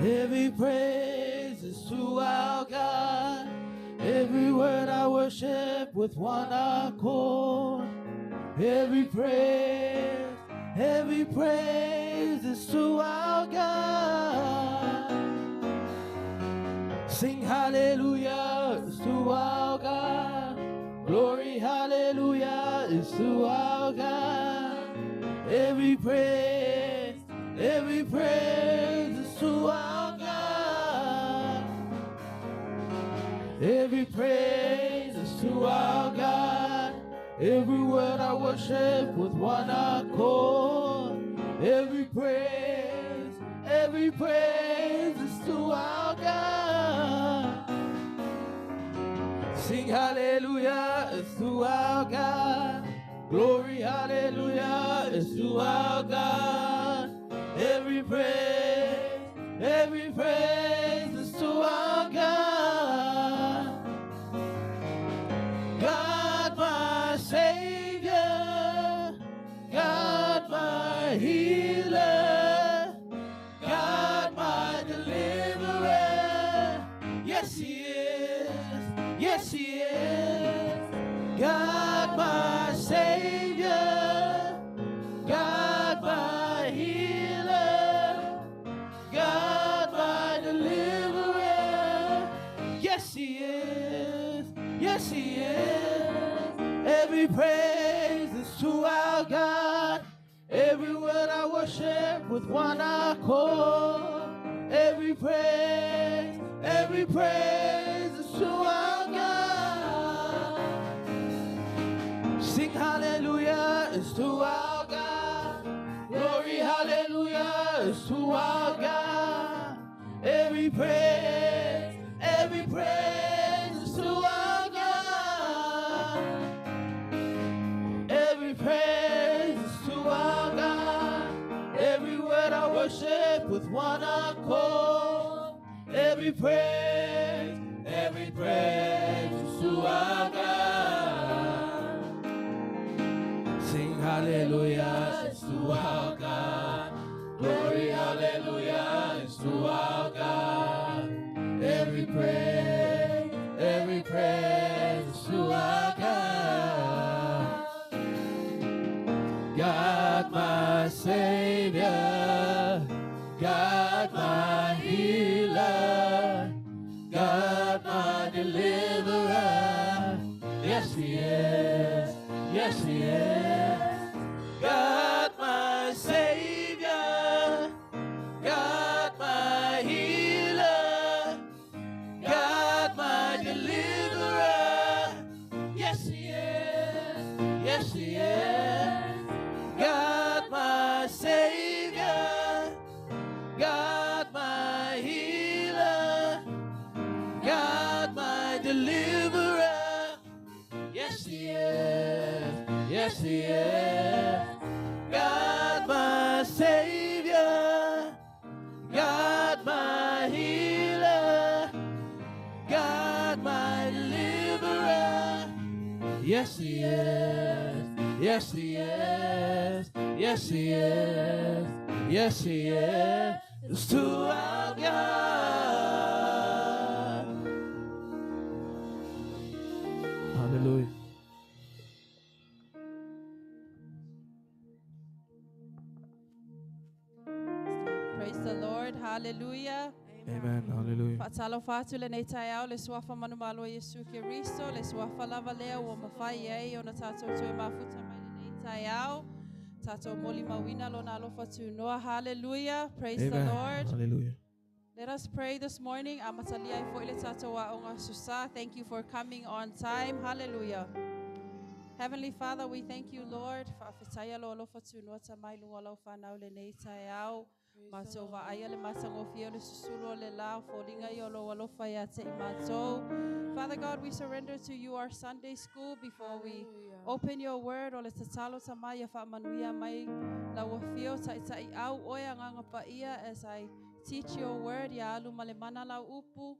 Every praise is to our God. Every word I worship with one accord. Every praise is to our God. Sing hallelujah is to our God. Glory, hallelujah is to our God. Every praise is to our God. Every praise is to our God. Every word I worship with one accord. Every praise is to our God. Sing hallelujah is to our God. Glory, hallelujah is to our God. Every praise is to our God. God my Savior, God my healer, God my deliverer. Yes, He is. Yes, He is. God my Savior, God my healer, God my deliverer. Yes, He is. Yes, He is. Every praise is to our God. Every word I worship with one accord. Every praise is to our God. Sing hallelujah is to our God. Glory, hallelujah is to our God. Every praise is to our God. Every praise is to our God. Every word I worship with one accord. Every praise is to our God. Sing hallelujah is to our God. Glory, hallelujah is to our God. Every praise is to our God. God my Savior, God my healer, God my deliverer. Yes, He is. Yes, He is. God my Savior, God my healer, God my deliverer. Yes, He is. Yes, He is. God my Savior, God my healer, God my deliverer. Yes, He is. Yes, He is. God my Savior, God my healer, God my deliverer. Yes, He is. Yes, He is. Yes, He is. Yes, He is to our God. Hallelujah. Praise the Lord. Hallelujah. Amen. Hallelujah. Faatalofa atu lenei taeao le suafa manumalo o Iesu Keriso, le suafa lava lea ua mafai ai ona tatou toe mafuta mai lenei taeao. Tatou molimauina lona alofa tunoa. Hallelujah. Praise the Amen. Lord. Hallelujah. Let us pray this morning. Amatalia ai foi le tatou aoga Aso Sa. Thank you for coming on time. Hallelujah. Heavenly Father, we thank you, Lord. Faafetaia lo alofa tunoa tamai luga o lau fanau lenei taeao. Matou vaaia le matagofie o le susulu o le la, o foliga ia o lou alofa ia te i matou. Father God, we surrender to you our Sunday school before we open your word. O le tatalo tamai ia faamanuia mai lau afio taitaiau oe Agaga Paia as I teach your word. Ia alu ma le mana lau upu.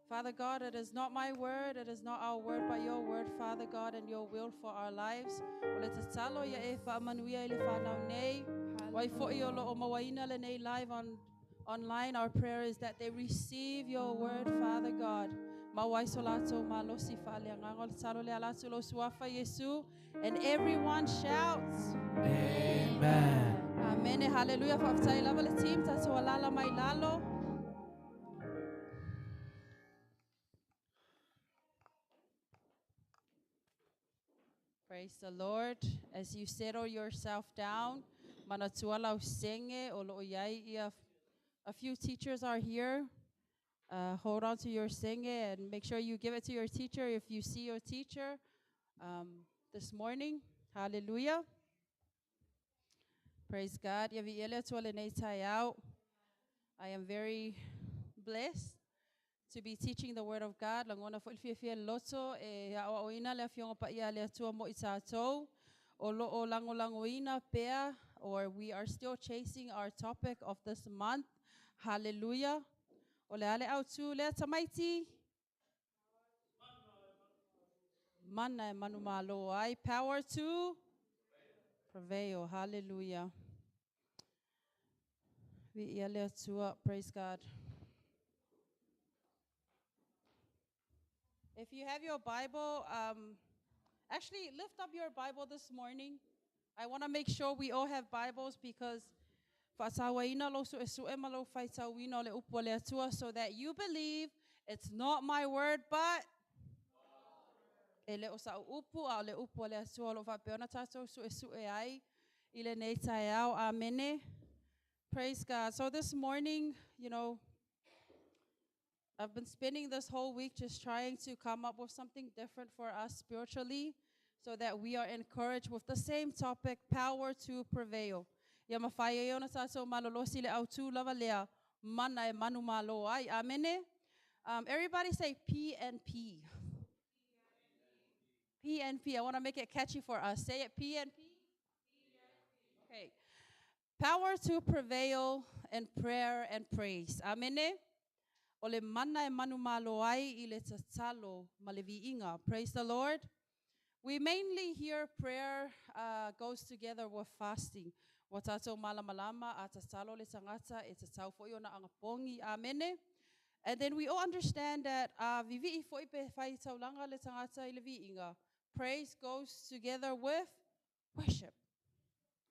Father God, it is not my word, it is not our word, but your word, Father God, and your will for our lives. O le tatalo ia e faamanuia i le fanau nei. Wai foi o lo o mauaina lenei live on online, our prayer is that they receive your word, Father God. Maua ai so latou malosi faaleagaga o le tatalo lea ala atu i lou suafa Iesu. And everyone shouts. Amen. Amene. Hallelujah. Faafetai lava le team. Tatou alala mai lalo. Praise the Lord. As you settle yourself down, manatua lau sege o loo iai ia. A few teachers are here. Hold on to your sege and make sure you give it to your teacher if you see your teacher this morning. Hallelujah. Praise God. Ia viia le Atua lenei taeao. I am very blessed to be teaching the word of God. Lagona foi le fiafia le loto e aoaoina le afioga paia a le Atua mo i tatou. O loo lagolagoina pea, or we are still chasing our topic of this month. Hallelujah. O le a le autu lea tamaiti? Mana e manumalo ai. Power to prevail. Hallelujah. Viia le Atua. Praise God. If you have your Bible, actually lift up your Bible this morning. I want to make sure we all have Bibles because faatauaina lou suesue ma lou faitauina o le upu a le Atua so that you believe it's not my word but e le o sa'u upu a o le upu a le Atua o lo o faapea ona tatou suesue ai i lenei taeao. Amene. Praise God. So this morning, I've been spending this whole week just trying to come up with something different for us spiritually so that we are encouraged with the same topic, power to prevail. Ia mafai ai ona tatou malolosi le autu lava lea mana e manumalo ai. Amene. Everybody say P and P. P and P. I want to make it catchy for us. Say it, P and P. Okay. Power to prevail in prayer and praise. Amene. O le mana e manumalo ai i le tatalo ma le viiga. Praise the Lord. We mainly hear prayer goes together with fasting. Ua tatou malamalama a tatalo le tagata e tatau foi ona agapogi. Amene. And then we all understand that vivii foi pe fai taulaga le tagata i le viiga. Praise goes together with worship.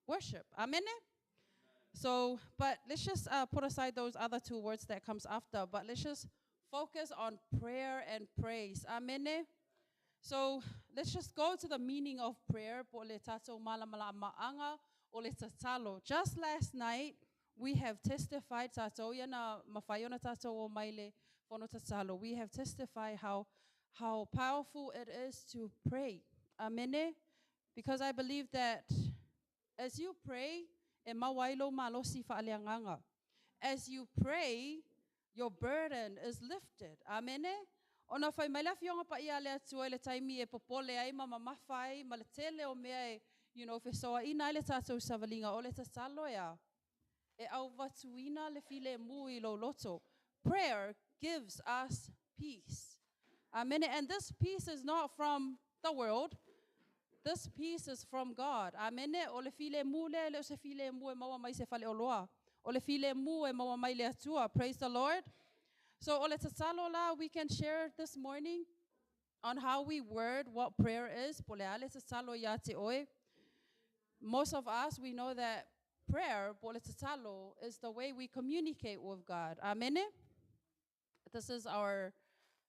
Worship. Amene. So, but let's just put aside those other two words that comes after. But let's just focus on prayer and praise. Amene. So let's just go to the meaning of prayer. Po le tatou malamalama'aga o le tatalo. Just last night, we have testified tatou ia na mafai ona tatou o mai le fono tatalo. We have testified how powerful it is to pray. Amene. Because I believe that as you pray, e maua ai lou malosi faaleagaga. As you pray, your burden is lifted. Amene. Ona fai mai le afioga paia a le Atua i le taimi e popole ai ma mamafa ai ma le tele o mea e fesoaina ai le tatou savaliga o le tatalo ea. E auvatuina le filemu i lou loto. Prayer gives us peace. Amen. And this peace is not from the world. This peace is from God. Amen. O le filemu lea e le o se filemu e maua mai se faleoloa. O le filemu e maua mai le Atua. Praise the Lord. So o le tatalo la, we can share this morning on how we word what prayer is. Po le a le tatalo ia te oe. Most of us, we know that prayer, po le tatalo, is the way we communicate with God. Amen. This is our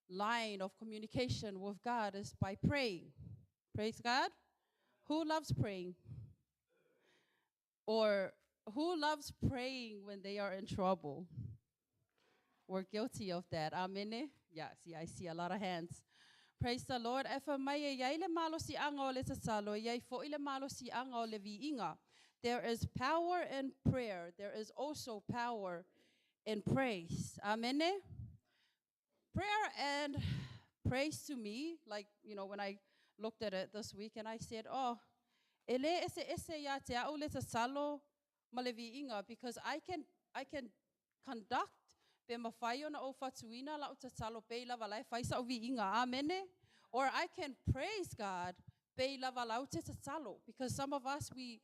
line of communication with God, is by praying. Praise God. Who loves praying? Or who loves praying when they are in trouble? We're guilty of that. Amen. Yeah, see, I see a lot of hands. Praise the Lord. E fa mai e iai le malosi'aga o le tatalo, e iai fo'i le malosi'aga o le viiga. There is power in prayer. There is also power in praise. Amen. Prayer and praise to me, like, when I looked at it this week and I said, oh, e le eseese ia te a'u le tatalo ma le viiga, because I can conduct pe mafai ona ou fatuina la'u tatalo pei lava la e fai sa'u viiga. Amene. Or I can praise God pei lava lau te tatalo. Because some of us, we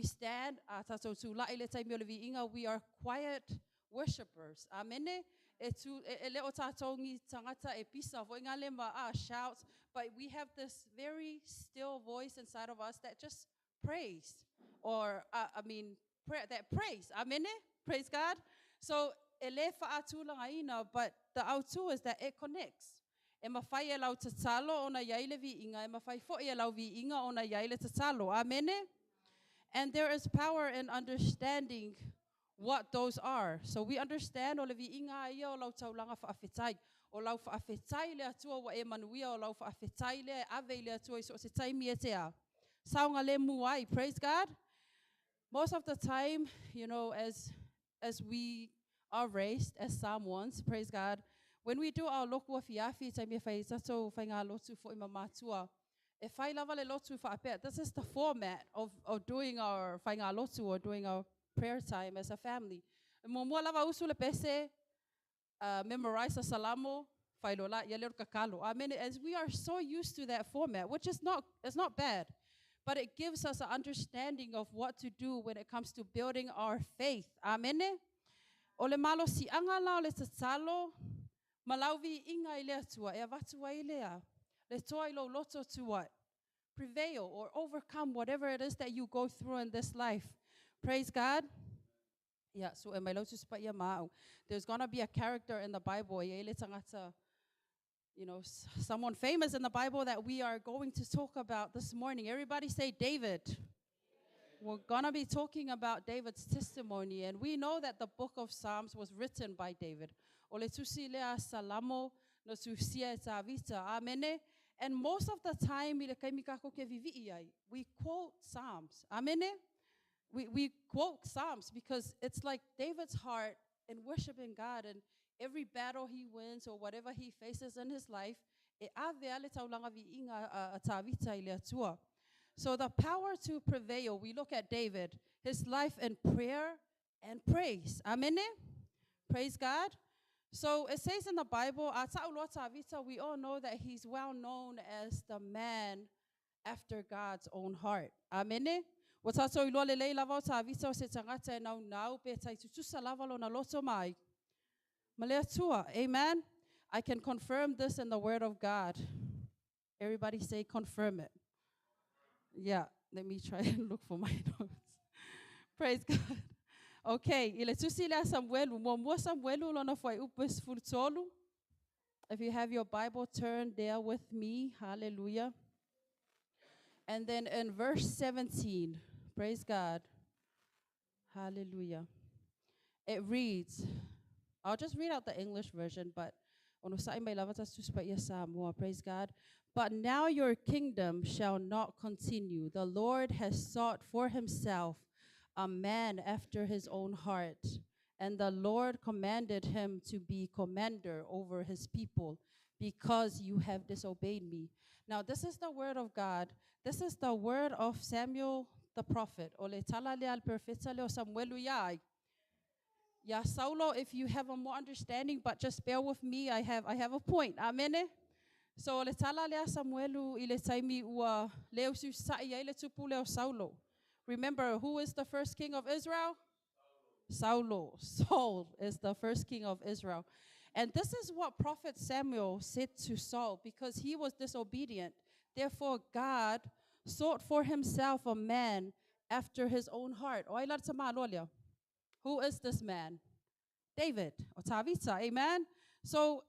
stand, a tatou tula'i le taimi o le viiga, we are quiet. worshipers. Amene? E, tu, e, e le o tātou ngi tangata e pisa fo inga le ma ah, shouts, but we have this very still voice inside of us that just prays. Or, I mean, prayer, that prays. Amene? Praise God. So, e le whaatulanga ina, but the autu is that it connects. E mawhai e lau tatalo ona iai le viinga, e mawhai fo e lau viinga ona iai le tatalo. Amene? And there is power in understanding what those are. So we understand o le viinga ia o lau taulanga whaafetai. O lau whaafetai le atua wa e manuia, o lau whaafetai le ave i le atua i so se taimi e tea. Saunga le muai, praise God. Most of the time, as we are raised as Samoans, praise God, when we do our loku afiafi, taimi e whai tatou whai ngā lotu fo i mamatua, e whai lava le lotu whaapea. This is the format of doing our whai ngā lotu or doing our prayer time as a family. Mua lava usu le pese, memorize a salamo, whailola, ia leo kakalo. Amen. As we are so used to that format, which is not, it's not bad, but it gives us an understanding of what to do when it comes to building our faith. Amen. O le malo si anga la o le tatalo, malauvi inga i le atua, e avatu ai lea, le toa i lo loto to what? Prevail or overcome whatever it is that you go through in this life. Praise God. Yeah, so e mai lau tusi ia ma'au. There's gonna be a character in the Bible, e le tangata, someone famous in the Bible that we are going to talk about this morning. Everybody say David. We're gonna be talking about David's testimony, and we know that the book of Psalms was written by David. O le tusi lea salamo no tusia e tāvita. Amene. And most of the time, i le kaimi kako ke vivi'i ai, we quote Psalms. Amene. We quote Psalms because it's like David's heart in worshiping God, and every battle he wins or whatever he faces in his life, e ave ale taulanga vi'inga a tāvita i le atua. So the power to prevail, we look at David, his life in prayer and praise. Amen. Praise God. So it says in the Bible, a ta'uloa tāvita, we all know that he's well known as the man after God's own heart. Amen. Wa tātou i loa le lei lava o tāvita o se tangata e nau nau pe tai tutusa lava lo na loto mai. Ma le atua. Amen. I can confirm this in the word of God. Everybody say confirm it. Yeah, let me try and look for my notes. Praise God. Okay, i le tusi lea Samuelu, mua mua Samuelu lona fai upu e sefulutolu. If you have your Bible, turn there with me. Hallelujah. And then in verse 17, praise God. Hallelujah. It reads, I'll just read out the English version, but ono sa'i mai lava tasu tusi ia Samoa, praise God. But now your kingdom shall not continue. The Lord has sought for himself a man after his own heart, and the Lord commanded him to be commander over his people, because you have disobeyed me. Now, this is the word of God. This is the word of Samuel the prophet. O le tala lea al perfeta leo Samuelu iai. Ya Saulo, if you have a more understanding, but just bear with me, I have a point. Amen. So le tala lea Samuelu i le taimi ua leo su sa'i ai le tupu leo Saulo. Remember, who is the first king of Israel? Saulo. Saul is the first king of Israel. And this is what Prophet Samuel said to Saul, because he was disobedient. Therefore, God sought for himself a man after his own heart. O ai la te māloa. Who is this man? David, o Tavita, amen? So,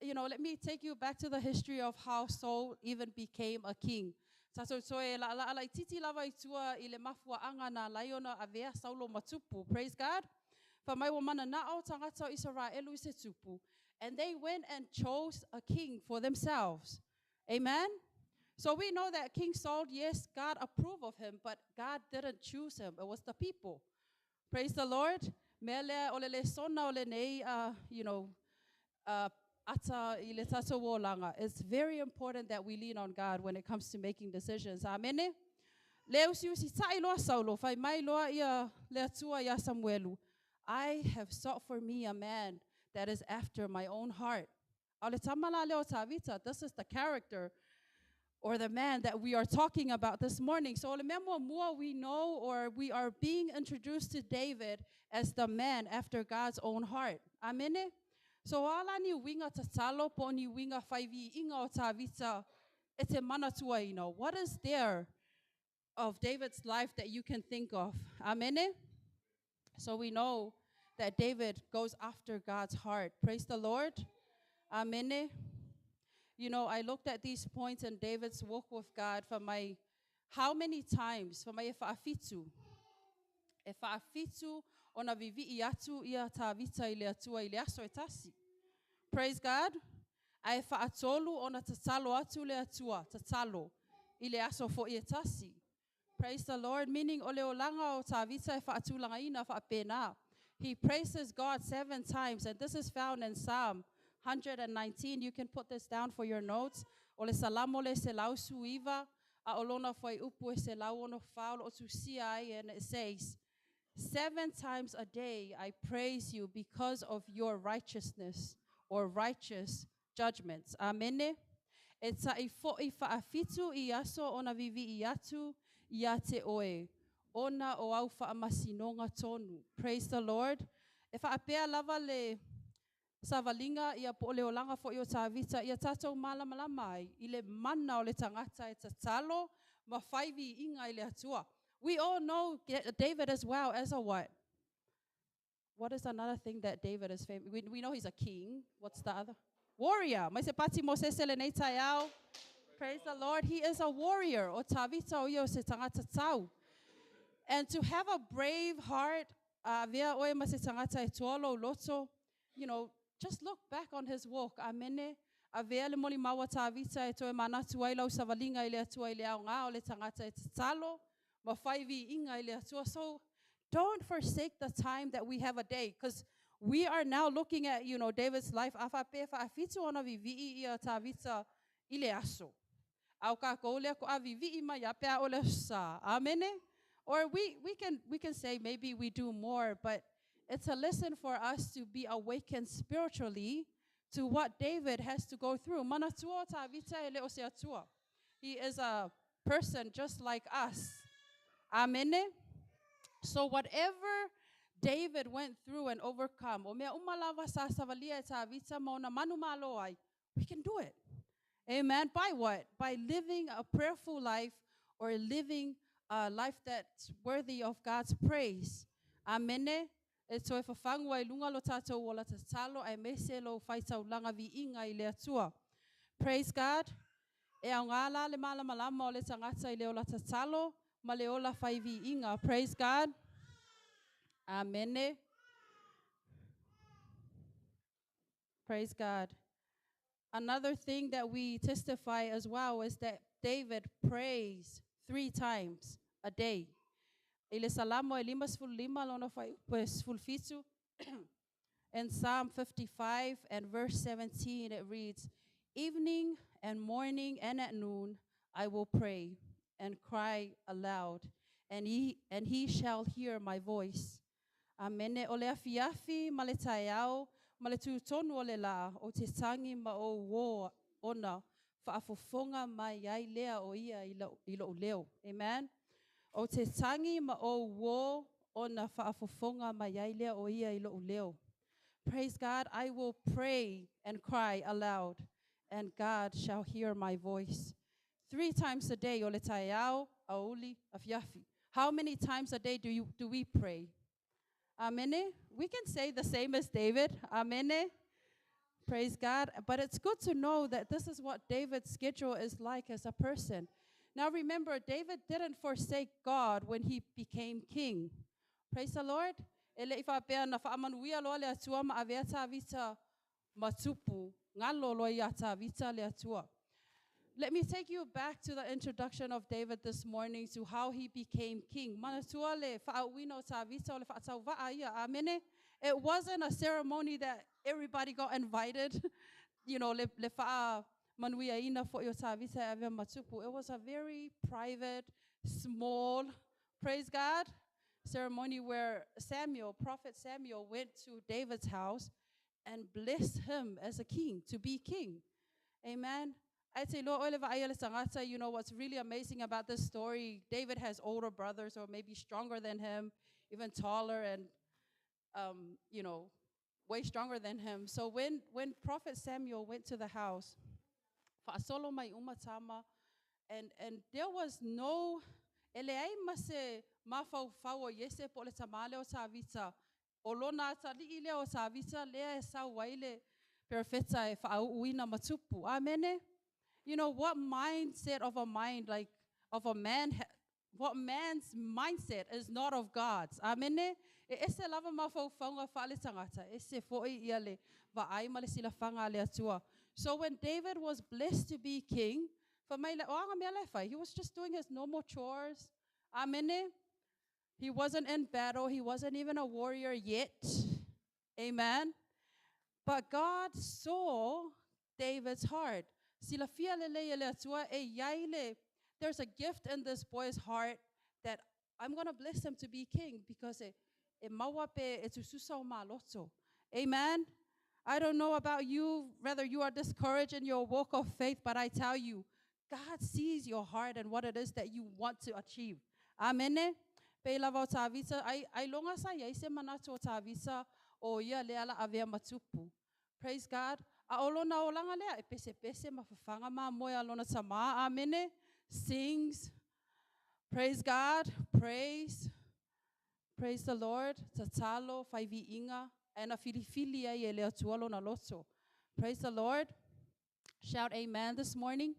let me take you back to the history of how Saul even became a king. Tātou toe la la ala i titi lava i tua i le mafua anga nā laiona avea Saulo matupu. Praise God. Fa mai wa mana na'o tangata o Israelu i se tupu. And they went and chose a king for themselves. Amen? So we know that King Saul, yes, God approved of him, but God didn't choose him. It was the people. Praise the Lord. Mea lea o le le sona o le nei, ata i le tātou olanga. It's very important that we lean on God when it comes to making decisions. Amen. Le usi usi ta'i loa Saulo, whai mai loa ia le atua ia Samuelu. I have sought for me a man that is after my own heart. Au le tamala leo Tavita, this is the character Or the man that we are talking about this morning. So, o le mea muamua, we know or we are being introduced to David as the man after God's own heart. Amene? So, o a la ni uiga tatalo po o ni uiga fai viiga o Tavita e te manatuaina? What is there of David's life that you can think of? Amene? So we know that David goes after God's heart. Praise the Lord. Amene. I looked at these points in David's walk with God for my how many times for my e faafitu. E faafitu ona vivi'i atu ia Tavita i le Atua i le aso e tasi. Praise God. Ae faatolu ona tatalo atu le Atua, tatalo i le aso fo'i e tasi. Praise the Lord. Meaning, o le olaga o Tavita e faatulagaina faapena. He praises God seven times, and this is found in Psalm 119. You can put this down for your notes. O le Salamo le 119, a o lona fuaiupu e 164 o loo tusia ai, and it says, "Seven times a day I praise you because of your righteousness," or righteous judgments. Amene. E ta'i fo'i faafitu i aso ona vivi'i atu ia te oe, ona o au faamasinoga tonu. Praise the Lord. E faapea lava le savaliga ia po o le olaga fo'i o Tavita ia tatou malamalama ai i le mana o le tagata e tatalo ma fai viiga i le Atua. We all know David as well as a what? What is another thing that David is famous? We know he's a king. What's the other? Warrior. Mai se pati mo se se lenei taeao. Praise the Lord. He is a warrior. O Tavita o ia o se tagata tau. And to have a brave heart, avea oe ma se tagata e toa lou loto, just look back on his walk. Amene. Avea le molimau a Tavita e toe manatu ai lau savaliga i le Atua i le aoga o le tagata e tatalo, ma fai viiga i le Atua. So don't forsake the time that we have a day, because we are now looking at David's life. A faapea faafitu ona vivi'i ia Tavita i le aso. A o kākou lea ko a vivi'i mai a pea o le sa. Amene? Or we can say maybe we do more, but it's a lesson for us to be awakened spiritually to what David has to go through. Manatua Tavita e le o se Atua. He is a person just like us. Amene? So whatever David went through and overcome, o mea uma lava sa savalia e Tavita ma ona manumalo ai, we can do it. Amen. By what? By living a prayerful life or living a life that's worthy of God's praise. Amene. E toe fafagu ai i luga lo tatou ola tatalo aemaise lou faitaulaga viiga i le Atua. Praise God. E aoga la le malamalama o le tagata i le ola tatalo ma le ola fai viiga. Praise God. Amene. Praise God. Another thing that we testify as well is that David prays three times a day. I le Salamo e 55 lona fuaiupu e 17. In Psalm 55 and verse 17, it reads, "Evening and morning and at noon I will pray and cry aloud, and he shall hear my voice." Amene. O le afiafi ma le taeao, ma le tutonu o le la, o te tangi ma o uō ona faafofoga mai ai lea o ia i lou leo. Amen. O te tangi ma o uō ona faafofoga mai ai lea o ia i lou leo. Praise God, I will pray and cry aloud, and God shall hear my voice. Three times a day, o le taeao, aoauli, afiafi. How many times a day do we pray? Amen. We can say the same as David. Amen. Praise God. But it's good to know that this is what David's schedule is like as a person. Now remember, David didn't forsake God when he became king. Praise the Lord. E le i faapea na faamanuia loa le Atua ma avea Tavita ma tupu, galo loa ia Tavita le Atua. Let me take you back to the introduction of David this morning, to how he became king. Manatua le faauuina o Tavita o le faatauva'a ia. Amene. It wasn't a ceremony that everybody got invited. Le faamanuiaina fo'i o Tavita e avea ma tupu. It was a very private, small, praise God, ceremony where Samuel, Prophet Samuel, went to David's house and blessed him as a king, to be king. Amen. Ae te iloa oe le vaai a le tagata, you know what's really amazing about this story, David has older brothers or maybe stronger than him, even taller and, way stronger than him. So when Prophet Samuel went to the house, faasolo mai uma tama, and there was no, e leai ma se mafaufau o Iese po o le tamā lea o Tavita, o lona atalii lea o Tavita lea e sau ai le perofeta e faauuina ma tupu. Amene? You know, what mindset of a mind, like, of a man, what man's mindset is not of God's. Amene? E ese lava mafaufauga faale tagata, ese foi ia le vaai ma le silafaga a le Atua. So when David was blessed to be king, fai mai le, o aga mea la e fai, he was just doing his normal chores. Amene? He wasn't in battle. He wasn't even a warrior yet. Amen. But God saw David's heart. Silafia lelei e le Atua e iai le. There's a gift in this boy's heart that I'm going to bless him to be king because e maua pe e tususa o maloto. Amen. I don't know about you, whether you are discouraged in your walk of faith, but I tell you, God sees your heart and what it is that you want to achieve. Amen. Pe lava o Tavita, ai longa sa iai se manatu o Tavita o ia lea la avea ma tupu. Praise God. A o lona olaga lea, e pesepese ma fafaga mamoe a lona tamā. Amene. Sings. Praise God. Praise. Praise the Lord. Tatalo, faiviiga, e na filifili ai e le Atua lona loto. Praise the Lord. Shout amen this morning.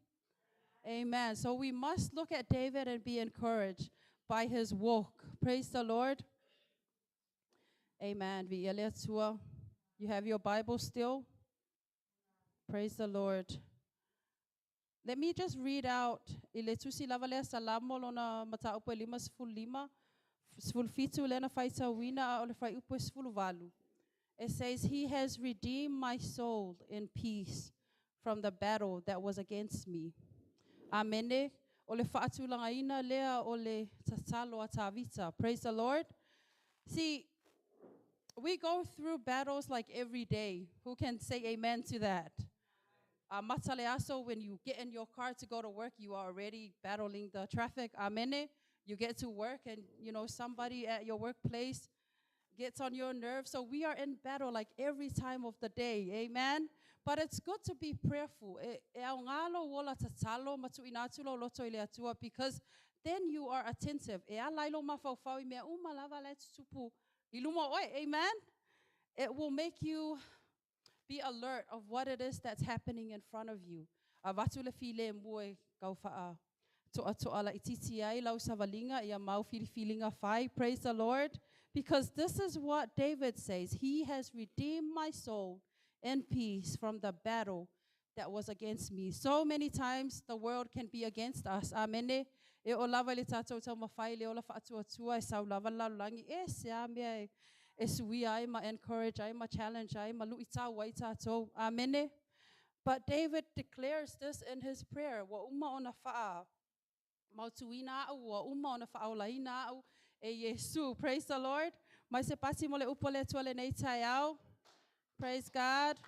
Amen. So we must look at David and be encouraged by his walk. Praise the Lord. Amen. Viia le Atua. You have your Bible still? Praise the Lord. Let me just read out i le tusi lava lea Salamo lona mataupu e 55, 17 lena faitauina a o le fuaiupu e 18. It says, "He has redeemed my soul in peace from the battle that was against me." Amene. O le faatulagaina lea o le tatalo a Tavita. Praise the Lord. See, we go through battles like every day. Who can say amen to that? Amata le aso, when you get in your car to go to work, you are already battling the traffic. Amene. You get to work and somebody at your workplace gets on your nerves. So we are in battle like every time of the day. Amen. But it's good to be prayerful. E aoga lou ola tatalo ma tuuina atu lou loto i le Atua because then you are attentive. E ala ai lou mafaufau i mea uma lava la e tutupu i luma o oe. Amen. It will make you be alert of what it is that's happening in front of you. Avatu le filemu e kau faa to'a to'a laititi ai lau savaliga ia mau filifiliga fai. Praise the Lord. Because this is what David says. "He has redeemed my soul in peace from the battle that was against me." So many times the world can be against us. Amen. E o lava le tātou taumafai le ola faatuatua e sau lava le lalolagi. E se a mea e suia ai ma encourage ai ma challenge ai ma luitau ai tātou. Amene. But David declares this in his prayer. Ua uma ona faa mautuina au, ua uma ona faaolaina au e Iesu. Praise the Lord. Mai se pasi mo le upu a le Atua lenei taeao. Praise God.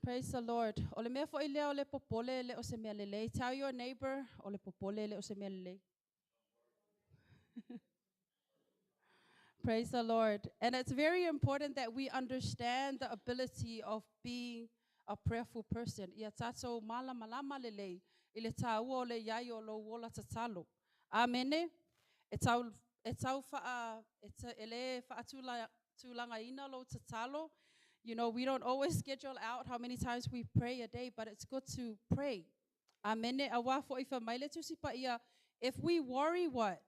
Praise the Lord. O le mea foi lea o le popole le o se mea lelei. Tell your neighbor, o le popole le o se mea lelei. Praise the Lord. And it's very important that we understand the ability of being a prayerful person. Ia tātou malamalama lelei i le tāua o le iai o lou ola tatalo. Amene. E tau whaa, e, ta, e le whaatula, tūlanga lou tatalo. We don't always schedule out how many times we pray a day, but it's good to pray. Amene. Auā fo'i fai mai le Tusi Paia. If we worry, what?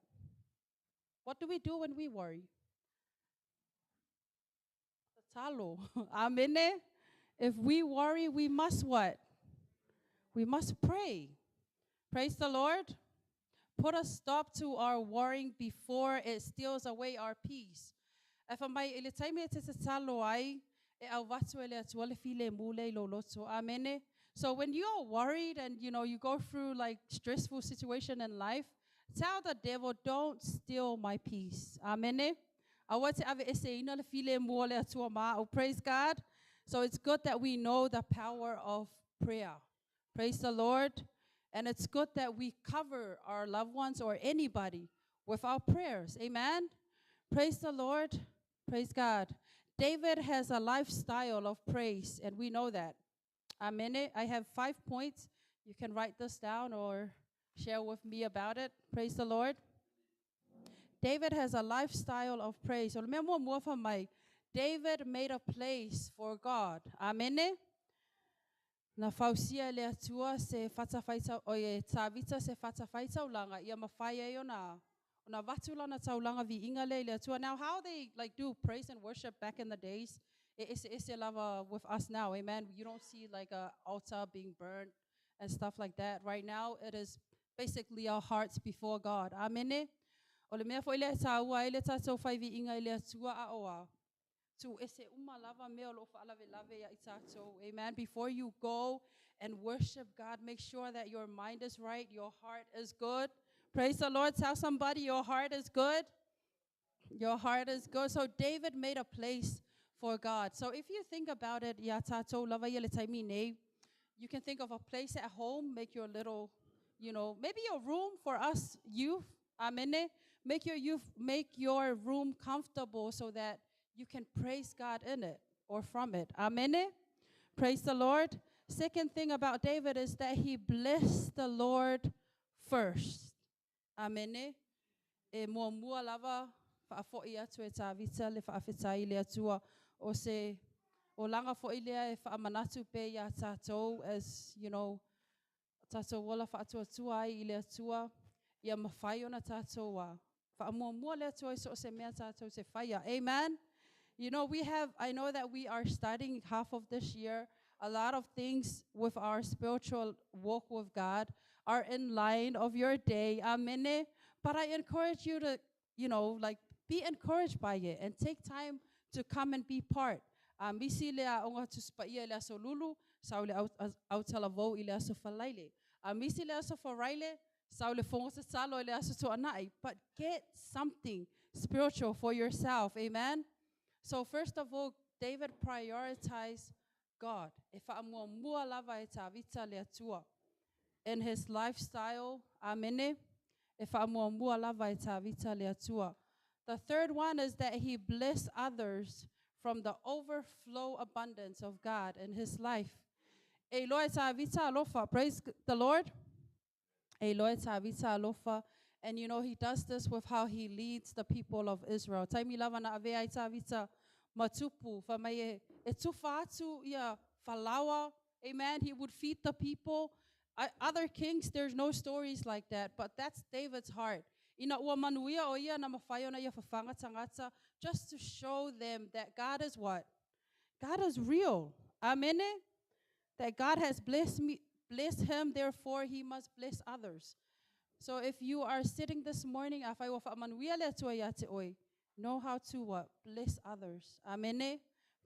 What do we do when we worry? Tatalo. Amene. If we worry, we must what? We must pray. Praise the Lord. Put a stop to our worrying before it steals away our peace. E fai mai, i le taimi e te tatalo ai, e avatu e le Atua le filemu lea i lou loto. Amene. So when you are worried and you go through like stressful situation in life, tell the devil, "Don't steal my peace." Amene. Aua te aveeseina le filemu o le Atua ma. Oh, praise God. So it's good that we know the power of prayer. Praise the Lord. And it's good that we cover our loved ones or anybody with our prayers. Amen. Praise the Lord. Praise God. David has a lifestyle of praise, and we know that. Amen. I have 5 points. You can write this down or share with me about it. Praise the Lord. David has a lifestyle of praise. O le mea muamua fa mai, David made a place for God. Amen. Na fausia le Atua se fatafaita o e Tavita se fatafaita ulanga ia mawhai ai ona ona vatu lana taulanga vi inga le le Atua. Now how they like do praise and worship back in the days, e ese ese lava with us now. Amen. You don't see like a altar being burned and stuff like that. Right now it is basically our hearts before God. Amen. O le mea foi le tāua ai le tātou whai vi inga i le Atua a oa. Tu ese uma lava mea o lo whaalave lave ia i tātou. Amen. Before you go and worship God, make sure that your mind is right, your heart is good. Praise the Lord. Tell somebody your heart is good. Your heart is good. So David made a place for God. So if you think about it, ia tātou lava ia le taimi nei, you can think of a place at home, make your little, you know, maybe your room for us youth. Amen. Make your youth, make your room comfortable so that you can praise God in it or from it. Amen. Praise the Lord. Second thing about David is that he blessed the Lord first. Amen. E mua mua lava whaafoi atu e Tavita le whaafetai le atua o se o langa foi lea e whaamanatu pe ia tātou as, you know, tātou wala whaatuatua ai i le atua ia mawhai ona tātou a. Whaamua mua le atua i so se mea tātou se whaia. Amen. You know, we have, I know that we are starting half of this year. A lot of things with our spiritual walk with God are in line of your day. Amen. But I encourage you to, you know, like be encouraged by it and take time to come and be part. Misi lea onga tuspaia le aso lulu, sau le autalavou i le aso falaile. Misi le aso faraile, sau le fongo tatalo i le aso tuanai. But get something spiritual for yourself. Amen. So first of all, David prioritized God. E whaamua mua lava e Tavita le Atua. In his lifestyle, amen. E whaamua mua lava e Tavita le Atua. The third one is that he blessed others from the overflow abundance of God in his life. E loa e Tavita alofa. Praise the Lord. E loa e Tavita alofa. And you know, he does this with how he leads the people of Israel. Taimi lava na avea i Tavita matupu. Fa mai e tufa atu ia falawa. Amen. He would feed the people. Other kings, there's no stories like that. But that's David's heart. Ina ua manuia o ia na mawhai ona ia whawhanga tangata, just to show them that God is what? God is real. Amen. That God has blessed me, blessed him, therefore he must bless others. So if you are sitting this morning, afai wa whaamanuia le atua ia te oi, know how to what? Bless others. Amen.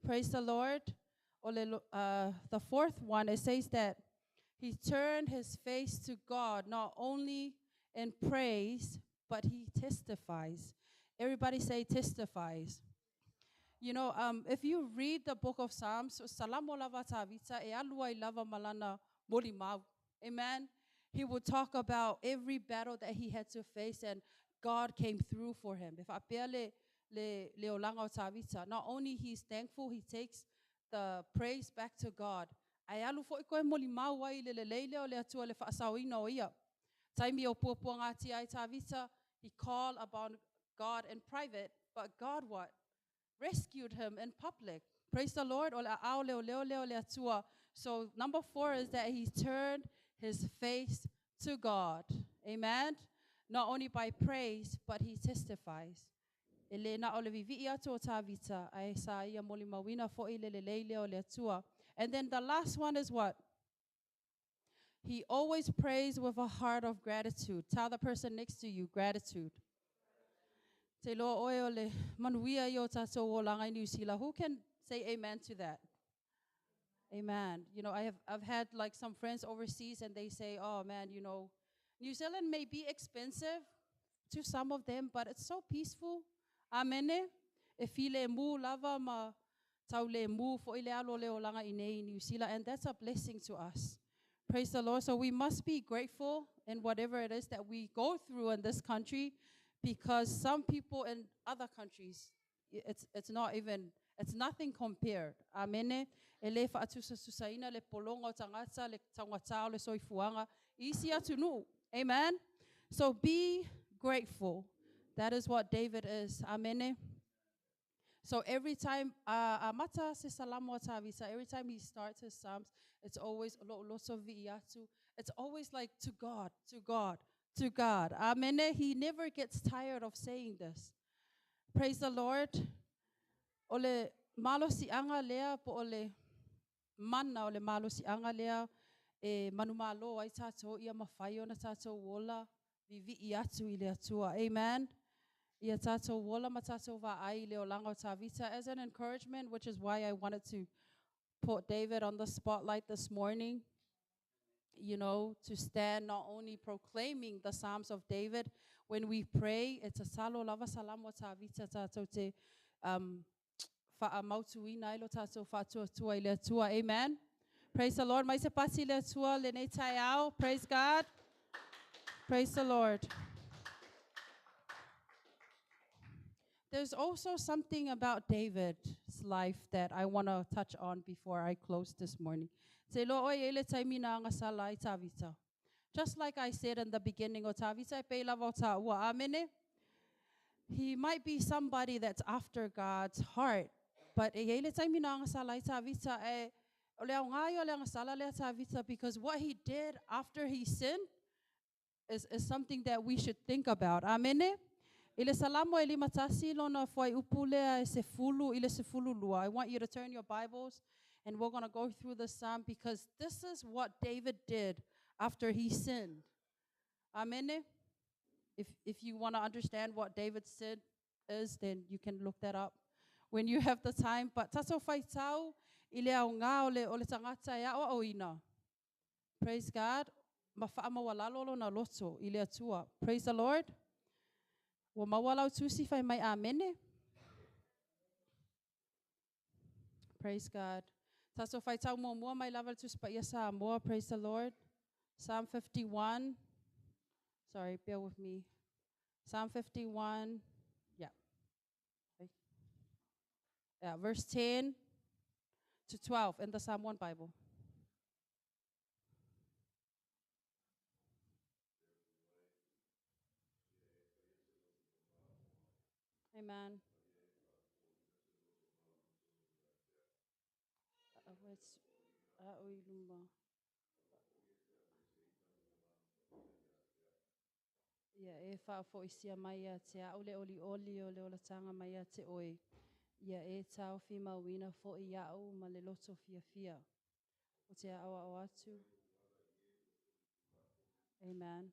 Praise the Lord. Ole, the fourth one, it says that he turned his face to God, not only in praise, but he testifies. Everybody say testifies. You know, if you read the book of Psalms, salamo lava Tavita, e alua i lava malana moli mau. Amen. He would talk about every battle that he had to face, and God came through for him. If apea le le olanga o Tavita, not only he's thankful, he takes the praise back to God. Ai alu foi koe moli mau ai le le leile o le atua le whaasauina o ia. Taimi o puapua ngā ai Tavita, he called upon God in private, but God what? Rescued him in public. Praise the Lord. O le ao leo leo leo le atua. So number 4 is that he turned his face to God. Amen. Not only by praise, but he testifies. E le na o le vivi atu o Tavita, ai sa ia moli mawina foi le le leile o le atua. And then the last one is what? He always prays with a heart of gratitude. Tell the person next to you, gratitude. Te loa oe o le manuia i o tātou o langa i New Zealand. Who can say amen to that? Amen. You know, I've had like some friends overseas and they say, oh man, you know, New Zealand may be expensive to some of them, but it's so peaceful. Amen. E file mu lava ma Taulemu fo'i le alu o le olaga i inei New Zealand, and that's a blessing to us. Praise the Lord. So we must be grateful in whatever it is that we go through in this country, because some people in other countries, it's not even, it's nothing compared. Amene. E le faatusatusaina le pologa o tagata, le taugatā o le soifuaga i isi atunuu. Amen. So be grateful. That is what David is. Amen. So every time amata se salamo a Tavita, every time he starts his psalms, it's always lo'u loto vi'i atu. It's always like to God, to God, to God. Amen. He never gets tired of saying this. Praise the Lord. O le malosi'aga lea po o le mana o le malosi'aga lea e manumalo ai tatou ia mafai ona tatou ola vivi'i atu i le Atua. Amen. Ia tatou ola ma tatou vaai i le olaga o Tavita as an encouragement, which is why I wanted to put David on the spotlight this morning. To stand not only proclaiming the Psalms of David when we pray, it's a salo lava salamo Tavita tatou te faamautuina ai lo tatou faatuatua i le Atua. Amen. Praise the Lord. Mai se pasi le Atua lenei taeao. Praise God. Praise the Lord. There's also something about David's life that I want to touch on before I close this morning. Te lo oi ele taimi na agasala ai Tavita. Just like I said in the beginning o Tavita, e pei lava o tāua. Amene. He might be somebody that's after God's heart, but e ele taimi na agasala ai Tavita e o le aoga o le agasala lea Tavita, because what he did after he sinned is something that we should think about. Amene. I le salamo e 51 lona fuaiupu lea e 10 i le 12. I want you to turn your Bibles and we're going to go through the psalm because this is what David did after he sinned. Amen. If you want to understand what David's sin is, then you can look that up when you have the time. But tatou faitau i le aoga o le tagata e a'oa'oina. Praise God. Ma faamaualalo lona loto i le Atua. Praise the Lord. Ua maua lau tusi fai mai amene. Praise God. Tatou faitau muamua mai lava le Tusi Paia Samoa. Praise the Lord. Psalm 51. Sorry, bear with me. Psalm 51. Yeah. Yeah, verse 10 to 12 in the Samoan Bible. Amen. Oi luma. Ia e faafoisia mai ia te a'u le olioli o le olataga mai ia te oe. Ia e taofimauina fo'i a'u ma le loto fiafia. O te a'oa'o atu. Amen.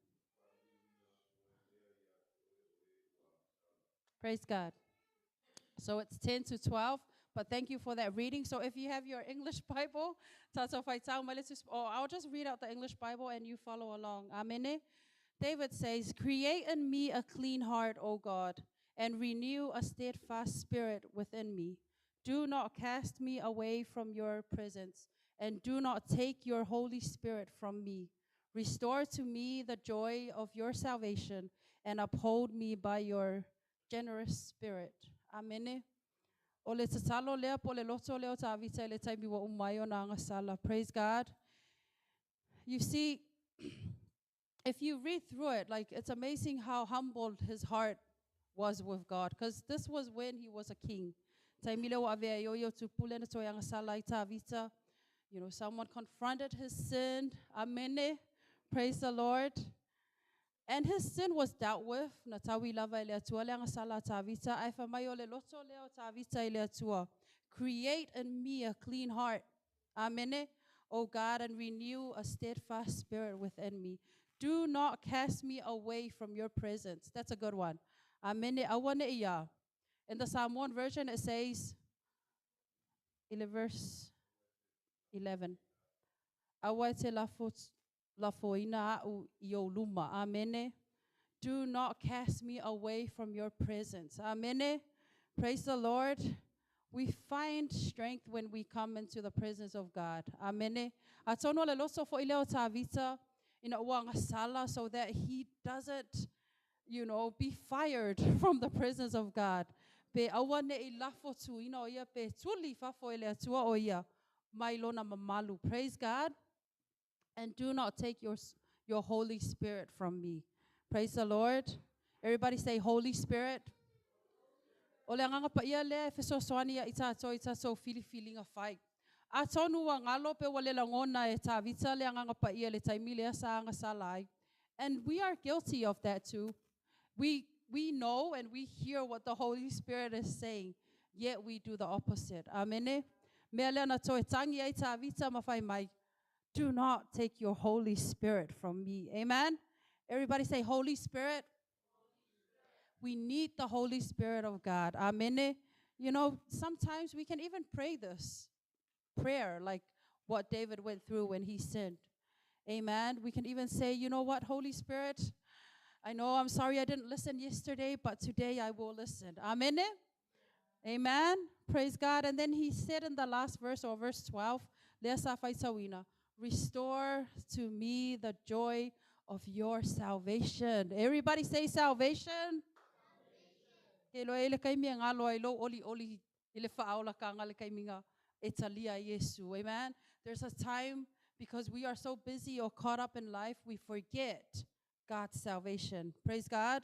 Praise God. So it's 10 to 12, but thank you for that reading. So if you have your English Bible, tatou faitau mai le or I'll just read out the English Bible and you follow along. Amen. David says, "Create in me a clean heart, O God, and renew a steadfast spirit within me. Do not cast me away from your presence, and do not take your Holy Spirit from me. Restore to me the joy of your salvation, and uphold me by your generous spirit." Amen. O le tatalo lea po le loto lea o Tavita i le taimi ua uma ai ona agasala. Praise God. You see, if you read through it, like, it's amazing how humbled his heart was with God, because this was when he was a king. Taimi lea ua avea ai o ia o tupule na toe agasala ai Tavita. Someone confronted his sin. Amen. Praise the Lord. And his sin was dealt with. Na taui lava e le Atua le agasala a Tavita. Ae fai mai o le loto lea o Tavita i le Atua. "Create in me a clean heart. Amen. O God, and renew a steadfast spirit within me. Do not cast me away from your presence." That's a good one. Amen. Aua ne ia. In the Samoan version, it says, in verse 11, Aua e te lafo, lafoina a'u i ou luma. Amen. Do not cast me away from your presence. Amen. Praise the Lord. We find strength when we come into the presence of God. Amen. Atonu le loso fo ile o Tavita ina ua ngasala so that he doesn't, be fired from the presence of God. Pe aua ne i lafo tu ina o ia pe tuli fafo ele atua o ia mai lona mamalu. Praise God. And do not take your Holy Spirit from me. Praise the Lord. Everybody say Holy Spirit. O le anganga pa ia lea e fesoasoani ia i tātou i tātou filifilinga whai. A tonu wa ngalo pe wa le langona e Tavita le anganga pa ia le taimi lea sa anga salai. And we are guilty of that too. We know and we hear what the Holy Spirit is saying, yet we do the opposite. Amen. Mea lea na toe tangi ai Tavita ma whai mai. Do not take your Holy Spirit from me. Amen. Everybody say Holy Spirit. We need the Holy Spirit of God. Amen. Sometimes we can even pray this prayer like what David went through when he sinned. Amen. We can even say, you know what, Holy Spirit, I know I'm sorry I didn't listen yesterday, but today I will listen. Amen. Amen. Praise God. And then he said in the last verse, or verse 12, Lea sa faitauina, restore to me the joy of your salvation. Everybody say salvation. Ke loa ele kai mea ngā loa i lo oli oli i le whaaola ka ngā le kai minga e talia Yesu. Amen. There's a time because we are so busy or caught up in life, we forget God's salvation. Praise God.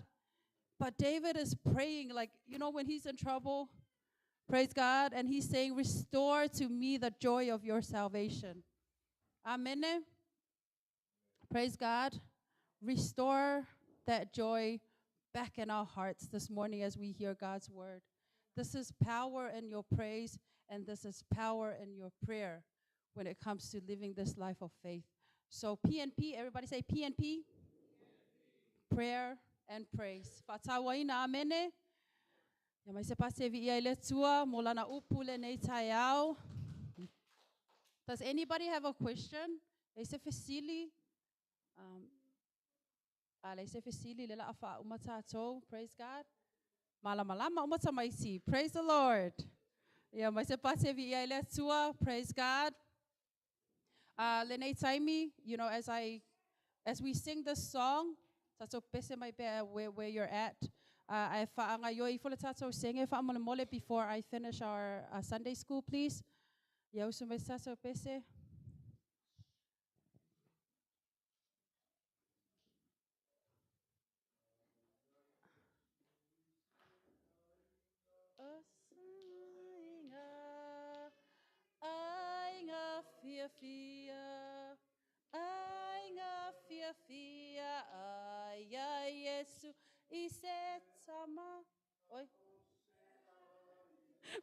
But David is praying when he's in trouble, praise God, and he's saying, restore to me the joy of your salvation. Amen. Praise God. Restore that joy back in our hearts this morning as we hear God's word. This is power in your praise, and this is power in your prayer when it comes to living this life of faith. So PNP, everybody say PNP. Prayer and praise. Fatawaina, amene. Ia mai se pase vi ia i le tua, mo lana upu le nei tai au. Does anybody have a question? E se fesili? Ale se fesili le la afa umatatou. Praise God. Malama lama umatamaisi. Praise the Lord. Ia mai se pase vi ia i le tua. Praise God. Le nei taimi, as we sing this song, tatou pese mai pea where you're at. I whaanga yoi fo le tatou senge wha mole mole before I finish our Sunday school, please. Ia usu mai tatou pese. Ainga fia fia, ainga fia fia, ai ai Yesu i se tama. Oi.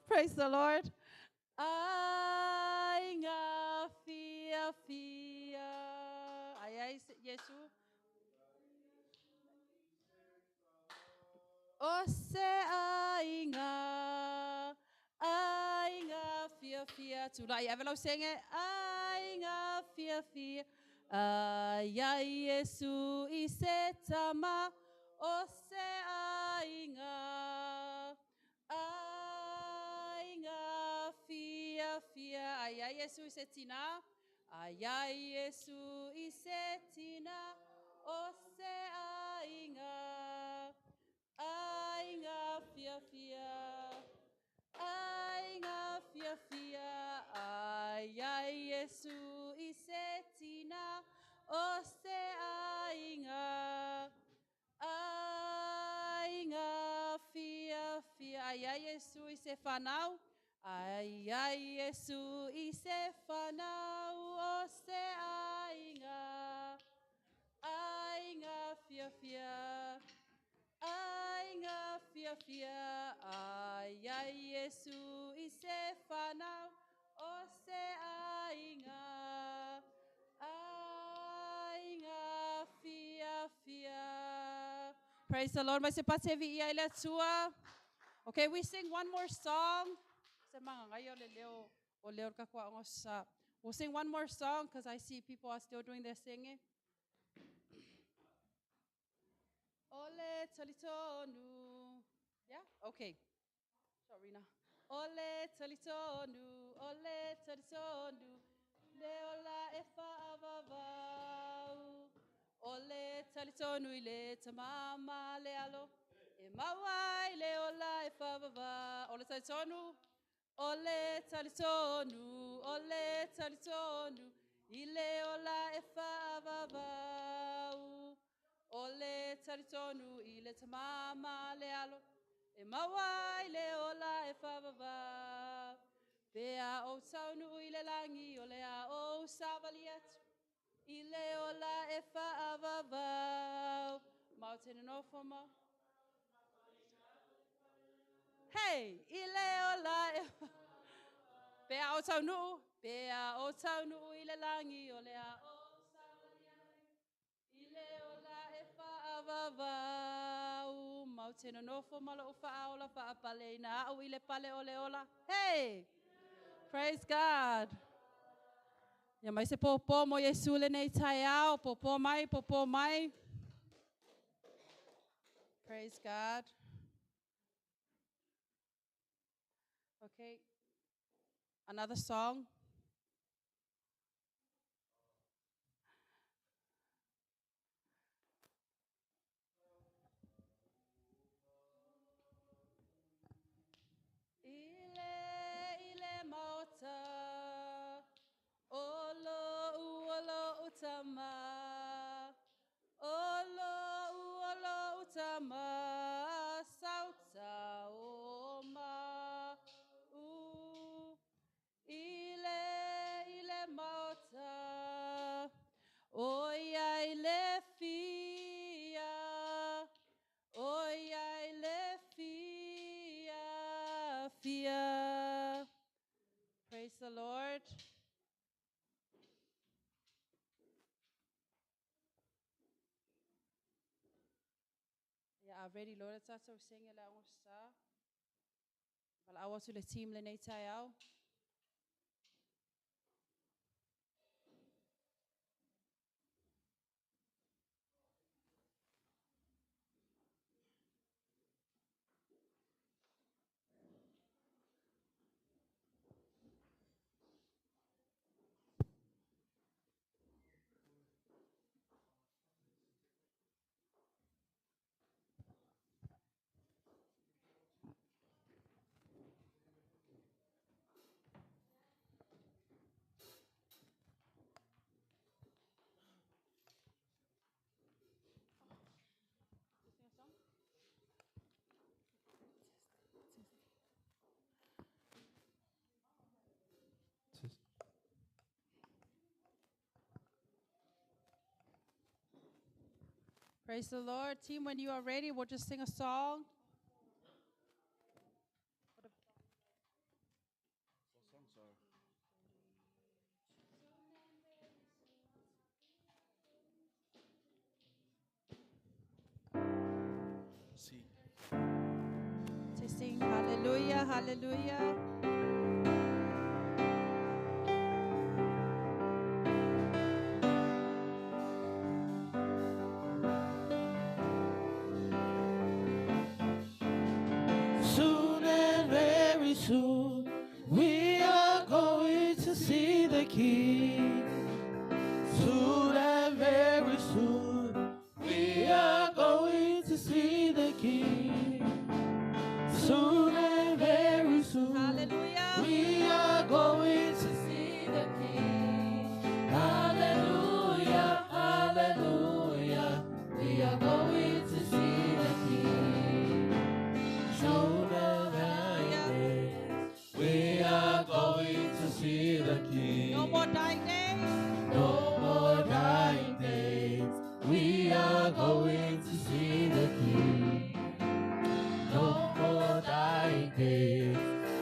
Praise the Lord. Ainga fia fia, ai ai Yesu. O se ainga, ainga fia fia. Tūlai ave lau senge. Ainga fia fia, ai ai Yesu i se tama. O se ainga, ainga fia fia. Ai ai Yesu i se tina. Ai ai Yesu i se tina. O se ainga, ainga fia fia, ainga fia fia. Ai ai Yesu i se tina. O se ainga, ainga fia fia. Ai ai Yesu i se whanau. Ai ai Yesu i se whanau. O se ainga, ainga fia fia, ainga fia fia. Ai ai Yesu i se whanau. O se ainga, ainga fia fia. Praise the Lord. Mai se pase vi ia i le atua. Okay, we sing one more song. Se manga ngai o le leo, o leo ka kwa ongo sa. We'll sing one more song because I see people are still doing their singing. Ole talitonu. Yeah? Okay. Sorry, Rina. O le talitonu, o le talitonu, le ola e whaavavau. O le talitonu i le tamama le alo, e mauai le ola e whaavavau. O le talitonu, o le talitonu, o le talitonu, i le ola e whaavavau. O le talitonu i le tamama le alo, e mauai le ola e whaavavau. Pe a o taunu i le langi, o le a o savali atu, i le ola e whaavavau. Mau tēnā nofo ma. Hey, i le ola e. Pe a o taunu, pe a o taunu i le langi, o le a o savali atu, i le ola e whaavavau. Mau tēnā nofo ma lo whaaola whaapale ina au i le pale o le ola. Hey! Praise God. Ia mai se pōpō mo Iesu le nei tai ao, pōpō mai, pōpō mai. Praise God. Okay. Another song. Ile, ile maota, olo uolo utama, olo uolo utama, sauta oma u. Ile, ile maota, oia ile fia, oia ile fia, fia. Praise the Lord. Yeah, ready, Lord. Tatou sing la sa. Wala awa tu le team le nei tai au. Sing a song? Praise the Lord. Team, when you are ready, we'll just sing a song. What songs are? See. To sing hallelujah, hallelujah. Soon and very soon, we are going to see the King. Soon and very soon, we are going to see the King. Soon and very soon, Hallelujah. we are going to see the King. Hallelujah, hallelujah, we are going to see the King. Soon and very we are going to see the King. No more dying days. No more dying days. We are going to see the King. No more dying days.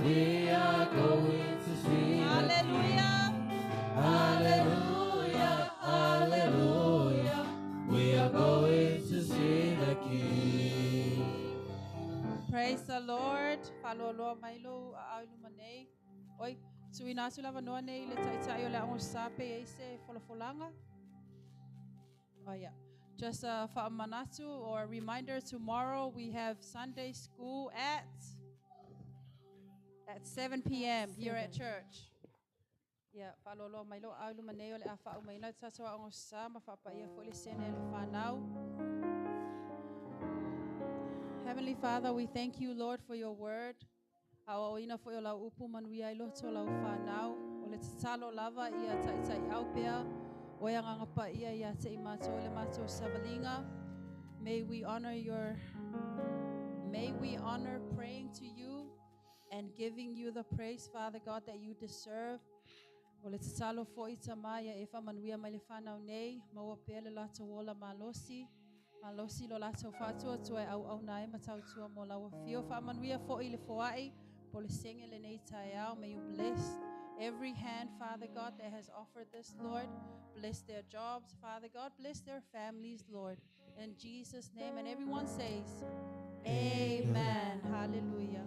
We are going to see the King. Hallelujah. Hallelujah, hallelujah. We are going to see the King. Praise the Lord. Whaloaloa mai lo a au luma nei. Oi, tuina atu lava noa nei le taitai o le aongo sape e se folafolanga. Oh yeah. Just a whaamanatu or a reminder, tomorrow we have Sunday school at At 7 p.m. here at church. Ia, faaloaloa mai lou aao i luma nei o le a faaumaina le tatou Aoga Aso Sa ma faapaia foi le sene a le fanau. Heavenly Father, we thank you, Lord, for your word. Aoaoina foi o lau upu manuia ai loto o lau fanau. O le tatalo lava ia taitaiau pea oe Agaga Paia ia te i matou i le matou savaliga. May we honor your May we honor praying to you and giving you the praise, Father God, that you deserve. O le tatalo foi Tama ia e faamanuia mai le fanau nei, maua pea le latou ola malosi, malosi lo latou faatuatua e auauna ai ma tautua mo lau afio. Faamanuia foi i le foai po o le sege lenei taeao. May you bless every hand, Father God, that has offered this, Lord. Bless their jobs, Father God. Bless their families, Lord. In Jesus' name. And everyone says, Amen. Hallelujah.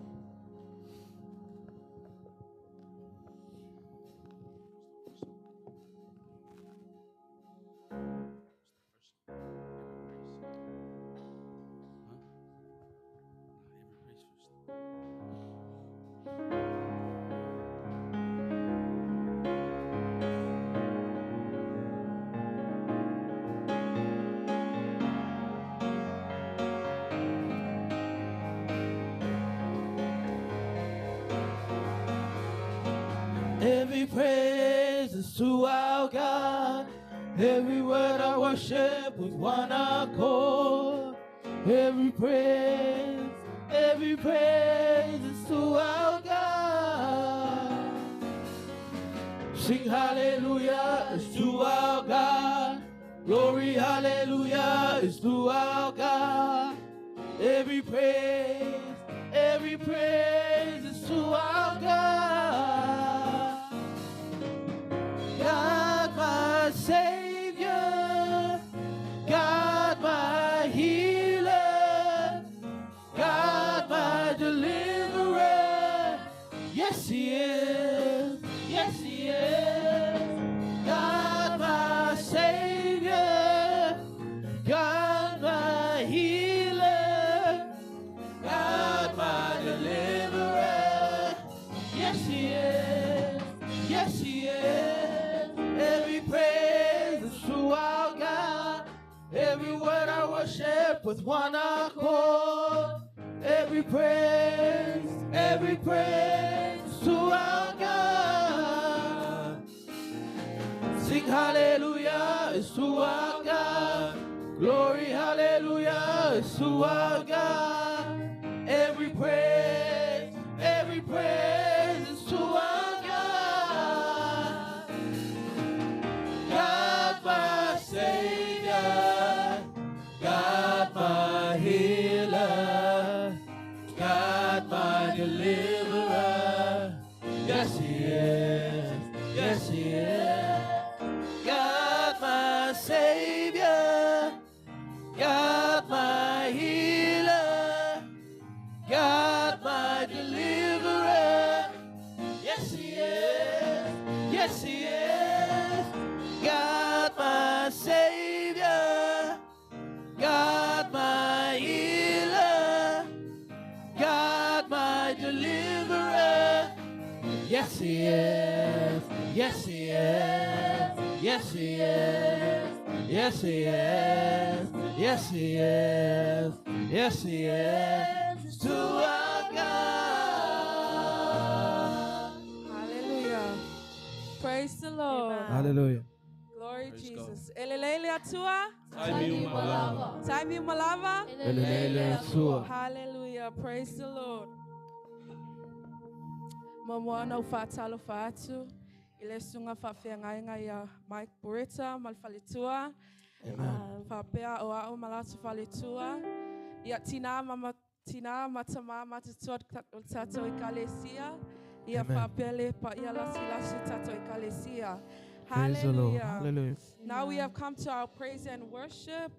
Every praise is to our God. Every word I worship with one accord. Every praise is to our God. Sing hallelujah is to our God. Glory, hallelujah is to our God. Every praise is to our God. God, my Savior, God, my healer, God, my deliverer. Yes, He is. Yes, He is. God, my Savior, God, my healer, God, my deliverer. Yes, He is. Yes, He is. Every praise is to our God. Every word I worship with one accord. Every praise to our God. Sing hallelujah is to our God. Glory, hallelujah is to our God. Every praise is to our God. God, my Savior, God, my healer, God, my deliverer. Yes, He is. Yes, He is. God, my Savior, God, my healer, God, my deliverer. Yes, He is. Yes, He is. God, my Savior, God, my healer, God, my deliverer. Yes, He is. Yes, He is. Yes, He is. Yes, He is. Yes, He is. Yes, He is. To our God. Hallelujah. Praise the Lord. Amen. Hallelujah. Glory Praise Jesus. Elelele atua. Taimi umalava. Taimi umalava. Elelele atua. Hallelujah. Praise the Lord. Momoana o whaatalo whaatu. I le sunga whaawhiangainga ia Mike Bureta ma le faletua. Amen. Whaapea o ao malatu faletua. Ia tina mama tina matama matatua o tatou ekalesia. Ia Amen. whaapea le pa ia lasi lasi tatou ekalesia. Praise the Lord. Hallelujah. Hallelujah. Now we have come to our praise and worship.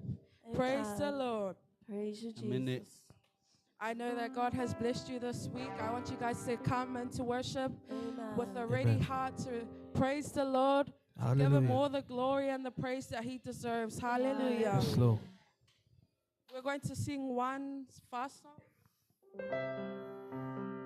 Praise the Lord. Praise you, Amen. Jesus. I know that God has blessed you this week. I want you guys to come into worship Amen. with a ready Amen. heart to praise the Lord, to give him Hallelujah. all the glory and the praise that he deserves. Hallelujah. Yes, Lord. We're going to sing one fast song.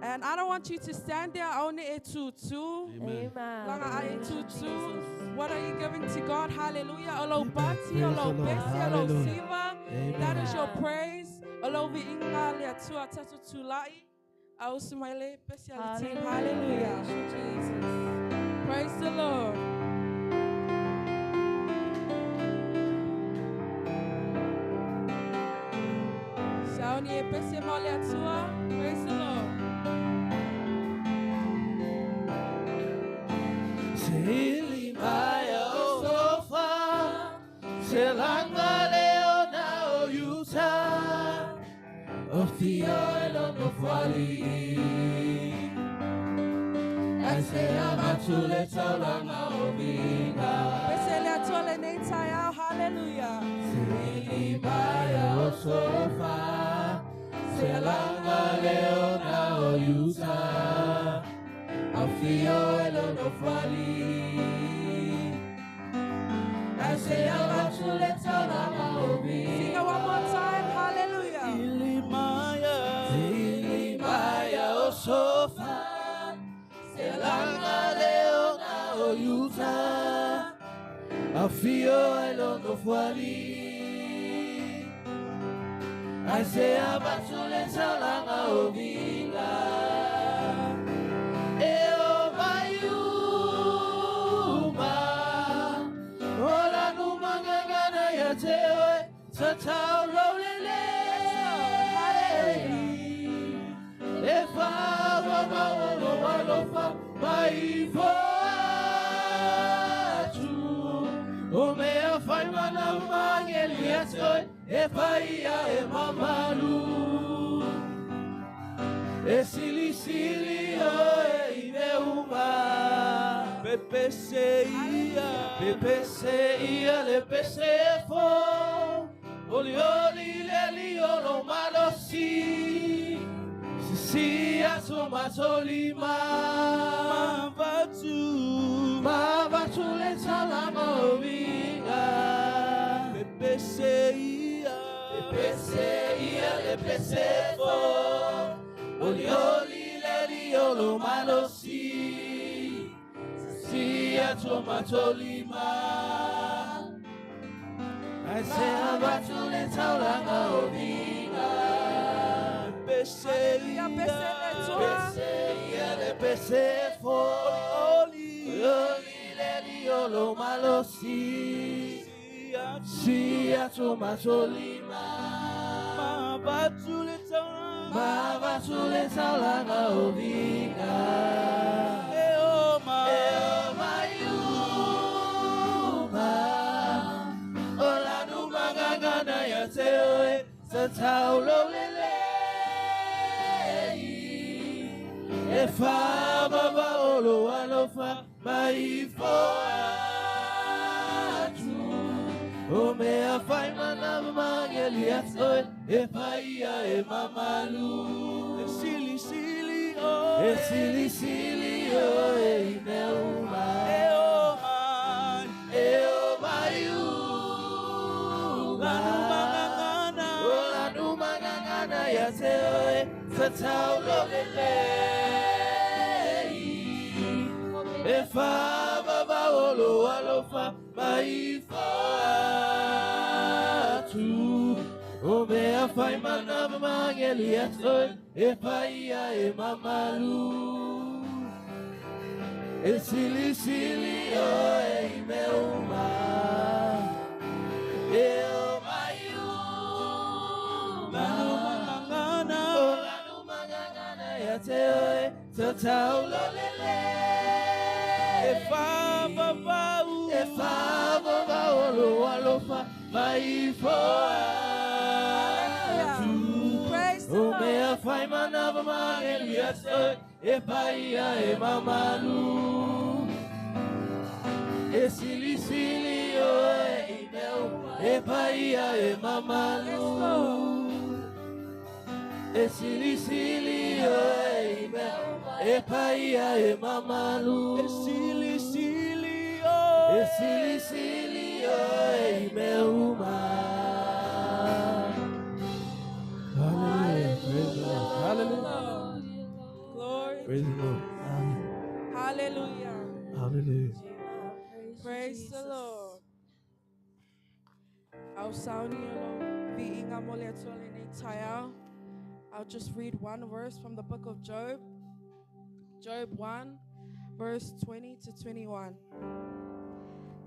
And I don't want you to stand there aone e tutu. Amen. Amen. Langa ae Praise you, tutu. Jesus. What are you giving to God? Hallelujah. Olo bati, Praise olo the Lord. besi, olo Hallelujah. siva. Amen. That is your praise. Olo viinga le atua tatu tulai. Ausumaile besi ale team. Hallelujah. Praise you, Jesus. Praise the Lord. Sauni e pese mo le atua. Praise the Lord. Sili maya o sofa, selanga leo na o yuta, o fio elo no fali. Ai se amatule taulanga o vinga. Pese le atua le nei tai au. Hallelujah. Sili maya o sofa, selanga leo na o yuta, o fio elo no fali. Ai se amatule taulanga o vinga. Sing it one more time. Hallelujah. Ilimaya, Ilimaya o sofa, selanga leo na o yuta, afio elo no fuali. Ai se abatule taulanga o vinga. E o mayuma, ola numangangana ya te oe, tatau lolele. E fa wa ma o lo wa lo fa mai fo atu. O mea fai mana mangeli atoi, e paia e mamalu. E sili sili o e ine uma. PPCIA, PPCIA le PCFO, oli oli le li olo malosi, sisi asomatolima, Mavatu, mavatule salama ovinga. PPCIA, PPCIA le PCFO, oli oli le li olo malosi, sisi asomatolima. Ai se abatule taulanga ovinga. PPCIA, PCIA le PCFO, Oli, oli le li olo malosi, si atomatolima. Mavatu le taulanga, Mavatule taulanga ovinga. Eoma, Eo mayuma, ola numangangana ya teoe, tataulolele. E fa baba olo alofa maifo atu. O mea fai mana mangeli atoi, e paia e mamalu. E sili sili o, E sili sili o e imeuma. Eoma, E o mayuma. Lanumangangana, Ola numangangana ya teoe, tataulolele. E fa baba olo alofa maifo atu. O mea fai mana mangeli atoi, e paia e mamalu. E sili sili o e imeuma. E o mayuma. Lanumangangana, Ola numangangana ya teoe, tataulolele. E fa vavau, E fa vova olo alofa maifo atu. Praise the O Lord. mea fai mana mangeli atoi, e paia e mamalu. E sili sili o e imeu, e paia e mamalu. E sili sili o e imeu, e paia e mamalu. E sili sili o, E sili sili o e imeuma. Hallelujah. Praise the Lord. Hallelujah. Praise the Lord. Hallelujah. Hallelujah. Praise the Lord. Au sauni o vi'inga mo le Atua lenei taeao. I'll just read one verse from the book of Job. Job 1, verse 20 to 21.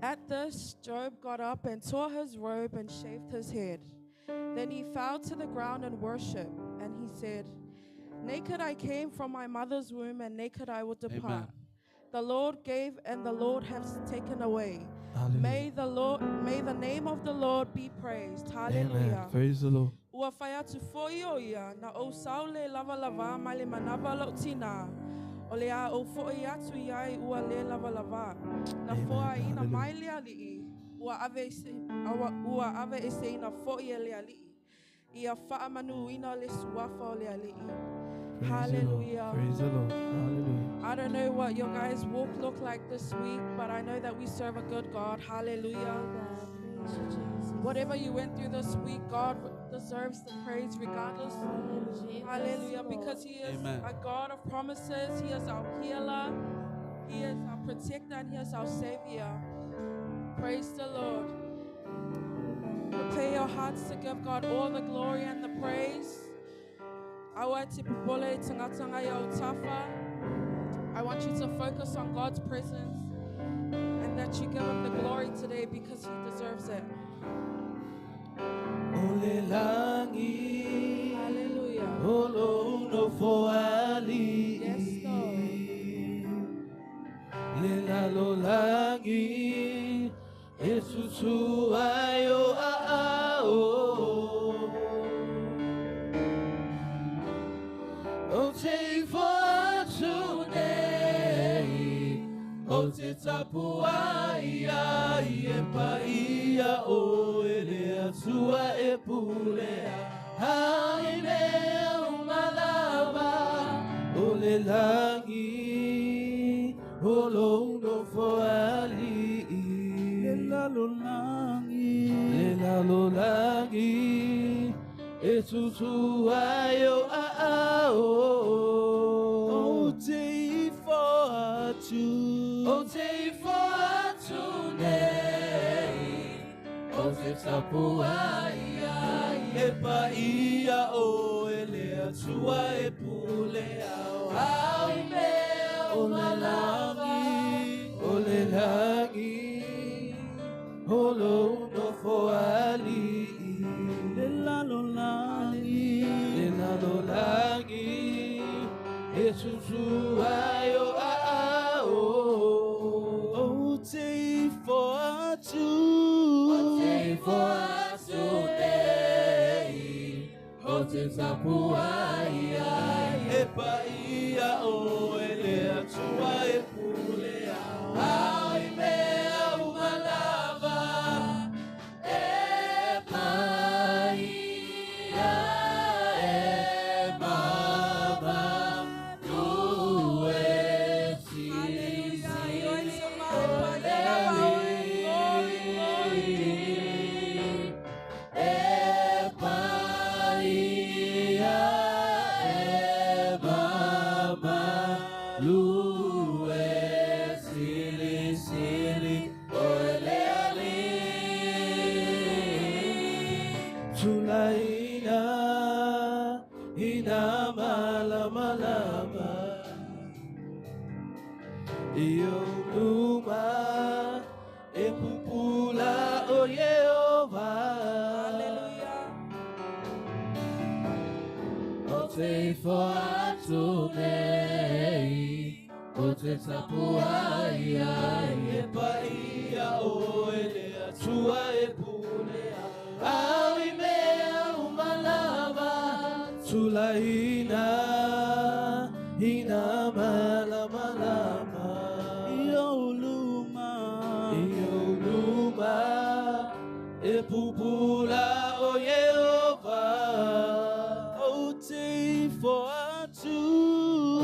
At this, Job got up and tore his robe and shaved his head. Then he fell to the ground and worshipped, and he said, Naked I came from my mother's womb, and naked I will depart. Amen. The Lord gave, and the Lord has taken away. Hallelujah. May the Lord, may the name of the Lord be praised. Amen. Hallelujah. Praise the Lord. Ua whai atu foi o ia, na o saule lava lava mai le manawa lau tina. O le a o foi atu iai ua le lava lava. Na Amen. foa ina Hallelujah. mai le alii, ua ave ese, ua ave ese ina foi e le alii. Ia whaamanu ina le suafa o le alii. Praise Hallelujah. The Lord. Praise the Lord. Hallelujah. I don't know what your guys' walk look like this week, but I know that we serve a good God. Hallelujah. Whatever you went through this week, God deserves the praise regardless. Hallelujah. Because He is Amen. a God of promises. He is our healer. He is our protector and He is our savior. Praise the Lord. Prepare your hearts to give God all the glory and the praise. Awa te popole i tangatanga ia o tafa. I want you to focus on God's presence and that you give Him the glory today because He deserves it. O le langi. Hallelujah. O lo no fo ali. Yes, Lord. Le la lo langi. E susu ai o a a o. O te ifo atu nei. O te tapu ai ai e paia o e le atua e pulea. Ai mea umalava o le langi o lo no fo ali. Le la lo langi. Le la lo langi. E tutu ai o a a o. O te ifo atu. O te ifo atu nei. O te tapu ai ai. E paia o e le atua e pule au. Au i mea o le langi. O le langi. O lo no fo ali. Le la lo langi. Le la lo langi. E susu ai o a a o. O te ifo atu. O te ifo atu nei. O te tapu ai ai. E paia o e le atua e pule au. Au i mea umalava. E paia e mama lue si Hallelujah. Glory, glory. E paia e mama lue sili sili o ele ali. Tulaina ina malama lama Io luma e pupula o Yehova. Hallelujah. O te ifo atu nei, o te tapu ai ai. E paia o ele atua e pule au i mea umalava. Tulaina ina malama lama. Io luma. Io luma e pupula o Yehova. O te ifo atu.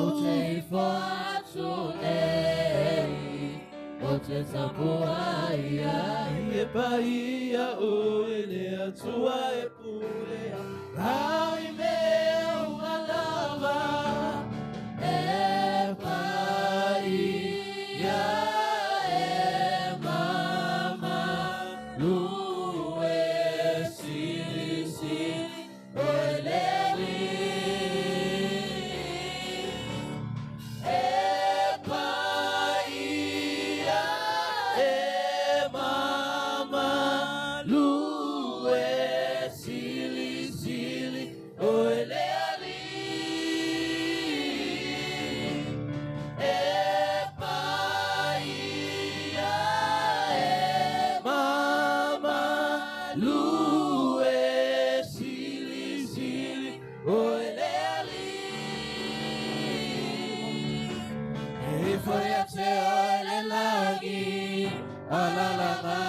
O te ifo atu nei, o te tapu ai ai. E paia o ele atua e pule au i mea umalava. E Alalanga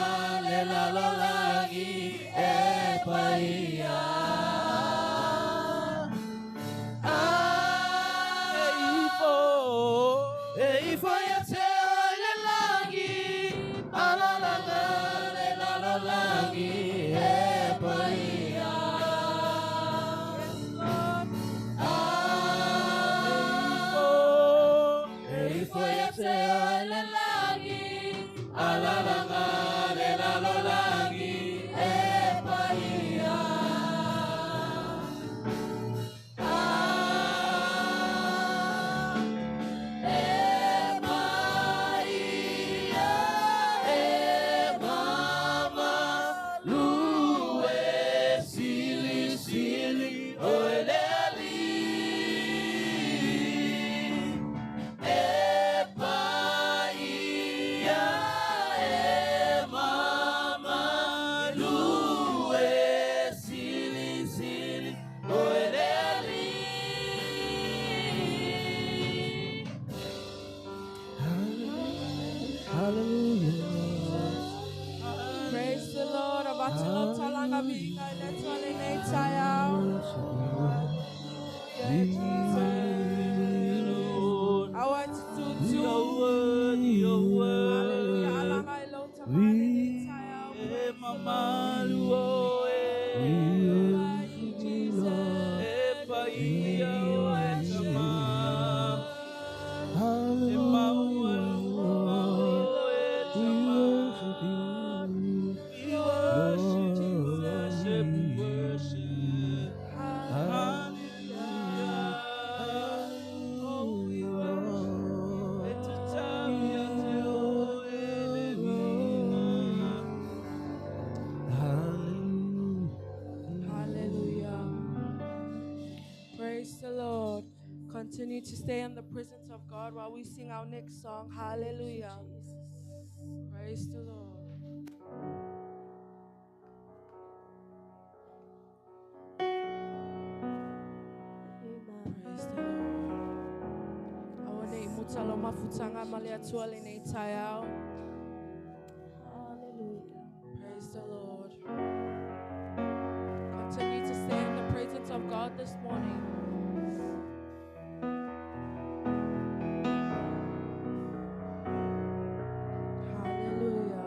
le lalolagi e paia. E ifo ia te oi le lagi, alalanga le lalolagi e paia. E ifo ia te oi le lagi, alalanga le lalolagi e paia. E paia, e mama, lue sili sili o le ali. E paia, e mama, lue sili sili o le ali. Hallelujah. Praise the Lord. Abatilo talanga viinga i le Atua lenei taeao. Hallelujah, Jesus. Aua te tutu. Hallelujah. Alanga i lau tama lenei taeao. Praise the Lord. Jesus. Hallelujah. Praise the Lord. Continue to stay in the presence of God while we sing our next song. Hallelujah. Praise the Lord. Praise the Lord. Aua nei mutalo mafutanga ma le Atua lenei taeao. Hallelujah. Praise the Lord. Continue to stay in the presence of God this morning. Hallelujah.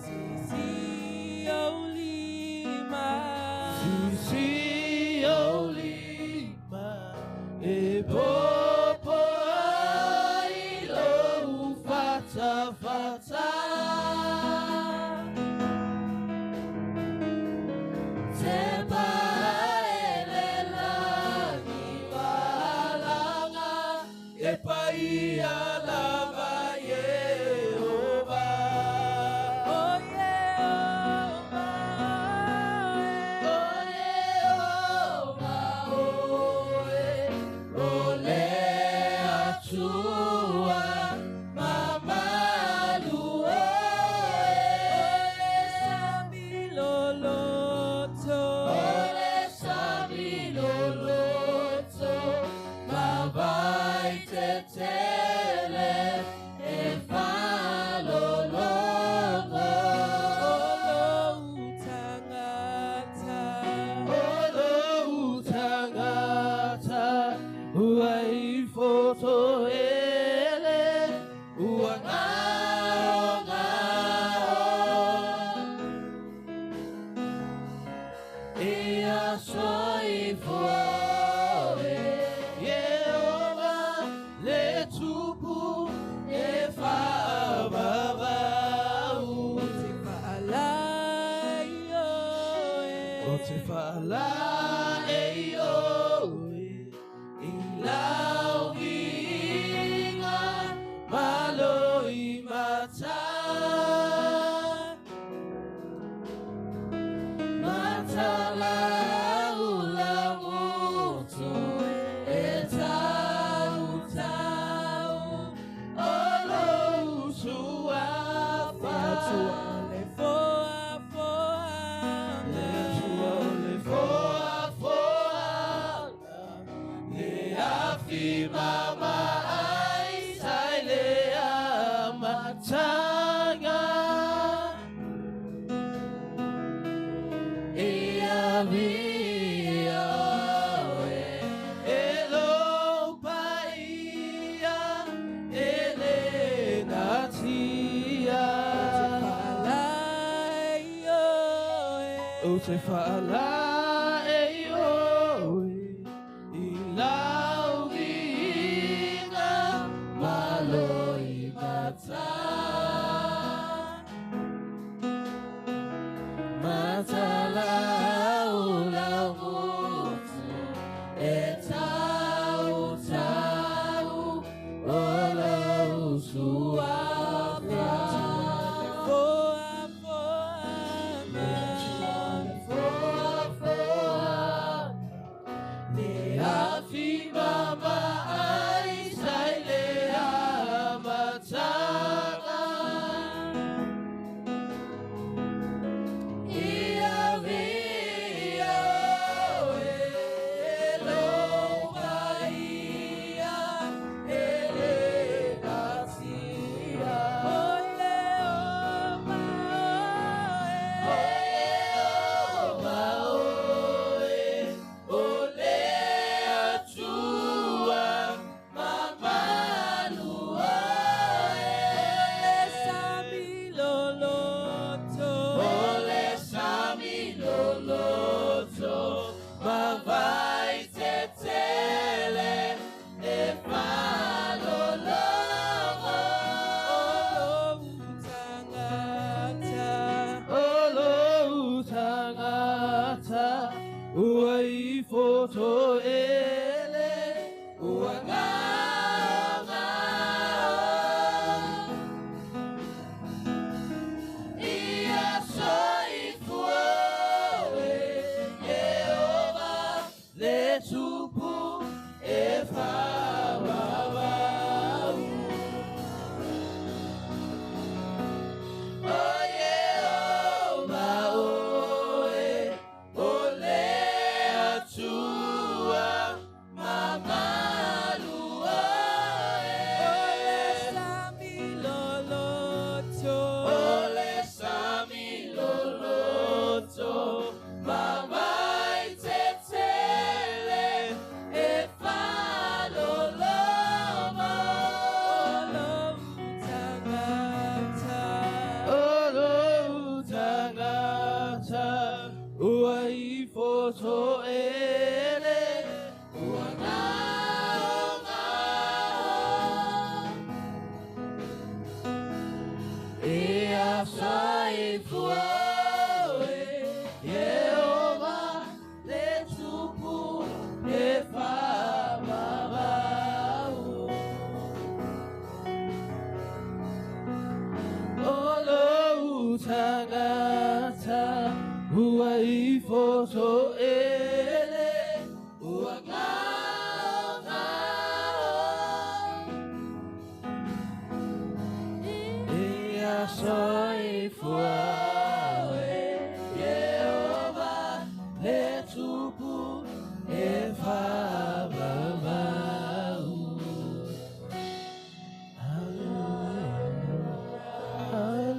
Sisi o lima. Sisi o lima. Sisi o lima, e popo ai lou fata fata. Te paele lagi malanga, e pai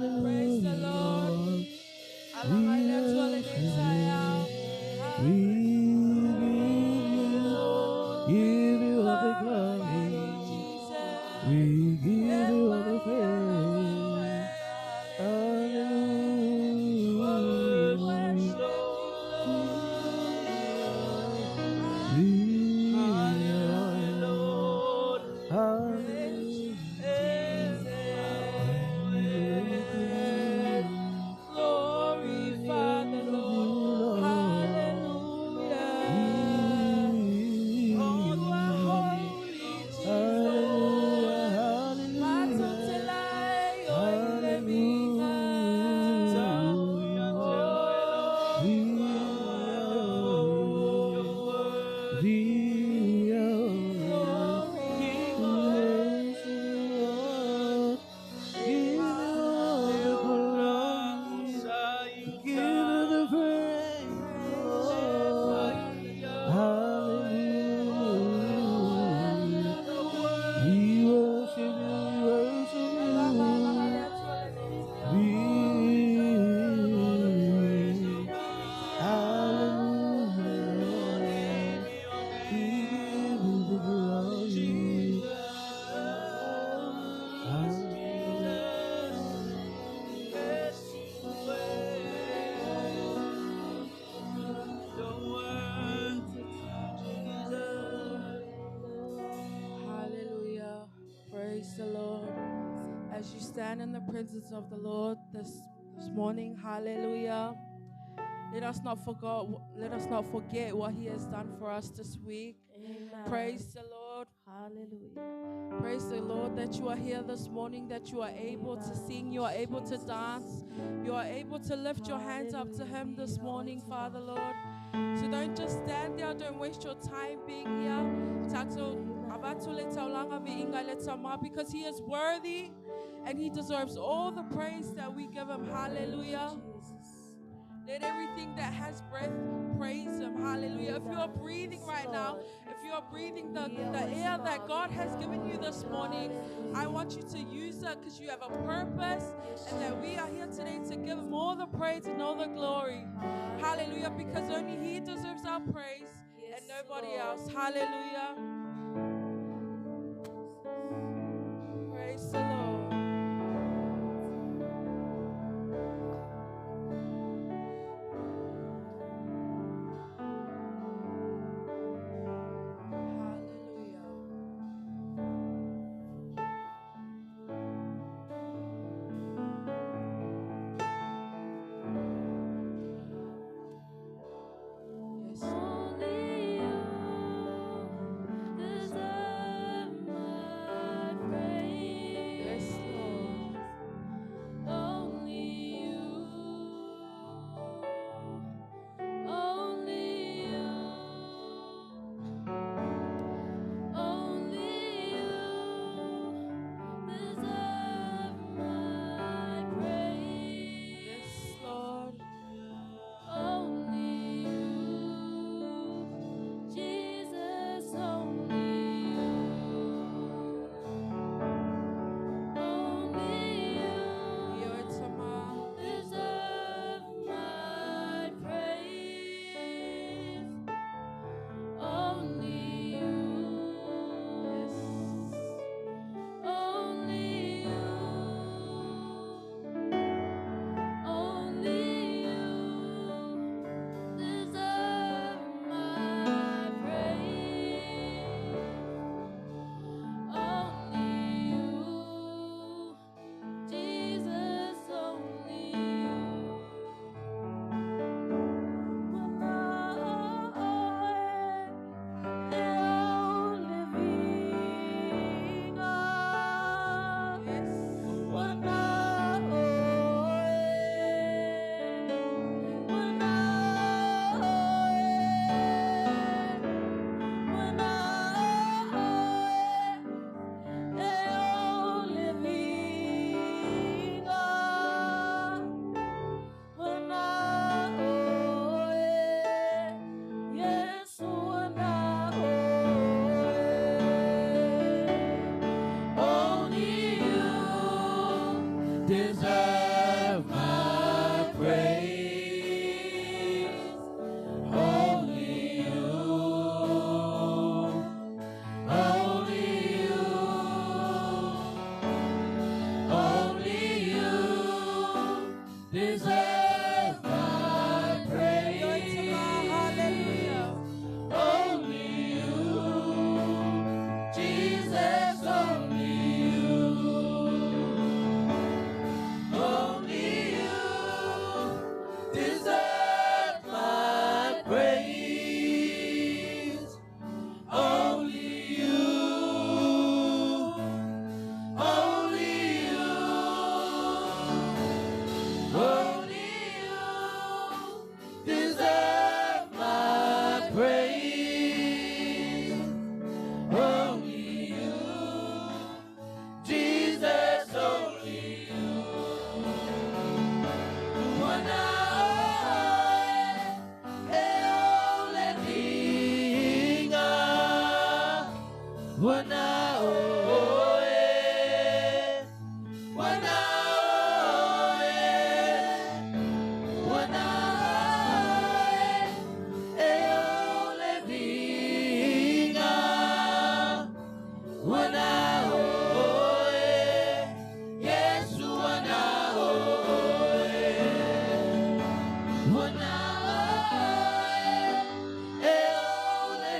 Praise the Lord. stand in the presence of the Lord this morning. Hallelujah. Let us not forget what He has done for us this week. Amen. Praise the Lord. Hallelujah. Praise the Lord that you are here this morning, that you are able to sing, you are able to dance, you are able to lift your hands up to Him this morning, Father Lord. So don't just stand there, don't waste your time being here. Because He is worthy and He deserves all the praise that we give Him. Hallelujah. Let everything that has breath praise Him. Hallelujah. If you are breathing right now, if you are breathing the air that God has given you this morning, I want you to use it because you have a purpose, and that we are here today to give Him all the praise and all the glory. Hallelujah. Because only He deserves our praise and nobody else. Hallelujah. Praise the Lord.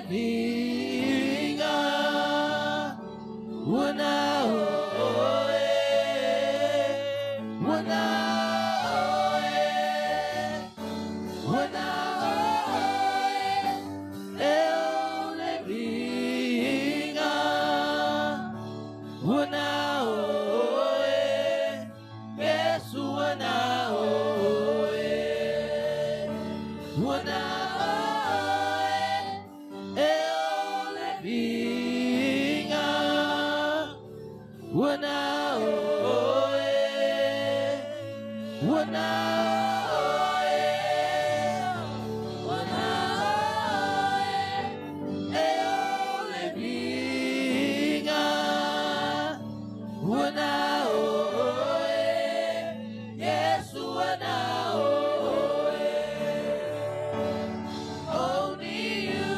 Vinga, Ua na oe e o le viiga. Ua na oe, Yesu ua na oe. Ua na oe e o le viiga. Ua na oe, ua na oe, ua na oe e o le viiga. Ua na oe, Yesu ua na oe. Only you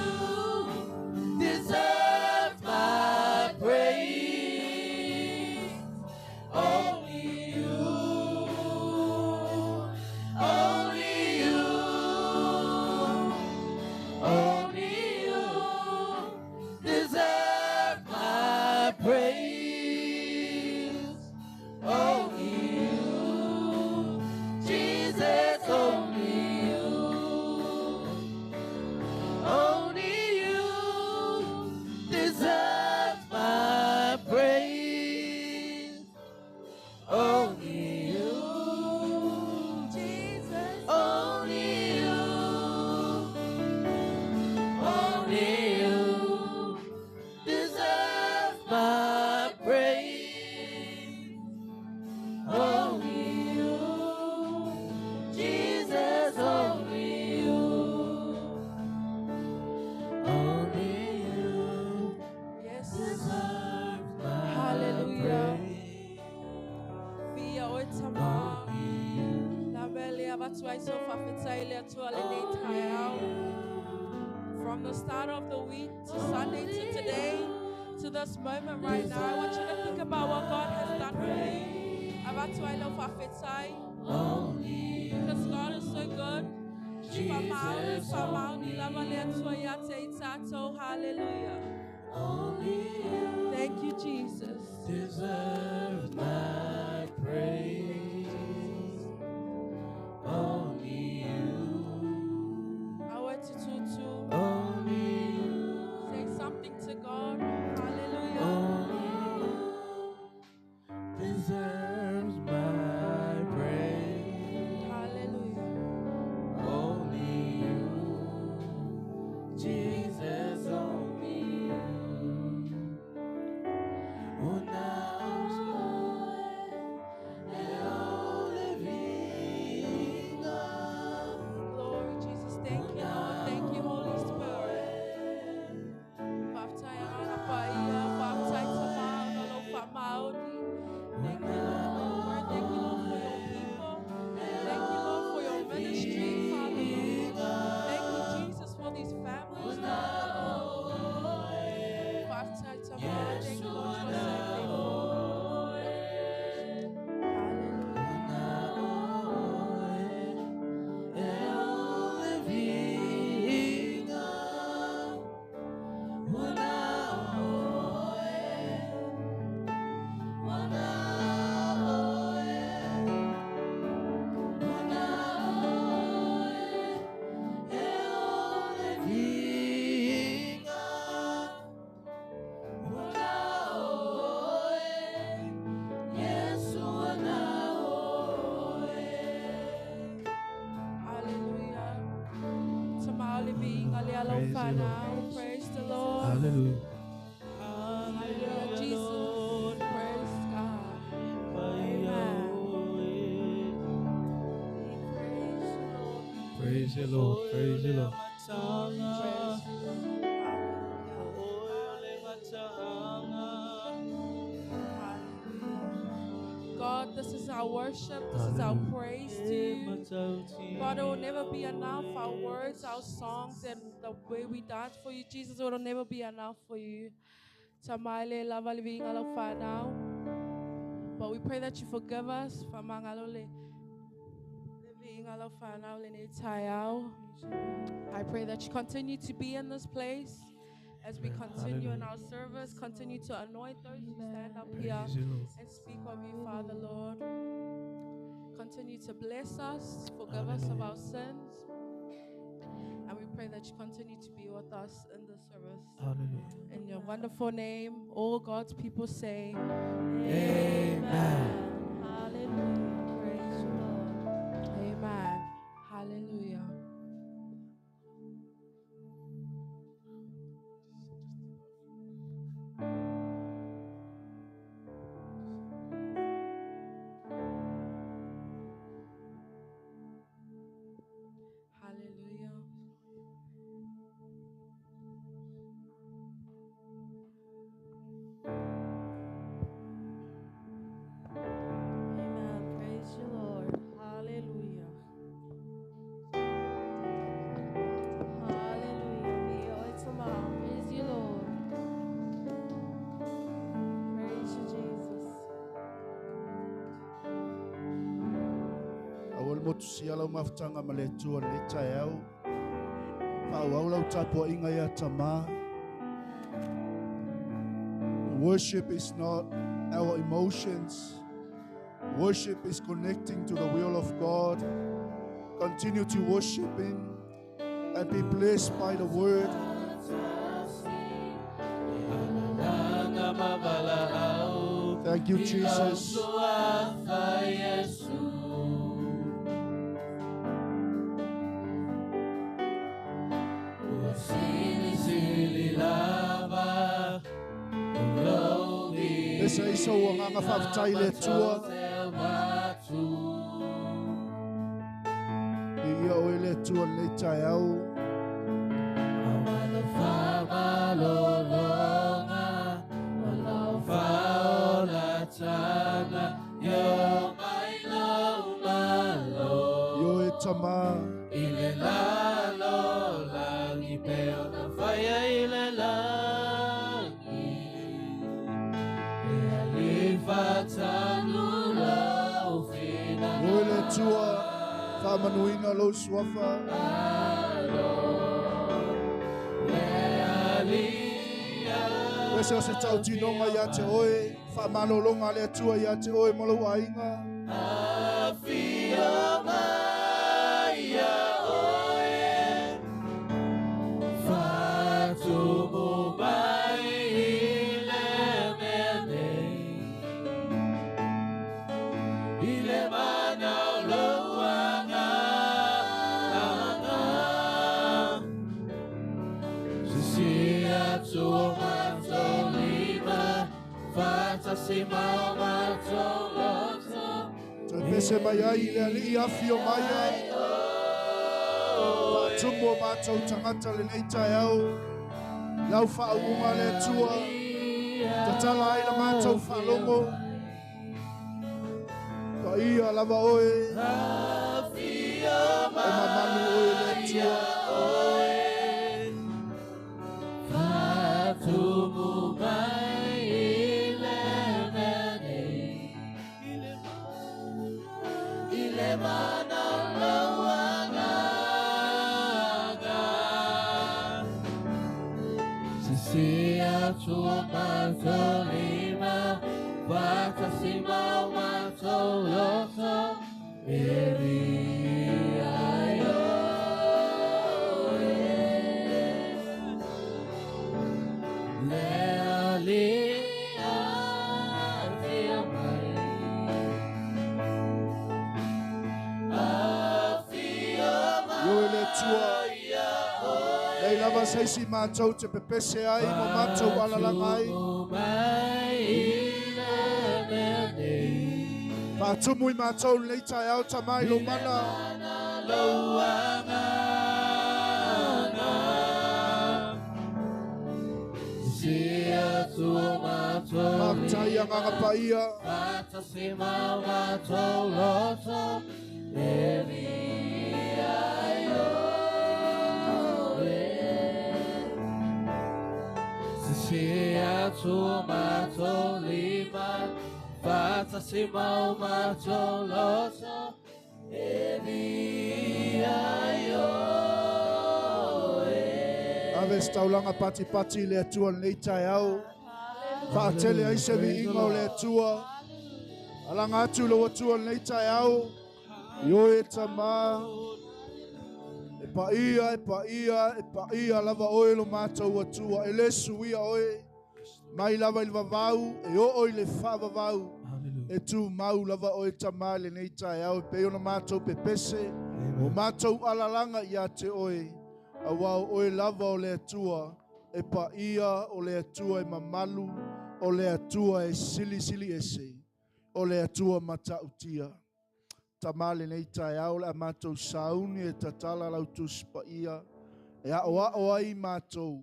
deserve my praise. Only you, only you, only you deserve my praise. Only you, Jesus, only you. Only you deserve my praise. Only you, Jesus. Only you, only you deserve my praise. Only you, Jesus, only you. Only you Yes. deserve my Hallelujah. praise. Via oe tama. Only you. La bele avatu ai so fafetai le atua lenei taeao. From the start of the week to Sunday to today, to this moment right now, I want you to think about what God has done for you. Avatu ai lau fafetai. Only you. Because God is so good. Famaoni, Jesus, famaoni, lava le atua ia te i tātou. Hallelujah. only you Thank you, Jesus. deserve my praise. Only you, Awe tututu. only you, Say something to God. Hallelujah. only you deserves my praise. Hallelujah. Only you, Jesus, only you. Una e o le viiga. Glory, Jesus. Thank you, Lord. Thank you, Holy Spirit. Fafetai ana paia, fafetai tama, ono lo famaoni. Thank you, Lord, for your word. Thank you, Lord, for your people. Thank you, Lord, for your ministry, Father, Lord. Thank you, Jesus, for these families, Lord. Fafetai tama. Thank you, Lord, you are so faithful. Hallelujah. E o le viiga. Una oe, una oe, una oe, e o le viiga. Una oe, Yesu una oe. Hallelujah. Tamaoli viiga le alo Praise the whanau. Praise the Lord. Hallelujah. Hallelujah, Jesus. Praise God. Amen. Praise the Lord. Praise the Lord. Praise the Lord. Praise the Lord. Hallelujah. God, this is our worship. This is our Hallelujah. praise to you. God, it will never be enough. Our words, our songs, and the way we dance for you, Jesus, it will never be enough for you. Tamaile lava le viiga lau whanau. But we pray that you forgive us. Whamangalo le le viiga lau whanau lenei taeao. I pray that you continue to be in this place as we continue in our service. Continue to anoint those who stand up here Praise the Lord. and speak of you, Father Lord. Continue to bless us, forgive us of our sins. that you continue to be with us in this service. Hallelujah. In your wonderful name, all God's people say, Amen. Hallelujah. Praise you, Lord. Amen. Hallelujah. Hallelujah. Amen. Praise you, Lord. Hallelujah. Hallelujah. Praise you, Lord. Praise you, Jesus. Awal mo tusia lau mafutanga ma le Atua le taeao. Whaau lau tapuaʻiga ia tamā. Worship is not our emotions. Worship is connecting to the will of God. Continue to worship Him and be blessed by the word. Thank you, Jesus. Esa isa ua nganga whaafatai le Atua. I ia oe le Atua lenei taeao. Io e tamā. Io e le Atua, whaamanuina lou suafa. Pese o se tautinoga ia te oe, whaamalologa le Atua ia te oe ma lou aiga. Toe pese mai ai le alii afi o mai ai. Whaatumu o mātou tangata lenei taeao. Lau whaauunga le Atua. Tatala ai la mātou whaalongo. Ka ia lava oe. E mamanu oe le Atua. Io e le Atua. Lei lava saisi mātou te pepese ai mo mātou alalanga ai. Whaatumu i mātou lenei taeao tamai lo mana. Whaafatai a nganga paia. Ave se taulaga patipati i le Atua lenei taeao. Faatele ai se viiga o le Atua. Alaga atu lou Atua lenei taeao. Ioe tamā. E Paia, e paia, e paia lava oe lo mātou atua. E le suia oe. Mai lava i le vavau, e oo i le whaavavau. Hallelujah. E tū mau lava oe tamā i lenei taeao e pei ona mātou pepese. O Amen. mātou alalanga ia te oe. Auā o oe lava o le Atua. E paia o le Atua e mamalu. O le Atua e silisili ese. O le Atua matautia. Tamā lenei taeao o le a mātou sauni e tatala lau Tusi Paia. E aoao ai mātou.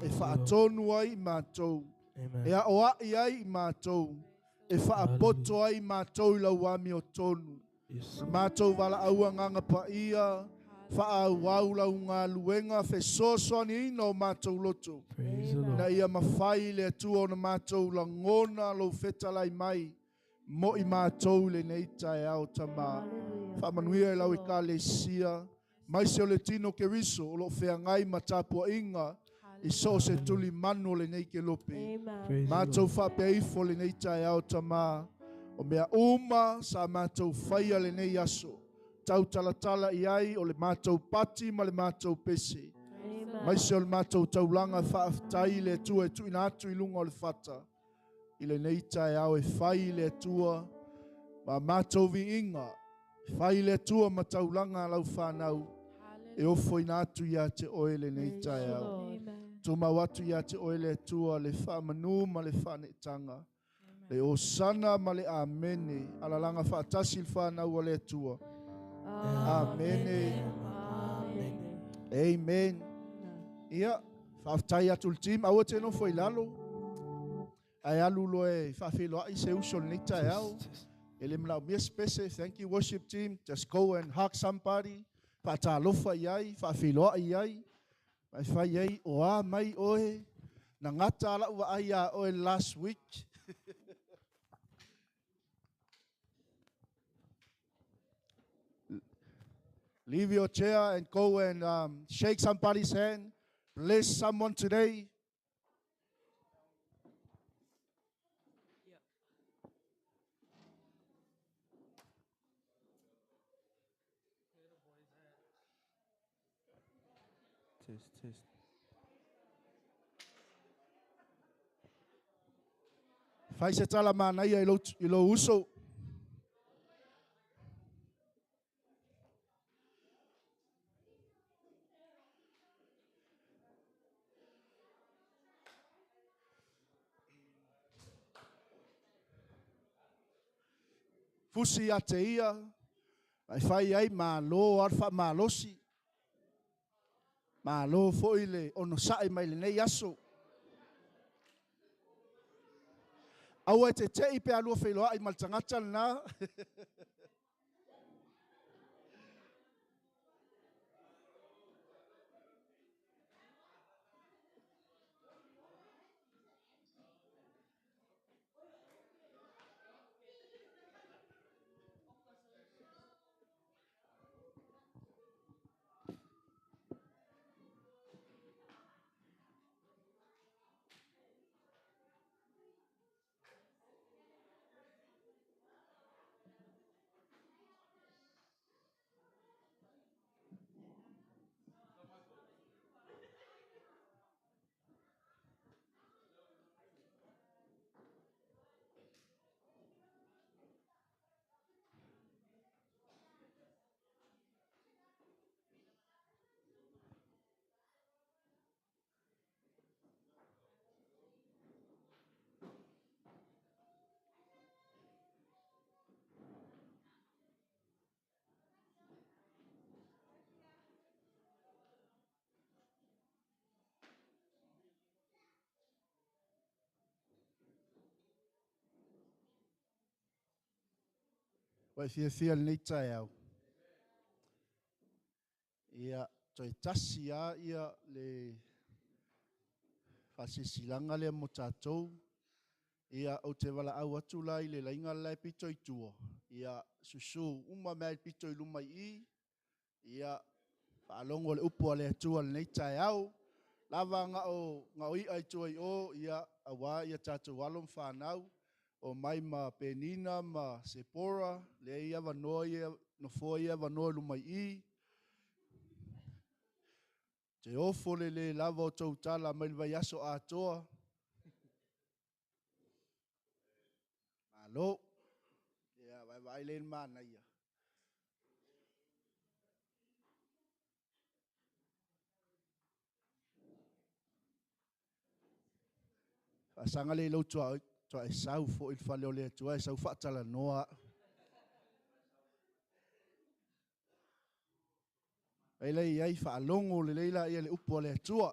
E faatonu ai mātou. Amen. E aoai ai mātou. E faapoto ai mātou i lau amiotonu. Yes. Mātou valaau agaga paia, faaauau lau galuega fesoasoaniina o mātou loto. Praise the Na Lord. ia mafai le Atua ona mātou lagona lou fetalai mai, mo i mātou i lenei taeao tamā. Hallelujah. Faamanuia i lau Praise the Lord. ekalesia, mai se o le tino Keriso o loo feagai ma tapuaiga i so o se tulimanu o lenei kelope. Amen. Praise the Mātou Lord. faapea ifo lenei taeao tamā. O mea uma sa mātou faia lenei aso. Tau talatala i ai o le mātou pati ma le mātou pese. Amen. Mai se o le mātou taulanga faafetai i le Atua e tuuina atu i luga o le fata. I lenei taeao e fai i le Atua ma mātou viiga. Fai i le Atua ma taulanga a lau whanau. E ofoina atu ia te oe lenei Praise the taeao. Lord. Amen. Tumau atu ia te oe le Atua le whaamanu ma le whaanetanga. Le osana ma le amene. Alalanga whaatasi le whanau o le Atua. Amene. Amen. Amen. Ia, whaafetai atu le team. Aua te nofo i lalo. Ai alu loa e whaawheloai se uso lenei taeao. Test, test. E le manaomia se pese. Thank you worship team. Just go and hug somebody. Whaatalofa i ai, whaawheloai i ai. Mai whai ai, o a mai oe. Na ngata ala ua ai a oe last week. Leave your chair and go and shake somebody's hand. Bless someone today. Test, test. Fai se tala manaia i lou, i lou uso. Fusi ia te ia, ai fai ai malo ar wha malosi. Malo foi le ono sa'i mai lenei aso. Aua e te tei pe alua whailoa i ma le tagata lena. Ua e fiafia lenei taeao. Ia, toe tasi lava ia le faasilasilaga lea mo tatou. Ia, ou te valaau atu la i le laiga lalae pito i tua. Ia, susu uma mea i le pito i luma i i. Ia, faalogo le upu a le Atua lenei taeao. Lava ga'o i'a i tua i o, ia, auā ia tatou alo ma fanau. O mai ma Penina ma Sepora, lea ia avanoa ia, nofoa ia avanoa i luma i i. Te ofo le lē lava o tou tala mai le vaiaso atoa. Malo. Ia, vaevaai lea i le manaia. Faasaga lea i lou tuaoi, faatoa e sau foi i le fale o le Atua e sau faatalanoa au. Ai lea i ai faalogo lelei laia i le upu a le Atua.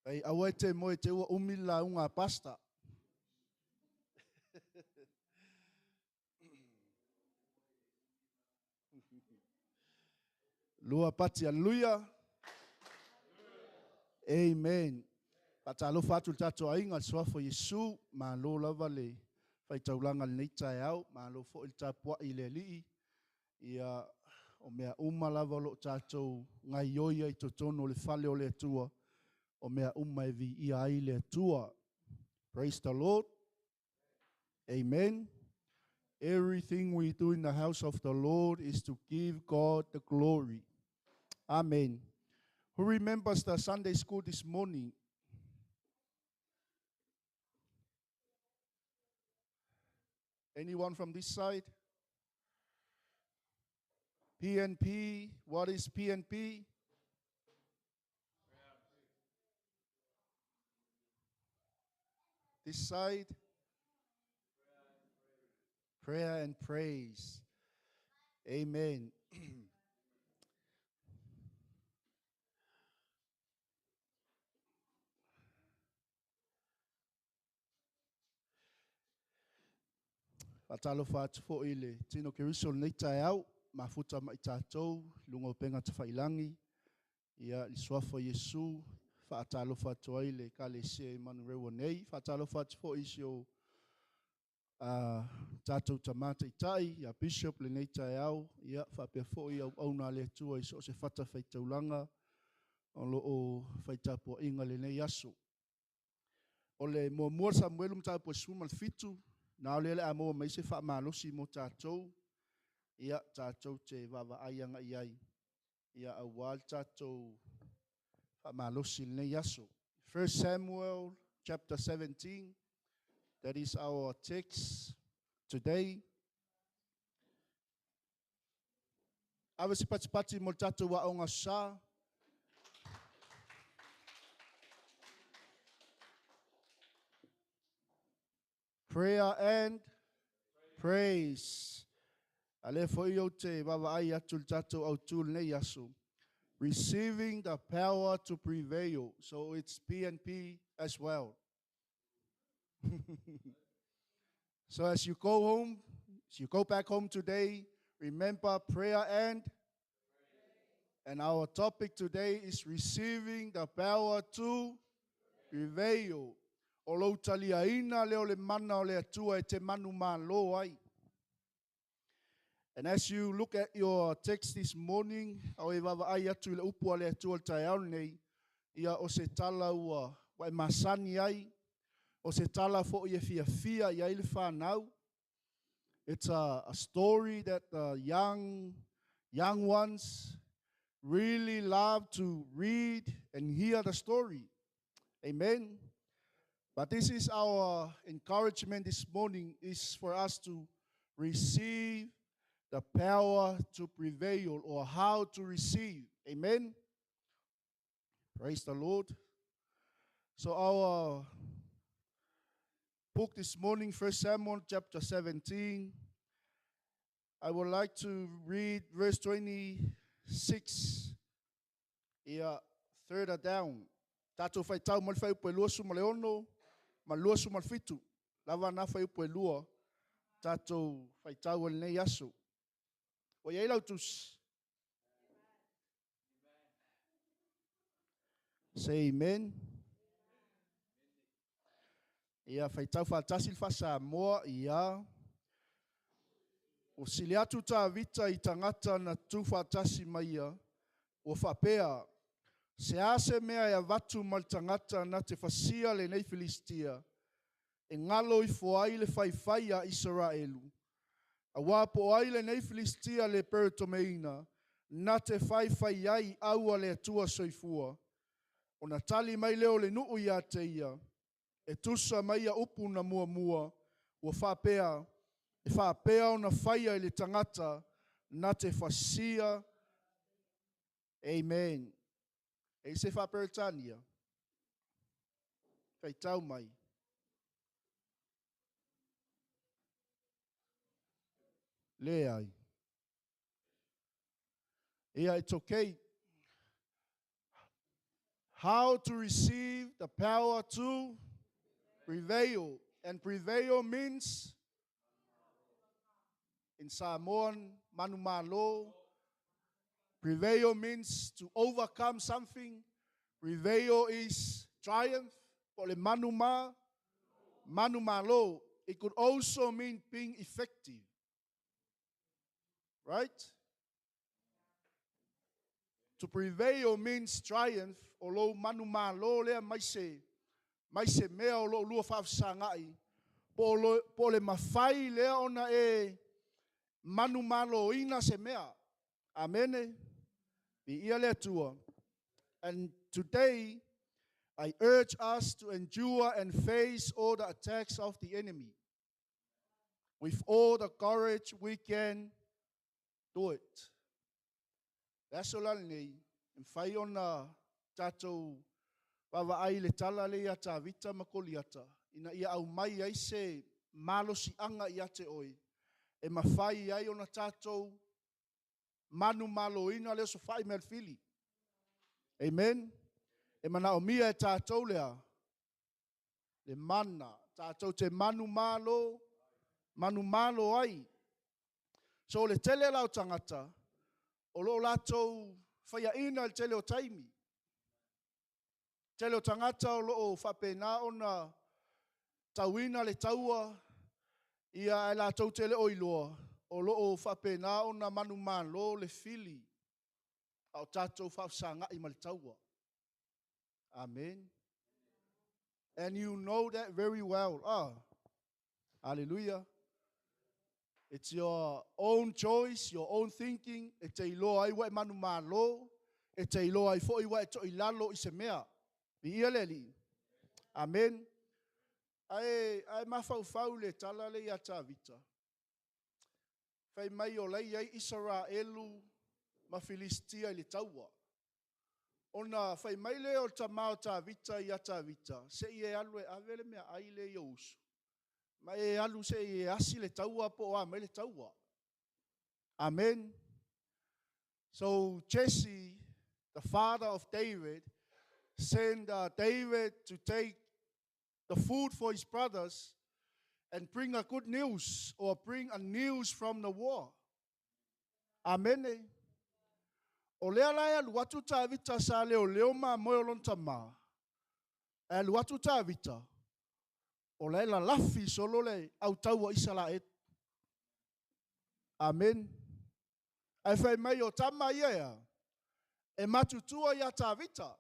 Ai, aua e te moe te ua umi le lauga a pastor. Lua pati, haleluia. Amen. Faatalofa atu i le tatou aiga i le suafa o Iesu, malo lava le faitaulaga i lenei taeao, malo foi le tapuai i le Alii. Ia, o mea uma lava o lo o tatou gaioi ai i totonu o le fale o le Atua, o mea uma e viia ai le Atua. Praise the Lord. Amen. Everything we do in the house of the Lord is to give God the glory. Amen. Who remembers the Sunday school this morning? Anyone from this side? PNP. What is PNP? This side? Prayer and praise. Amen. Faatalofa atu foi i le tino Keriso o lenei taeao, mafuta ma i tatou i luga o upega tafailangi, ia le suafa o Iesu, faatalofa atu ai le Ekalesia i Manurewa nei. Faatalofa atu foi i si o tatou tama taitai, ia Bishop lenei taeao, ia faapea foi auauna a le Atua i so o se fatafaitaulaga o lo o faitapuaiga lenei aso. O le muamua Samuelu mataupu e 17, na o lea o le a maua mai se faamalosi mo tatou, ia tatou te vaavaai agai ai, ia aua le tatou faamalosi i lenei aso. 1 Samuel chapter 17, that is our text today. Ave se patipati mo le tatou aoga sa. Prayer and praise. A lea foi ou te vaavaai atu i le tatou autu i lenei aso. Receiving the power to prevail. So it's PNP as well. So as you go home, as you go back home today, remember prayer and And our topic today is receiving the power to prevail. O lou taliaina lea o le mana o le Atua e te manumalo ai. And as you look at your text this morning, o e vaavaai atu i le upu a le Atua i le taeao lenei, ia o se tala ua e masani ai, o se tala foi e fiafia i ai le whanau. It's a story that the young ones really love to read and hear the story. Amen. But this is our encouragement this morning, is for us to receive the power to prevail, or how to receive. Amen. Praise the Lord. So our book this morning, 1 Samuel chapter 17, I would like to read verse 26, ia, further down. Tatou faitau mai le fuaiupu e 26 ma le 27. Lava na fuaiupu e lua, tatou faitau o lenei aso. O i ai lau tusi. Say amen. Ia, faitau faatasi le faa-Samoa, ia. O sili atu Tavita i tagata na tu faatasi mai ia, ua faapea, se a se mea e avatu ma le tagata na te fasia lenei Filistia, e ngalo ifo ai le faifai a Isaraelu. Aua po ai lenei Filistia le peretomeina, na te faifai ai i au a le Atua soifua. Ona tali mai lea o le nuu ia te ia, e tusa ma ia upu na muamua, ua faapea, e faapea ona faia i le tagata na te fasia. Amen. E se faaperetania, faitau mai. Leai. Ia, it's okay. How to receive the power to prevail. And prevail means, in Samoan, manumalo. Prevail means to overcome something. Prevail is triumph. Po le manuma, manumalo. It could also mean being effective. Right? To prevail means triumph. O lou manumalo lea mai se, mai se mea o lou lua faafesagai. Po o le mafai lea ona e manumaloina se mea. Amene. Viia le Atua. And today, I urge us to endure and face all the attacks of the enemy. With all the courage we can do it. Le aso la lenei, e mafai ona tatou vaavaai i le tala lea ia Tavita ma Koliata, ina ia aumai ai se malosiaga ia te oe, e mafai ai ona tatou manumaloina le osofai ma le fili. Amen. E manaomia e tatou lea, le mana, tatou te manumalo, manumalo ai. So le tele la o tagata, o loo latou faiaina le tele o taimi. Tele o tagata o loo faapena ona tauina le taua, ia ae latou te le o iloa, o loo faapena ona manumalo le fili a o tatou faafesagai ma le taua. Amen. And you know that very well. Ah, hallelujah. It's your own choice, your own thinking. E te iloa ai wa e manumalo, e te iloa ai foi wa e to ilalo i se mea. Viia le Alii. Amen. Ae, ae mafaufau le tala le ia Tavita. Fai mai o lai ai Isaraelu ma Filistia i le taua. Ona fai mai lea o le tama o Tavita ia Tavita, se i e alu e ave le meaai lea i ou uso. Ma e alu se i e asi le taua po o a mai le taua. Amen. So Jesse, the father of David, sent David to take the food for his brothers and bring a good news or bring a news from the war. Amen. O lea la e alu atu Tavita sa leoleo mamoe o lona tama. E alu atu Tavita, o la e lalafi solo le autaua Isaraelu. Amen. Ae fai mai o tama ia ea, e matutua ia Tavita.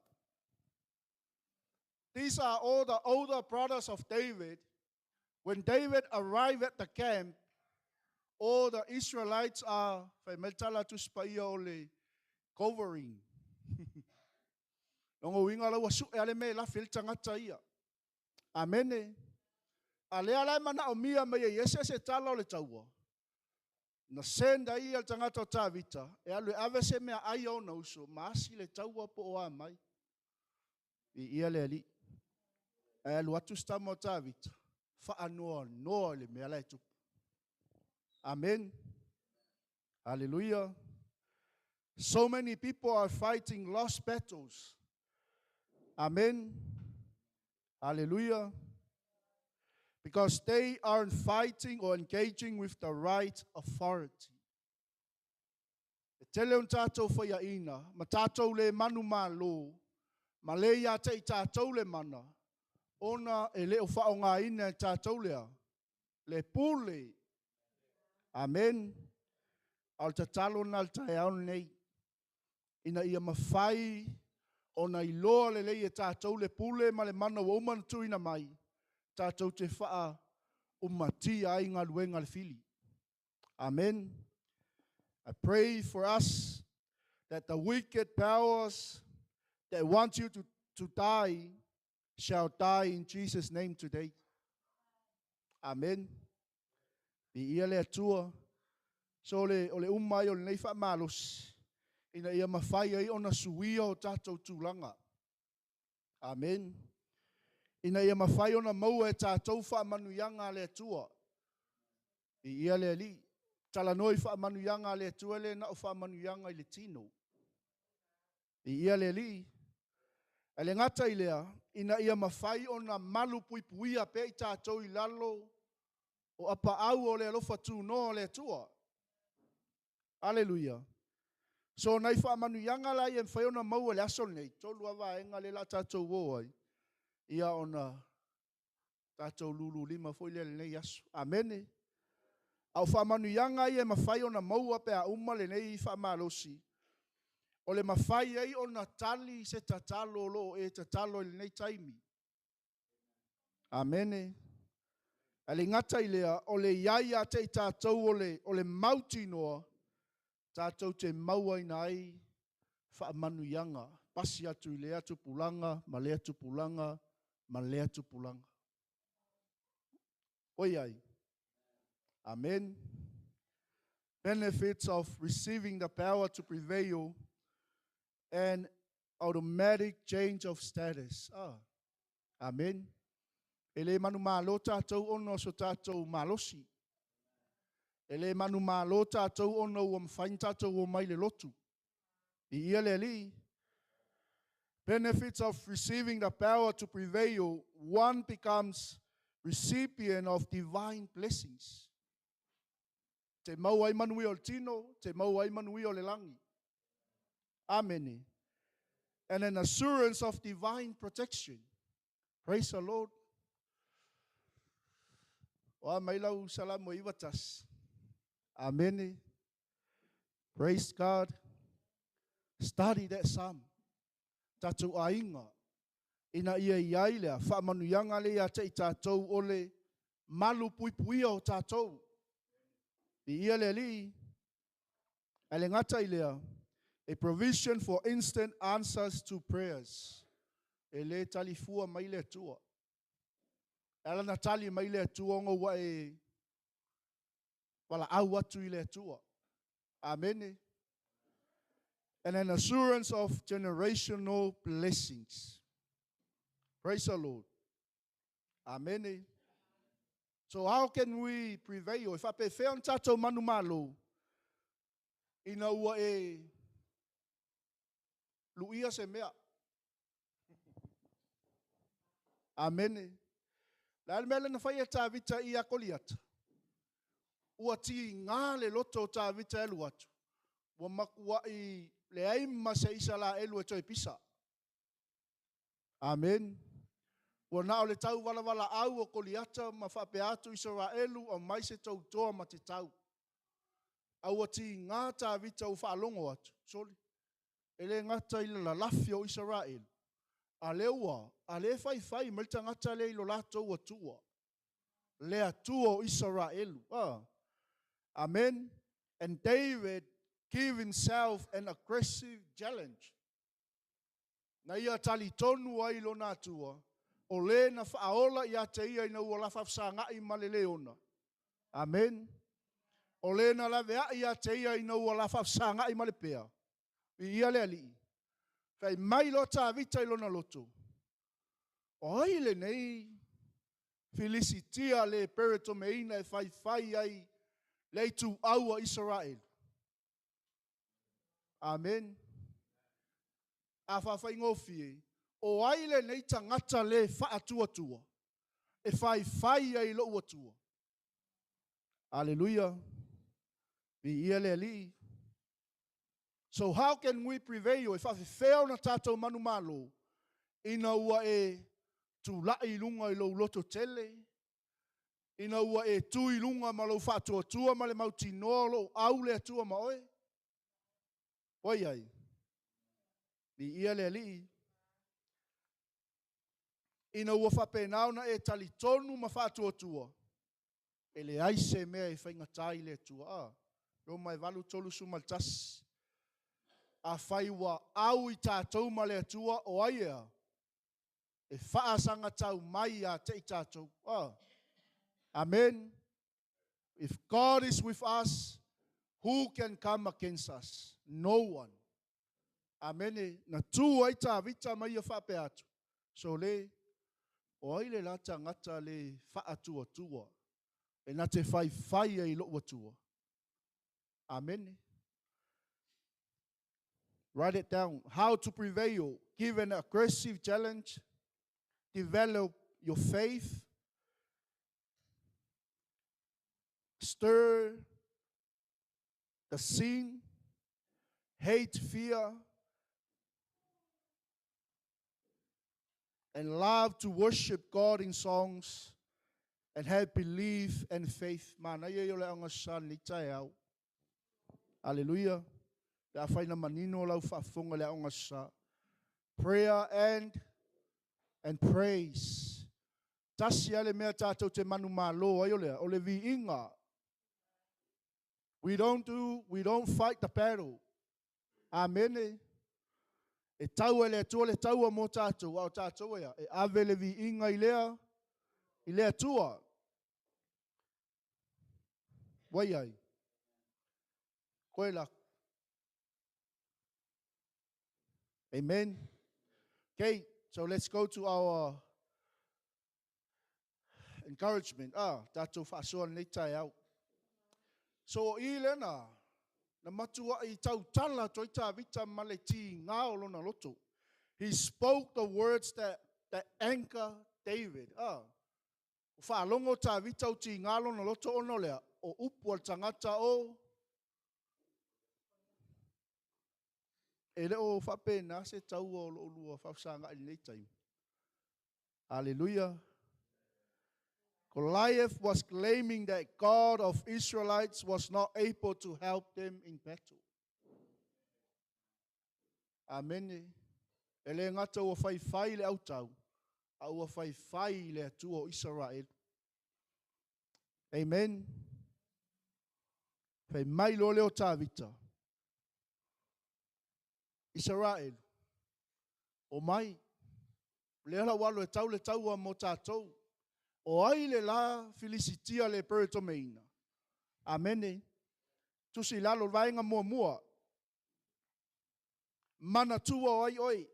These are all the older brothers of David. When David arrived at the camp, all the Israelites are, fai mai le tala a Tusi Paia o le covering. Lona uiga la ua sue a le mea e lafi ai le tagata ia. Amene. A lea la e manaomia mai e Iese se tala o le taua. Na send ai ia le tagata o Tavita e alu e ave se meaai a ona uso ma asi le taua po o a mai. Viia le Alii. Ae alu atu si tama o Tavita, faanoanoa i le mea la e tupu. Amen. Hallelujah. So many people are fighting lost battles. Amen. Hallelujah. Because they aren't fighting or engaging with the right authority. E tele o tātou faiaina, ma tātou le manumalo, ma le ia te i tātou le mana, ona e le o faaaogaina e tātou lea, le pule. Amen. A o le tatalo lena i le taeao lenei, ina ia mafai ona iloa lelei e tātou le pule ma le mana ua uma ona tuuina mai, tātou te faaumatia ai galuega a le fili. Amen. I pray for us. That the wicked powers that want you to die shall die in Jesus' name today. Amen. Viia le Atua. So le, o le uma ai o lenei faamalosi, ina ia mafai ai ona suia o tatou tulaga. Amen. Ina ia mafai ona maua e tatou faamanuiaga a le Atua. Viia le Alii. Talanoa i faamanuiaga a le Atua e le na o faamanuiaga i le tino. Viia le Alii. Ae le gata i lea, ina ia mafai ona malu puipuia pea i tatou i lalo o apaau o le alofa tunoa o le Atua. Aleluia. So nai faamanuiaga la ia e mafai ona maua i le aso lenei, 3 lava vaega lea o le a tatou o ai, ia ona tatou lululima foi lea i lenei aso. Amene. A o faamanuiaga ia e mafai ona maua pe a uma lenei faamalosi, o le mafai ai ona tali se tatalo o lo o e tatalo i lenei taimi. Amene. Ae le gata i lea, o le iai ia te i tatou o le mautinoa, tatou te mauaina ai faamanuiaga, pasi atu i lea tupulaga, ma lea tupulaga, ma lea tupulaga. Oi ai. Amen. Benefits of receiving the power to prevail and automatic change of status. Amen. E le manumalo tatou ona o so tatou malosi. E le manumalo tatou ona ua mafai ona tatou omai le lotu. Viia le Alii. Benefits of receiving the power to prevail. One becomes recipient of divine blessings. Te maua ai manuia o le tino, te maua ai manuia o le lagi. Amen. And an assurance of divine protection. Praise the Lord. O a mai lau Salamo 91. Amen. Praise God. Study that psalm. Tatou aiga. Ina ia iai lea, faamanuiaga le ia te i tatou o le malu puipuia o tatou. Viia le Alii. Ae le gata i lea, a provision for instant answers to prayers. E le talifua mai le Atua. E ala na tali mai le Atua ona ua e valaau atu i le Atua. Amen. And an assurance of generational blessings. Praise the Lord. Amen. So how can we prevail? E faapefea ona tatou manumalo ina ua e luia se mea. Amene. Le a le mea lea na fai e Tavita ia Koliata? Ua tiga le loto o Tavita e alu atu. Ua matuai leai ma se Isaraelu e toe pisa. Amen. Ua na o le tau valavala au o Koliata ma faapea atu Isaraelu aumai se tautoa ma te tau. A ua tiga Tavita ua faalogo atu. Soli. E le gata i le lalafi o Isaraelu. A lea ua, a le faifai mai le tagata lea i lo latou Atua. Le Atua o Isaraelu. Amen. And David give himself an aggressive challenge. Na ia talitonu ai lona Atua, o le na faaola ia te ia ina ua la faafesagai ma le leona. Amen. O le na laveai ia te ia ina ua la faafesagai ma le pea. Viia le Alii. Fai mai lo Tavita i lona loto. O ai lenei Filisitia le peretomeina e faifai ai le ituau a Israel. Amen. A faafaigofie, o ai lenei tagata le faatuatua e faifai ai lou Atua. Aleluia. Viia le Alii. So how can we prevail? E faafefea ona tatou manumalo ina ua e tulai i luga i lou loto tele, ina ua e tu i luga ma lou faatuatua ma le mautinoa o lou au le Atua ma oe. Oi ai. Viia le Alii. Ina ua faapena ona e talitonu ma faatuatua, e leai se mea e faigata i le Atua. Roma e 8:31. Afai ua au i tatou ma le Atua o ai ea e faasagatau mai ia te i tatou. Oh. Amen. If God is with us, who can come against us? No one. Amene. Na tu ai Tavita ma ia faapea atu. So le, o ai le la tagata le faatuatua e na te faifai ai i lou Atua. Amene. Write it down. How to prevail. Give an aggressive challenge. Develop your faith. Stir the scene. Hate fear. And love to worship God in songs. And have belief and faith. Manaia ia o le aogasa lenei taeao. Hallelujah. Pe afai na manino lau faafofoga i le aogasa. Prayer and praise. Tasi lava le mea tatou te manumalo ai o le a? O le viiga. We don't do, we don't fight the battle. Amene. E taua e le Atua le taua mō tātou, a o tātou e a? E ave le viiga i lea, i le Atua. Wai ai? Koe la. Amen. Okay, so let's go to our encouragement. Ah, tātou whaasoa nei taeao. So o i lena, na matua'i tautala atu ai Tavita ma le tigā o lona loto. He spoke the words that, that anchor David. Ah, ua faalogo Tavita o tigā lona loto ona o le a? O upu a le tagata o E le o faapena se taua o lo olua faafesaga'i i lenei taimi. Hallelujah. Goliath was claiming that God of Israelites was not able to help them in battle. Amene. E le gata ua faifai le autau, a ua faifai i le Atua o Isaraelu. Amen. Fai mai loa lea o Tavita, Isaraelu, omai, o lea la ua alu e tau le taua mo tatou. O ai le la Filisitia le peretomeina? Amene. Tusi i lalo le vaega muamua. Manatua o ai oe.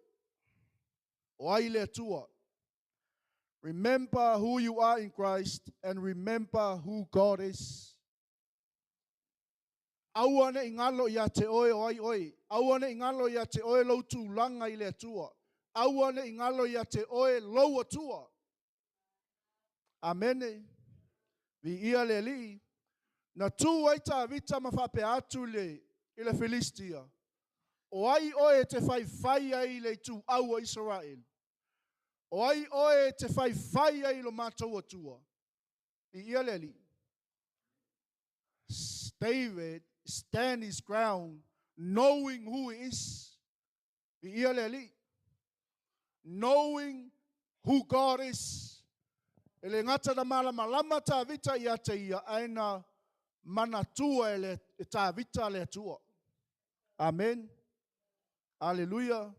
O ai le Atua. Remember who you are in Christ and remember who God is. Aua ne i galo ia te oe o ai oe. Aua ne i galo ia te oe lou tulaga i le Atua. Aua ne i galo ia te oe lou Atua. Amene. Viia le Alii. Na tu ai Tavita ma faapea atu i le, i le Filistia, O ai oe e te faifai ai i le ituau o Isaraelu? O ai oe e te faifai ai i lo matou Atua? Viia le Alii. David stand his ground knowing who he is. Viia le Alii. Knowing who God is. E le gata na malamalama Tavita ia te ia, ae na manatua e, le, e Tavita le Atua. Amen. Aleluia.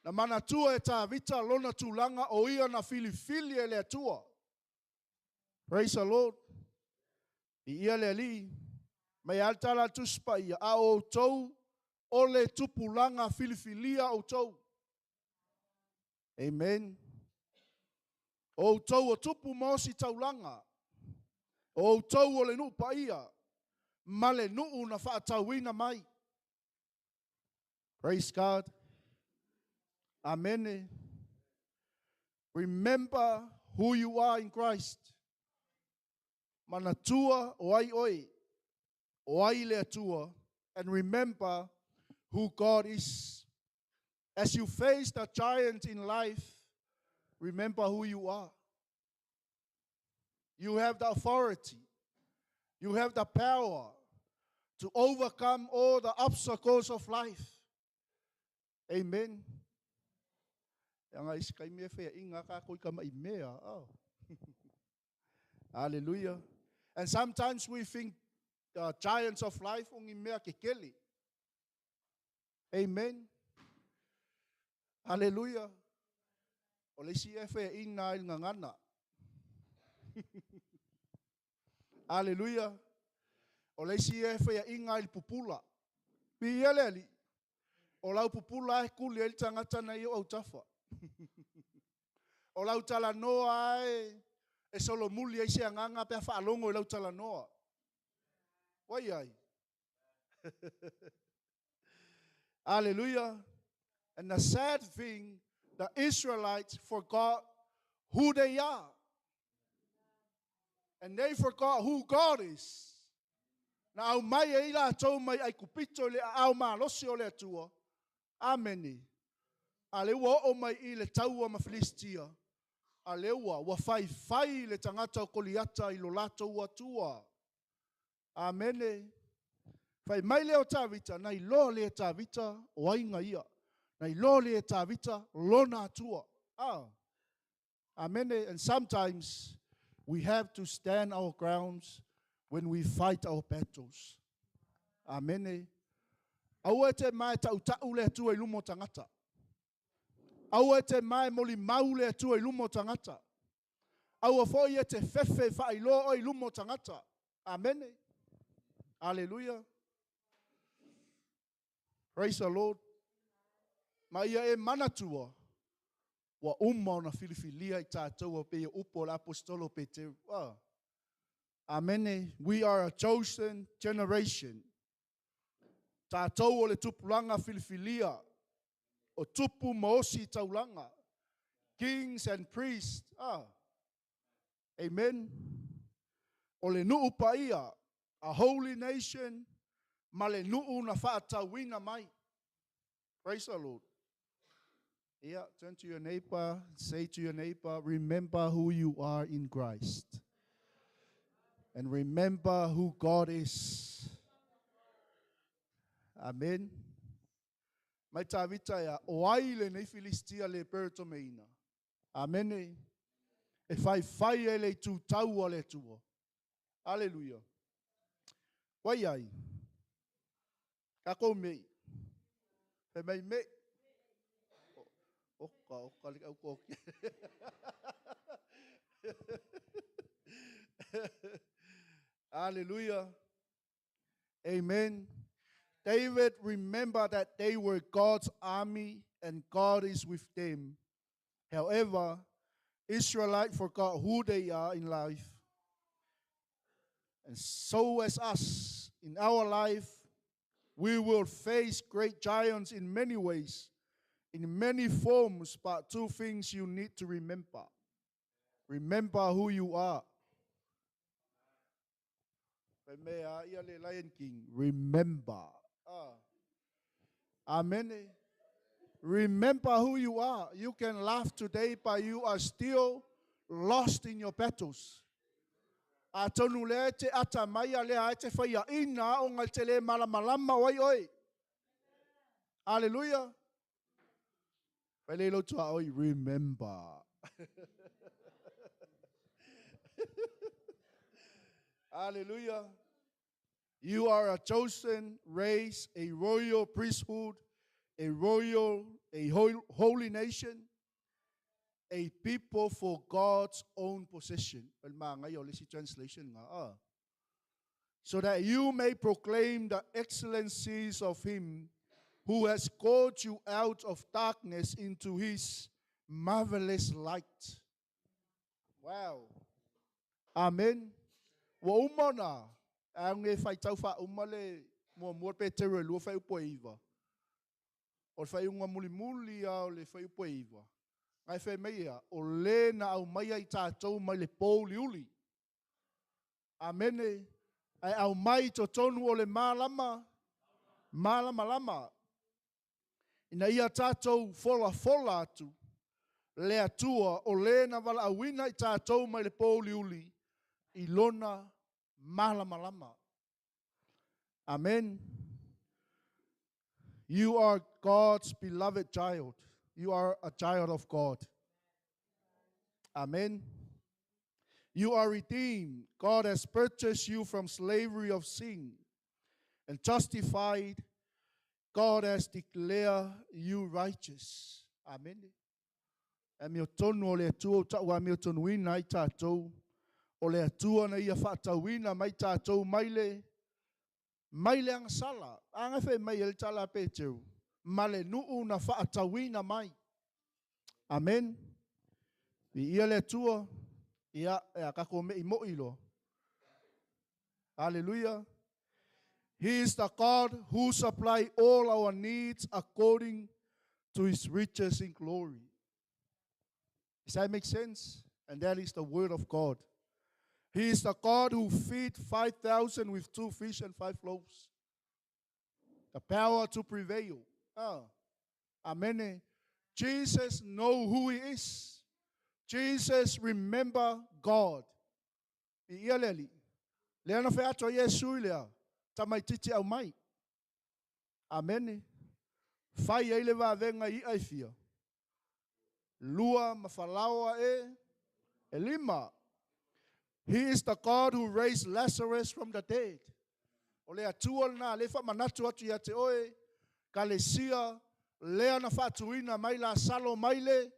Na manatua e Tavita lona tulaga o ia na filifili e le Atua. Praise the Lord. Viia le Alii. Mai a le tala a le Tusi Paia, a o outou o le tupulaga filifilia outou. Amen. O outou o tupu ma ositaulaga. O outou o le nuu paia ma le nuu na faatauina mai. Praise God. Amene. Remember who you are in Christ. Manatua o ai oe, o ai le Atua, and remember who God is. As you face the giant in life, remember who you are. You have the authority. You have the power to overcome all the obstacles of life. Amen. E anga isi kai mea whea inga ka koi ka mai mea. Oh. Hallelujah. And sometimes we think the giants of life ongi mea ke kele. Amen. Hallelujah. O le isi e feaina ai le gagana. Hallelujah. O le isi e feaina ai le pupula. Viia le Alii. O lau pupula e kuli ai le tagata na i ou autafa. O lau talanoa e e solomuli ai se agaga pe a faalogo i lau talanoa. Ua i ai? Hallelujah. And the sad thing, the Israelites forgot who they are. And they forgot who God is. Na aumai ai latou mai Aikupito i le aao malosi o le Atua. Amene. A lea ua oo mai i le taua ma Filistia, a lea ua faifai le tagata o Koliata i lo latou Atua. Amene. Fai mai lea o Tavita, na iloa lea e Tavita o aiga ia. Na iloa lea e Tavita lona Atua. Ah. Amene. And sometimes we have to stand our grounds when we fight our battles. Amene. Aua e te mae tautau le Atua i luma o tagata. Aua e te mae molimau le Atua i luma o tagata. Aua foi e te fefe faailoa oe i luma o tagata. Amene. Hallelujah. Praise the Lord. Ma ia e manatua, ua uma ona filifilia i tatou e pei o upu a le aposetolo o Peteru. Ah. Amene. We are a chosen generation. Tatou o le tupulaga filifilia, o tupu ma osi taulaga. Kings and priests. Ah. Amen. O le nuu paia, a holy nation, ma le nuu na faatauina mai. Praise the Lord. Yeah, turn to your neighbor, say to your neighbor, remember who you are in Christ. And remember who God is. Amen. Mai Tavita ia, o ai lenei Filistia le peretomeina. Amene. E faifai e le itu taua le Atua. Hallelujah. Wai ai. Kākou mei. Fai mai mei. Oka, oka le au koke. Hallelujah. Amen. David remembered that they were God's army and God is with them. However, Israelites forgot who they are in life. And so as us, in our life, we will face great giants in many ways, in many forms, but two things you need to remember. Remember who you are. Fai mea ia le Lion King. Remember. Ah. Amen. Remember who you are. You can laugh today, but you are still lost in your battles. Atonu lea e te ata mai a lea e te whaiaina o ngai te le malamalama o ai oi. Hallelujah. Fai le lotu a oi, remember. Hallelujah. You are a chosen race, a royal priesthood, a royal, a holy nation, a people for God's own possession. Translation nga. Ah. So that you may proclaim the excellencies of him who has called you out of darkness into his marvelous light. Wow. Amen. Ua uma ona aoga e faitau faauma le muamua le Petero e lua fuaiupu e iva. O le faaiuga mulimuli lava o le fuaiupu e iva, na e fai mai ea, o le na aumaia i tatou mai le pouliuli. Amene. Ae aumai i totonu o le malama, malamalama, ina ia tatou folafola atu le Atua o le na valaauina i tatou mai le pouliuli i Lona malamalama. Amen. You are God's beloved child. You are a child of God. Amen. You are redeemed. God has purchased you from slavery of sin and justified. God has declared you righteous. Amen. Amiotonu o le Atua ua tau amiotonuina ai tatou. O le Atua na ia faatauina mai tatou mai le mai le agasala. A fai mai e le tala a Peteru. Ma le nuu na faatauina mai. Amen. Viia le Atua. Ia, e a kako me i mo loa. Hallelujah. He is the God who supply all our needs according to his riches in glory. Does that make sense? And that is the word of God. He is the God who feed 5,000 with 2 fish and 5 loaves. The power to prevail. Amen. Jesus know who he is. Jesus remember God. I ia le ali. Lea na whea Iesu i lea. Tamaititi au mai. Amen. Whai ei le vavenga i ai fia. Lua mawhalaoa e. E lima. He is the God who raised Lazarus from the dead. O le atua lena, le wha manatu atu ia te oe, ka le sia, lea na whaatuina mai la salo mai le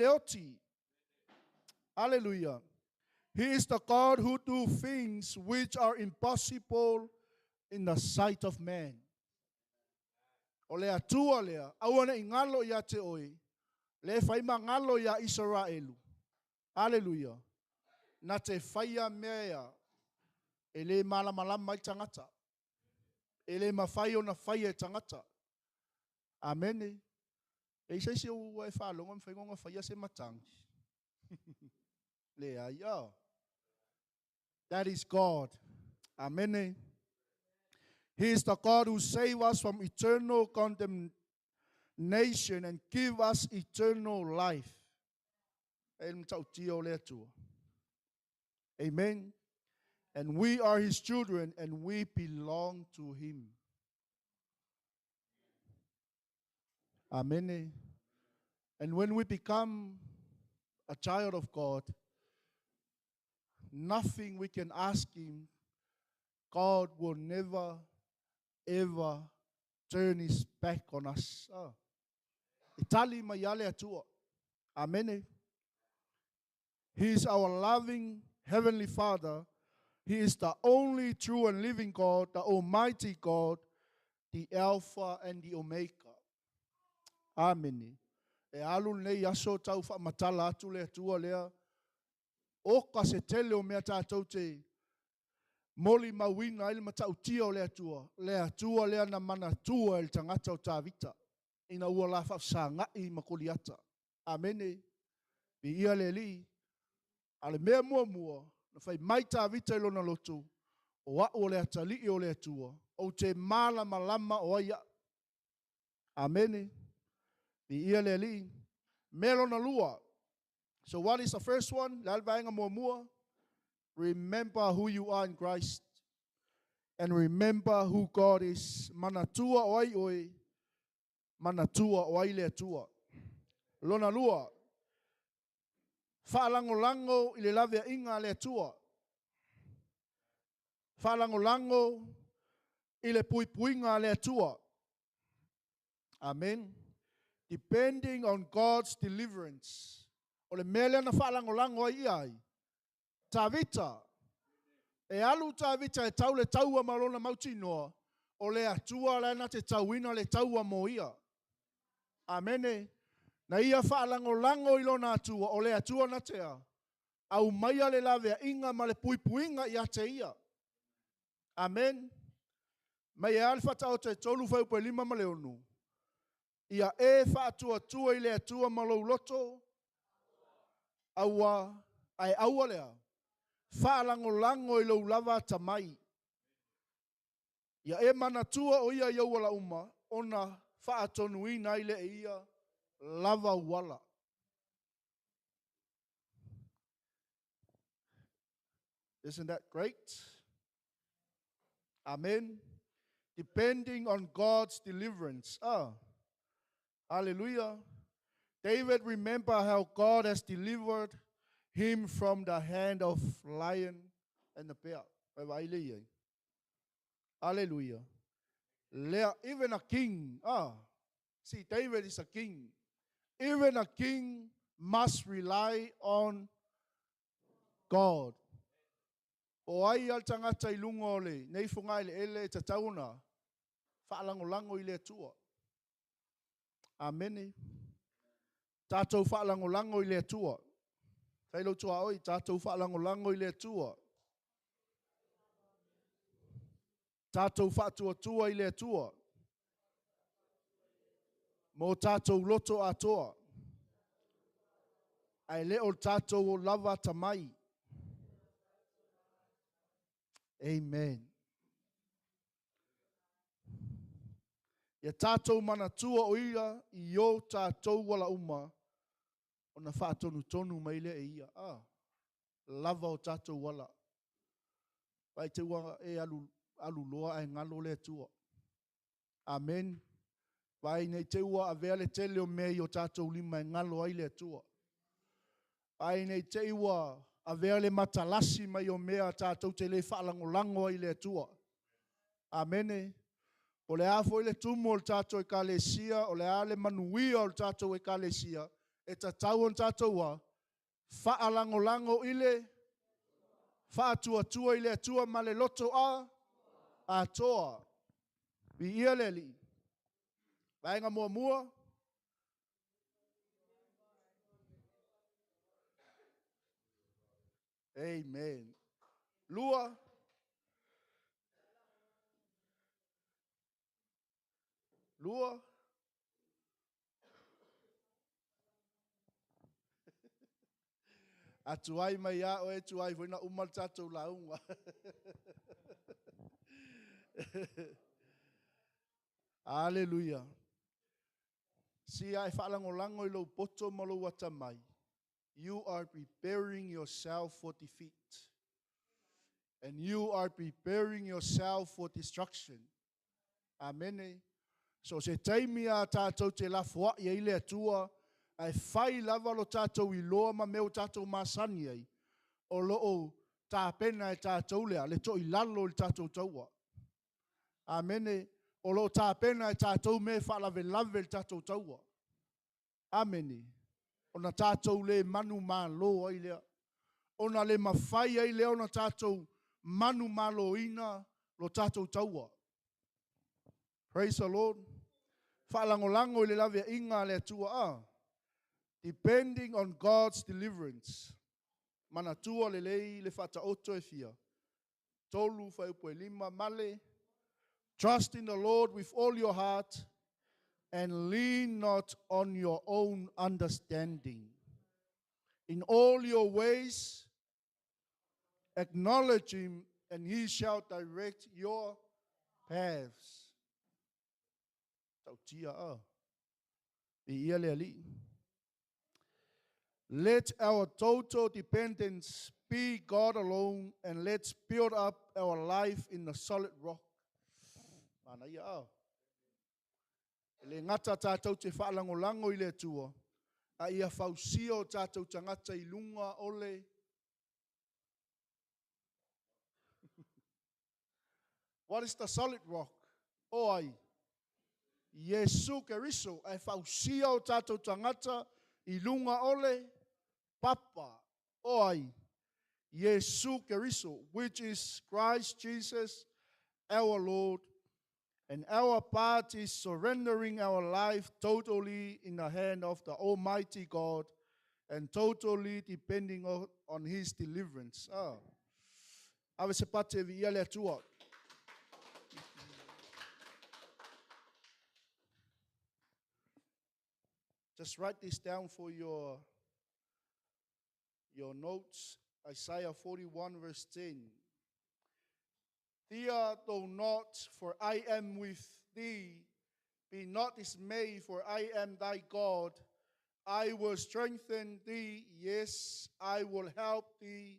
oti. Hallelujah. He is the God who do things which are impossible in the sight of man. O le atua lea, aua ne i galo ia te oe, le whaima ngalo ia Israelu. Hallelujah. Na te whaia mea e le malamalama i tangata. E le mawhai o na whaia e tangata. Amen. E isa isi ua e whalonga mwhaingonga whaia se matangi. Le ai, oh. That is God. Amen. He is the God who saves us from eternal condemnation and give us eternal life. Amen. And we are his children and we belong to him. Amen. And when we become a child of God, nothing we can ask him, God will never, ever turn his back on us. Oh. Itali maiale atua. Amen. He is our loving Heavenly Father. He is the only true and living God, the Almighty God, the Alpha and the Omega. Amen. E alu nei aso tau wha matala atu le atua lea. O ka se tele o mea tātou te moli mauina ele matautia o le atua. Le atua lea na manatua el tangata o Tāvita. Ina ua la whaafsangai makoliata. Amene. Bi ia le li. Ale mea mua mua. Na whai mai Tāvita i lona loto. O au o le atalii o le atua. O te mala malama o aia. Amene. Bi ia le li. Mea lona lua. So what is the first one? Le alvaenga mua mua. Remember who you are in Christ. And remember who God is. Manatua o ai oe. Manatua o ai le atua. Lona lua. Whaalangolango i le lavea inga le atua. Whaalangolango i le puipuinga le atua. Amen. Depending on God's deliverance. O le mea lea na whaalangolango ai ai. Tāvita. E alu Tāvita e tau le taua malona mautinoa. O le atua le na te tauina le taua mo ia. Amene. Na ia whaalangolango i lona atua. O le atua na tea. Au maia le lavea inga ma le puipuinga i ate ia. Amen. Mai e alwhata o te tolu whaupe lima ma le onu. Ia e whaatua tua i le atua malouloto. Aua, ai aua lea. Whaalangolango i lou lava tamai. Ia e manatua o ia ia la uma, ona whaatonuina i le ia lava uala. Isn't that great? Amen. Depending on God's deliverance. Ah, hallelujah. David remember how God has delivered him from the hand of lion and the bear. Hallelujah. Lea, even a king, see, David is a king. Even a king must rely on God. O ai al tangata i lunga o le nei funga ele ele e tatau ona faalagolago i le Atua. Amene. Tātou faalagolago i le Atua. Fai lau tuaoi, tātou faalagolago i le Atua. Tātou faatuatua i le Atua. Mo tātou loto atoa. Ae le o tātou o lava atamai. Amen. Ia tātou manatua o ia i o tātou ala uma ona faatonutonu mai lea e ia. Ah, lava o tātou ala. Vai te ua e alu, alu loa ae galo le Atua. Amen. Vai nei te ua avea le tele o mea i o tātou lima e galo ai le Atua. Vai nei te ua avea le matalasi mai o mea tātou te le faalagolago ai le Atua. Amene. O le a foi le tumu o le tātou ekalesia, o le a le manuia o le tātou ekalesia, e tatau ona tātou a, faalagolago i le faatuatua i le Atua ma le loto a atoa. Viia le Alii. Vaega muamua. Amen. Lua. Lua. A tuai mai a oe, tuai foi na uma le tātou lauga. Aleluia. Si ai faalagolago i lou poto ma lou atamai. You are preparing yourself for defeat. And you are preparing yourself for destruction. Amene. So se taimi a tātou te lafoai ai le Atua, ae fai lava lo tātou iloa ma mea o tātou masani ai, o loo tapena e tātou lea, le toilalo i le tātou taua. Amene. O loo tapena e tātou me faalavelave le tātou taua. Amene. Ona tātou le manu malo ai lea. Ona le mafai ai lea ona tātou manu maloina lo tātou taua. Praise the Lord. Faalagolago i le laveaiga a le Atua a. Depending on God's deliverance. Manatua lelei le faataoto e fia. 3 fuaiupu e 5 male. Trust in the Lord with all your heart and lean not on your own understanding. In all your ways, acknowledge him and he shall direct your paths. Tautia a. I ia le Alii. Let our total dependence be God alone, and let's build up our life in the solid rock. Mana ia a. E le gata tātou te faalagolago i le Atua, a ia fausia o tātou tagata i lunga o le What is the solid rock? O ai. Iesu Keriso, e fausia o tātou tagata i lunga o le papa. O ai. Iesu Keriso, which is Christ Jesus, our Lord. And our part is surrendering our life totally in the hand of the Almighty God and totally depending on His deliverance. Ah. Ave se pate viia le Atua. Just write this down for your notes. Isaiah 41 verse 10. Fear thou not, for I am with thee. Be not dismayed, for I am thy God. I will strengthen thee. Yes, I will help thee.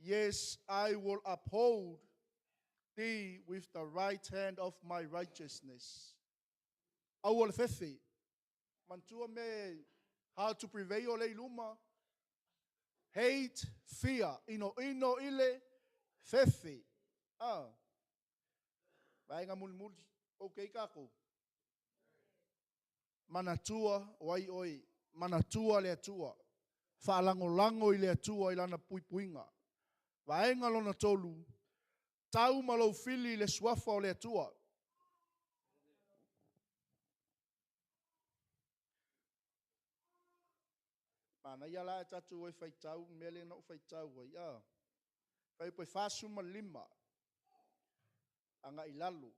Yes, I will uphold thee with the right hand of my righteousness. Aua le fefe. Mantua me how to prevail le luma. Hate fear. Ino ino ile fefe. Ah. Vaenga mulimuli. Okay kākou. Manatua o ai oe. Manatua le Atua. Faalagolago i le Atua i lana puipuiga. Vaega lona tolu, tau ma lou fili i le suafa o le Atua. Manaia la e tatou e faitau mea lea na ou faitau ai. A. Fuaiupu e 45 agai i lalo.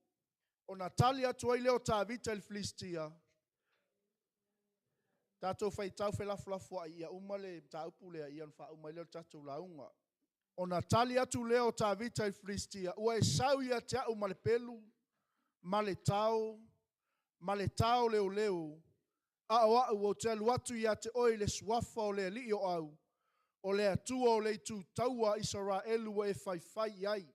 Ona tali atu ai lea o Tavita i le Filistia, tatou faitau felafolafoai ia uma le mataupu lea, ia ona faauma ai lea o le tatou lauga. Ona tali atu lea o Tavita i le Filistia, ua e sau ia te au ma le pelu, ma le tao, ma le taoleoleo, a o au ou te alu atu ia te oe i le suafa o le Alii o au, o le Atua o le itu taua a Isaraelu ua e faifai i ai.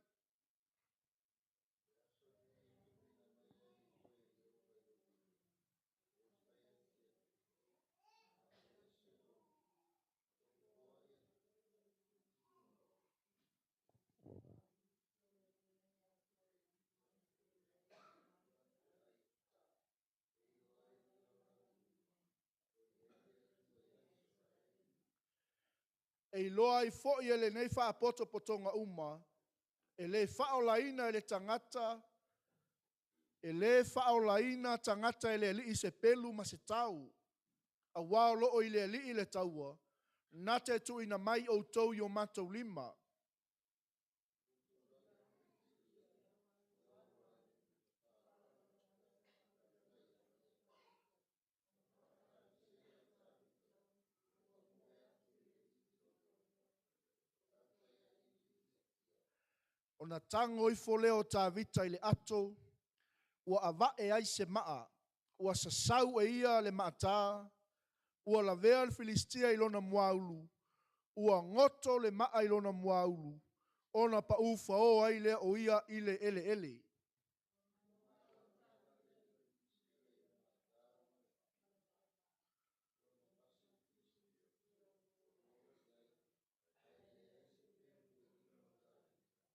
E iloa ai foi e lenei faapotopotoga uma, e le faaolaina e le tagata, e le faaolaina tagata e le Alii i se pelu ma se tao, auā o lo o i le Alii le taua, na te tuuina mai outou i o matou lima. Ona tago ifo lea o Tavita i le ato ua ava'e ai se maa, ua sasau e ia le maatā, ua lavea le Filistia i lona muaulu, ua goto le maa i lona muaulu, ona paū faō ai lea o ia i le eleele.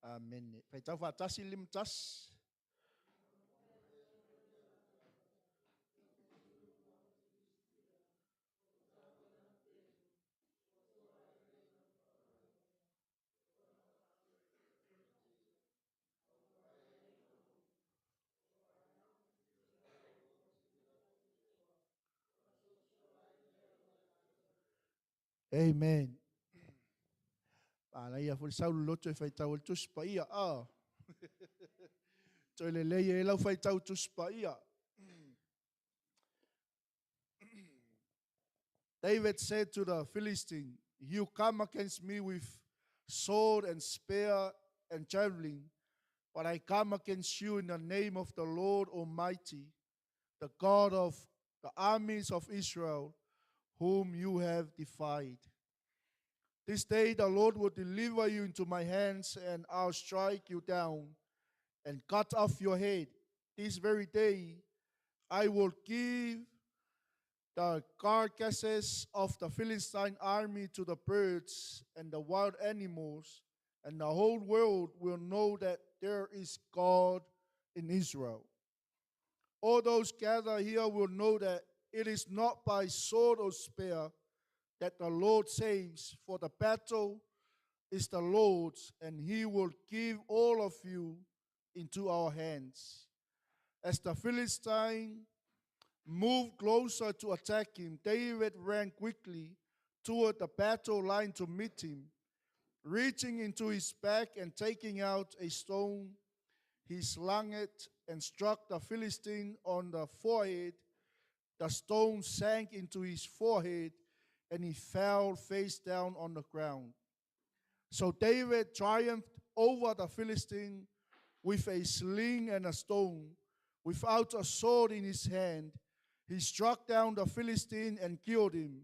Amene. Faitau faatasi le 51. Amen. Manaia foi le sau loloto e faitau ai le Tusi Paia. Ah. Toe lelei e lau faitau Tusi Paia. David said to the Philistine, You come against me with sword and spear and javelin, but I come against you in the name of the Lord Almighty, the God of the armies of Israel, whom you have defied. This day the Lord will deliver you into my hands, and I'll strike you down and cut off your head. This very day I will give the carcasses of the Philistine army to the birds and the wild animals, and the whole world will know that there is God in Israel. All those gathered here will know that it is not by sword or spear that the Lord saves, for the battle is the Lord's, and he will give all of you into our hands. As the Philistine moved closer to attack him, David ran quickly toward the battle line to meet him. Reaching into his bag and taking out a stone, he slung it and struck the Philistine on the forehead. The stone sank into his forehead, and he fell face down on the ground. So David triumphed over the Philistine with a sling and a stone. Without a sword in his hand, he struck down the Philistine and killed him.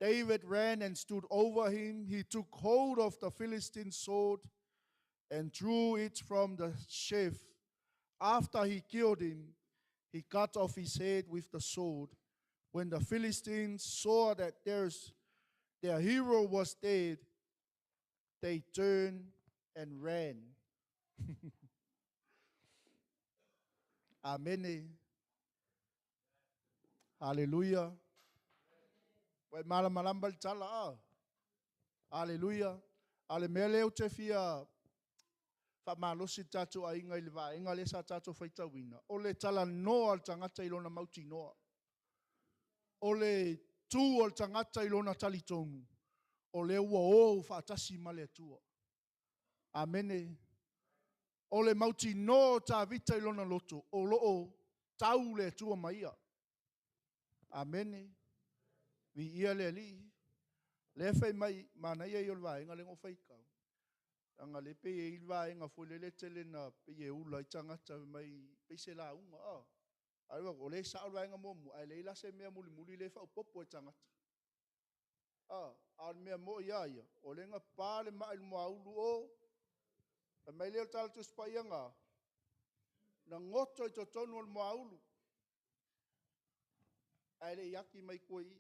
David ran and stood over him. He took hold of the Philistine's sword and drew it from the sheath. After he killed him, he cut off his head with the sword. When the Philistines saw that their hero was dead, they turned and ran. Amene. Haleluia. Ua e malamalama i le tala, a? Haleluia. A o le mea lea ou te fia faamalosi le tatou aiga i le vaega lea sa tatou faitauina, o le talanoa a le tagata i lona mautinoa. O le tu o le tagata i lona talitonu, o lea ua o faatasi ma le Atua. Amene. O le mautinoa o Tavita i lona loto, o lo o tau le Atua ma ia. Amene. Viia le Alii. Lea fai mai, manaia ia o le vaega lea na ou faitau, leaga o lea e pei e i ai le vaega foi lele e tele ina pei e ula ai tagata fai mai pei se lauga a. Ae o lea e sao le vaega muamua, ae leai la se mea mulimuli lea e faaopoopo e tagata. A o le mea moi lava ia, o lea na pa le mai i le muaulu o, fai mai lea o le tala Tusi Paia na, na goto i totonu o le muaulu, ae le i aki mai tua i i.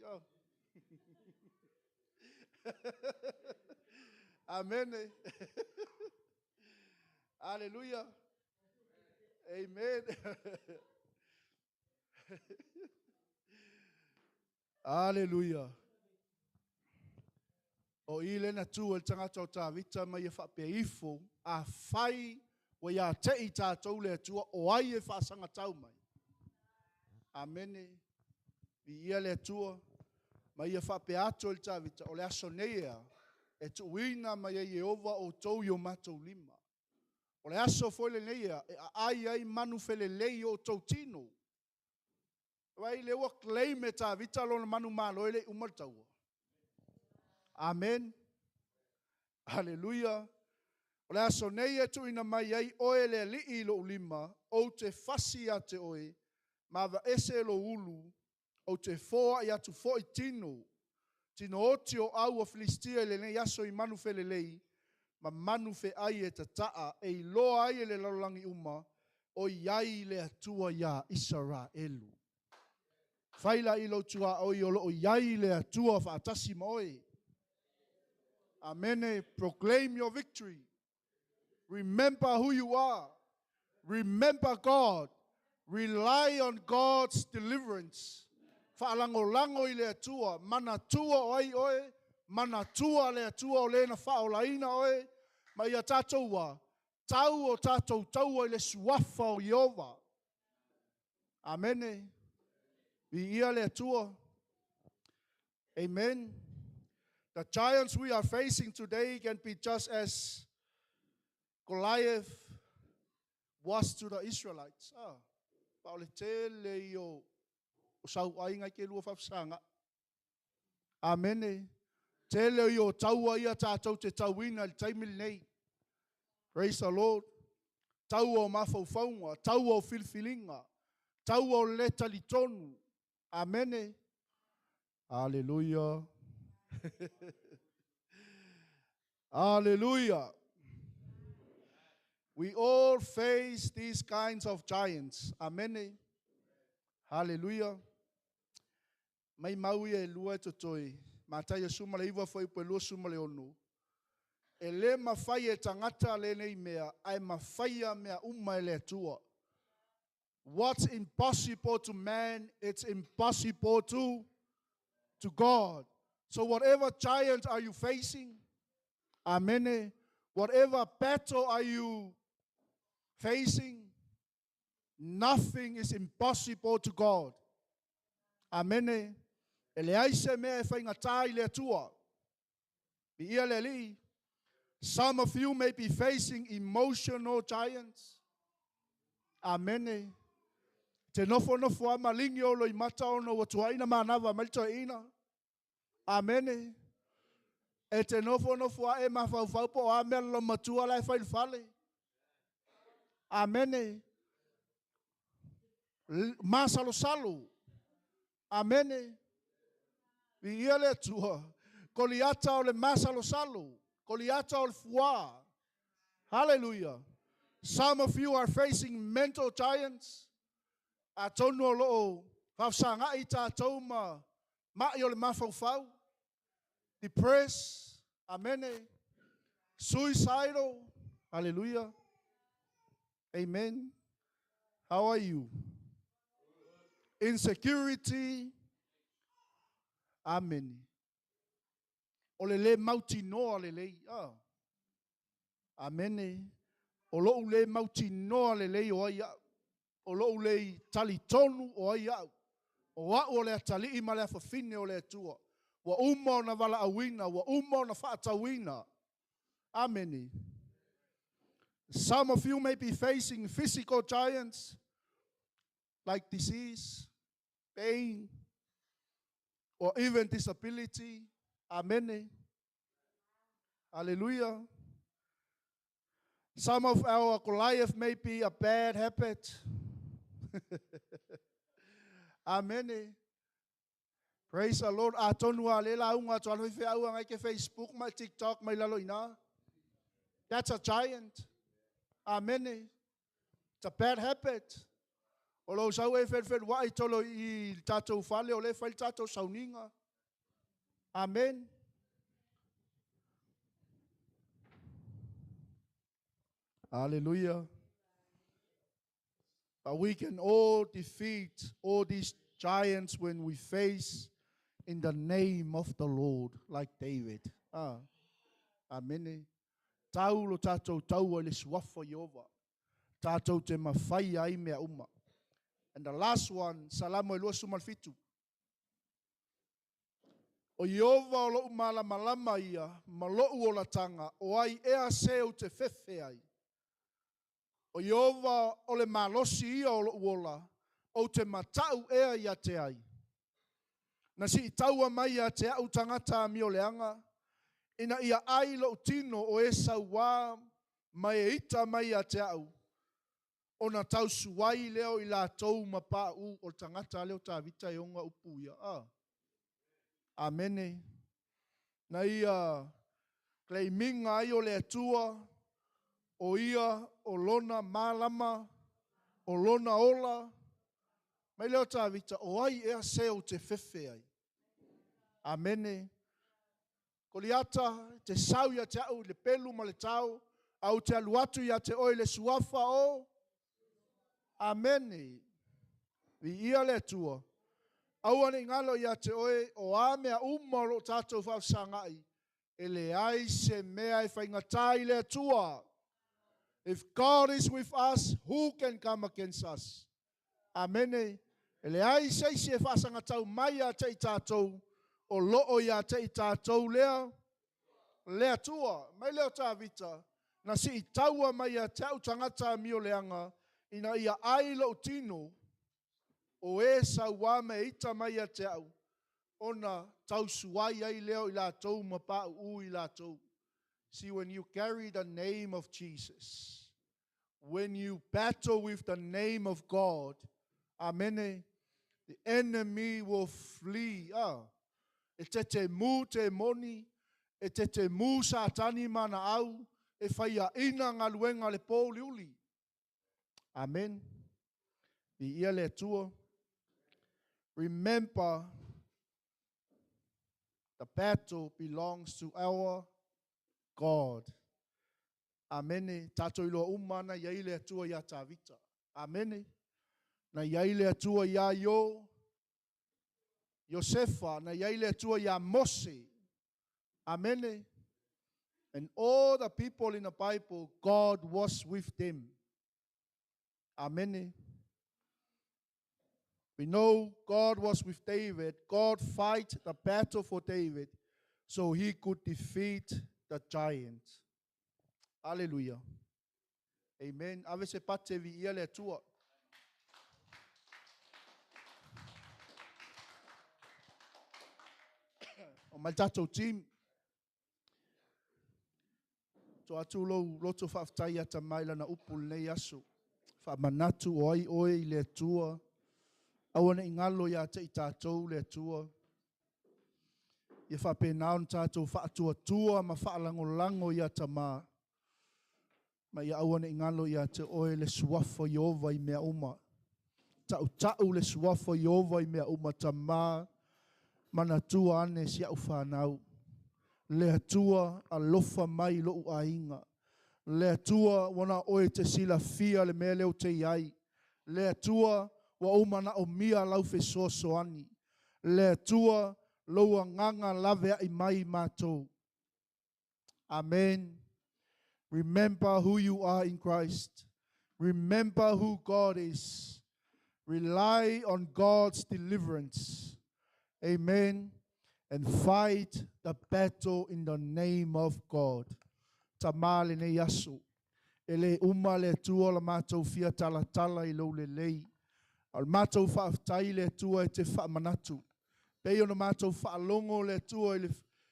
Amene. Aleluia. Amen. Aleluia. O i lea na tu ai le tagata o Tavita ma ia faapea ifo, afai ua ia te i tatou le Atua, o ai e faasagatau mai? Amene. Viia le Atua. Ma ia faapea atu ai le Tavita, o le aso nei ea, e tuuina mai ai e Ieova outou i o matou lima. O le aso foi lenei ea, e aai ai manufelelei o outou tino. Vaai, lea ua claim e Tavita lona manumalo e le i uma le taua. Amen. Haleluia. O le aso nei e tuuina mai ai oe le alii i lou lima, ou te fasi ia te oe, ma aveese lou ulu, ou te foai atu foi tino, tino oti o au o Filistia i lenei aso i manufelelei, ma manufeai e tataa, e iloa ai e le lalolagi uma, o i ai le Atua iā Isaraelu. Fai la i lou tuaoi o lo o i ai le Atua faatasi ma oe. Amene. Proclaim your victory. Remember who you are. Remember God. Rely on God's deliverance. Faalagolago i le Atua. Manatua o ai oe. Manatua le Atua o le na faaolaina oe. Ma ia tatou ua, tau o tatou taua i le suafa o Ieova. Amene. Viia le Atua. Amen. The giants we are facing today can be just as Goliath was to the Israelites. Ah, pa o le tele i o sauaiga i ke lua faafesaga. Amene. Tele i o taua ia tatou te tauina i le taimi lenei. Praise the Lord. Taua o mafaufauga, taua o filifiliga, taua o le le talitonu. Amene. Hallelujah. Hallelujah. We all face these kinds of giants. Amene. Hallelujah. Mai mau ia e lua e totoe. Mataio 19 fuaiupu e 26. E le mafai e tagata lenei mea, ae mafaia mea uma e le Atua. What's impossible to man, it's impossible to God. So whatever giant are you facing, amen, whatever battle are you facing, nothing is impossible to God. Amene. E leai se mea e faigata i le Atua. Viia le Alii. Some of you may be facing emotional giants. Amene. Te nofonofo lava ma ligi ou loimata ona ua tuuaina manava mai le toeaina. Amene. E te nofonofo lava e mafaufau po o a mea le loomatua la e fai i le fale. Amene. Masalosalo. Amene. Viia le Atua. Koliata o le masalosalo. Koliata o le fuā. Hallelujah. Some of you are facing mental giants. Atonu o lo o faafesagai tatou ma mai o le mafaufau. Depressed. Amene. Suicidal. Hallelujah. Amen. How are you? Insecurity. Amen. O le le mautinoa lelei. Ah. Amene. O lou le mautinoa lelei o ai au. O lou le talitonu o ai au. O au o le atalii ma le afafine o le Atua. Ua uma ona valaauina, ua uma ona faatauina. Amene. Some of you may be facing physical giants like disease, pain, or even disability. Amen. Hallelujah. Some of our Goliath may be a bad habit. Amen. Praise the Lord. Atonu a le launga to alo fe au ngai ke Facebook mai TikTok mai lalo ina. That's a giant. Amen. It's a bad habit. O lo sau e fel fel wa i tolo i tātou fale o le fai tātou sauninga. Amen. Hallelujah. But we can all defeat all these giants when we face in the name of the Lord, like David. Ah. Amen. Tau lo tātou taua i le suafa Iova. Tātou te mawhai ai mea uma. And the last one, Salamo e 27. O Iova o lou malamalama ia, ma lou o latanga, o ai ea se o te fefe ai. O Iova o le malosi ia o lou ola, o te matau ea ia te ai. Na si i taua mai ia te au tangata a mio leanga, ina ia ai lou tino o e sauā mai e ita mai ia te au, o na tau suai leo i la tou ma pa u o tangata leo Tavita e onga upu ia. Ah. Amene. Na ia kleiminga ai o le atua, o ia o lona malama, o lona ola, mai leo Tavita, o ai ea se o te fefe ai. Amene. Koliata, te sau ia te au le pelu ma le tau, au te alu atu ia te oi le suafa o. Amene. Vi ia le atua. Aua ne ngalo ia te oe o a mea uma o lo tātou whausangai. E le ai se mea e whaingatai le atua. If God is with us, who can come against us? Amene. E le ai se isi e whaasangatau mai a te i tātou, o loo ia te i tātou lea, le atua. Mai leo Tavita, na si i taua mai a te au tangata a mio leanga, ina ia ai lou tino, o e sauā me ita mai a te au, ona tausuai ai leo i la tou ma pa u i la tou. See, when you carry the name of Jesus, when you battle with the name of God, amen, the enemy will flee. Ah, e te te mū te moni, e te te mū satani mana au, e whaia ina ngā luenga le pōli uli. Amen. Vi ia le atua. Remember, the battle belongs to our God. Amen. Tātou iloa uma na ia i le atua ia Tavita. Amen. Na ia i le atua ia Io, Josefa, na ia i le atua ia Mose. Amen. And all the people in the Bible, God was with them. Amen. We know God was with David. God fight the battle for David so he could defeat the giant. Hallelujah. Amen. Ave se pate vi ia le atua. O mai tātou team. To atu lou loto whaaftai ata mai lana upu nei aso. Whaamanatu o ai oe i le atua. Aua ne ingalo ia te i tātou le atua. Ia whaapenau na tātou whaatua tua ma whaalangolango ia tama. Ma ia aua ne ingalo ia te oe le suafa Iova i mea uma. Tau tau le suafa Iova i mea uma tama. Manatua ane si au whanau. Le atua alofa mai lou ainga. Le atua wana oe te sila fia le mea leo te iai. Le Atua ua ou manaomia lau fesoasoani. Le Atua lou agaga laveai mai matou. Amen. Remember who you are in Christ. Remember who God is. Rely on God's deliverance. Amen. And fight the battle in the name of God. Tamā lenei aso. E le uma le Atua la matou fia talatala i lou lelei. A o le matou faafetai le Atua e te faamanatu. Pei ona matou faalogo le Atua i le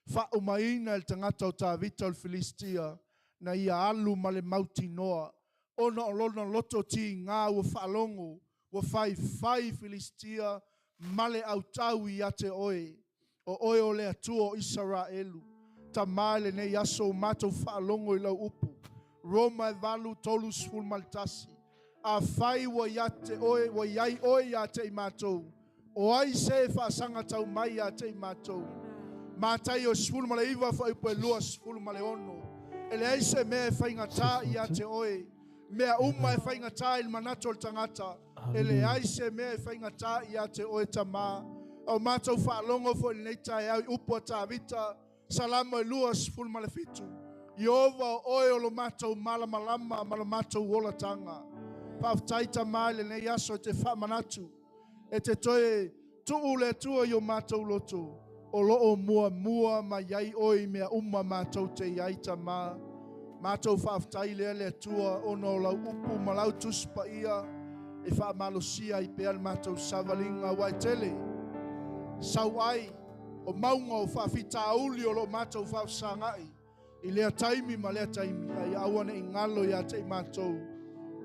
faaumaina e le tagata o Tavita o le Filistia na ia alu ma le mautinoa ona o lona loto tiga ua faalogo ua faifai Filistia ma le autau ia te oe. O oe o le Atua o Isaraelu. Tamā i lenei aso ua matou faalogo i lau upu. Roma e 8:31. Afai ua ia te oe, ua iai oe ia te i matou. O ai se e faasaga tau mai ia te i matou. Mataio 19 fuaiupu e 26. E leai se mea e faigata ia te oe. Mea uma e faigata i le manatu o le tagata. E leai se mea e faigata ia te oe tamā. O matou faalogo foi lenei taeao i upu a Tavita, Salamo e 27. Ieova o oe o lo matou malamalama ma lo matou olataga. Faafetai tamā i lenei aso e te faamanatu. E te toe tuu le Atua i o matou loto. O loo muamua mai ai oe i mea uma matou te iai tamā. Matou faafetai lea le Atua ona o lau upu ma lau Tusi Paia e faamalosia ai pea le matou savaliga aua e tele sau ai o mauga o faafitauli o loo matou faafesagai i lea taimi ma lea taimi ae aua nei galo ia te i matou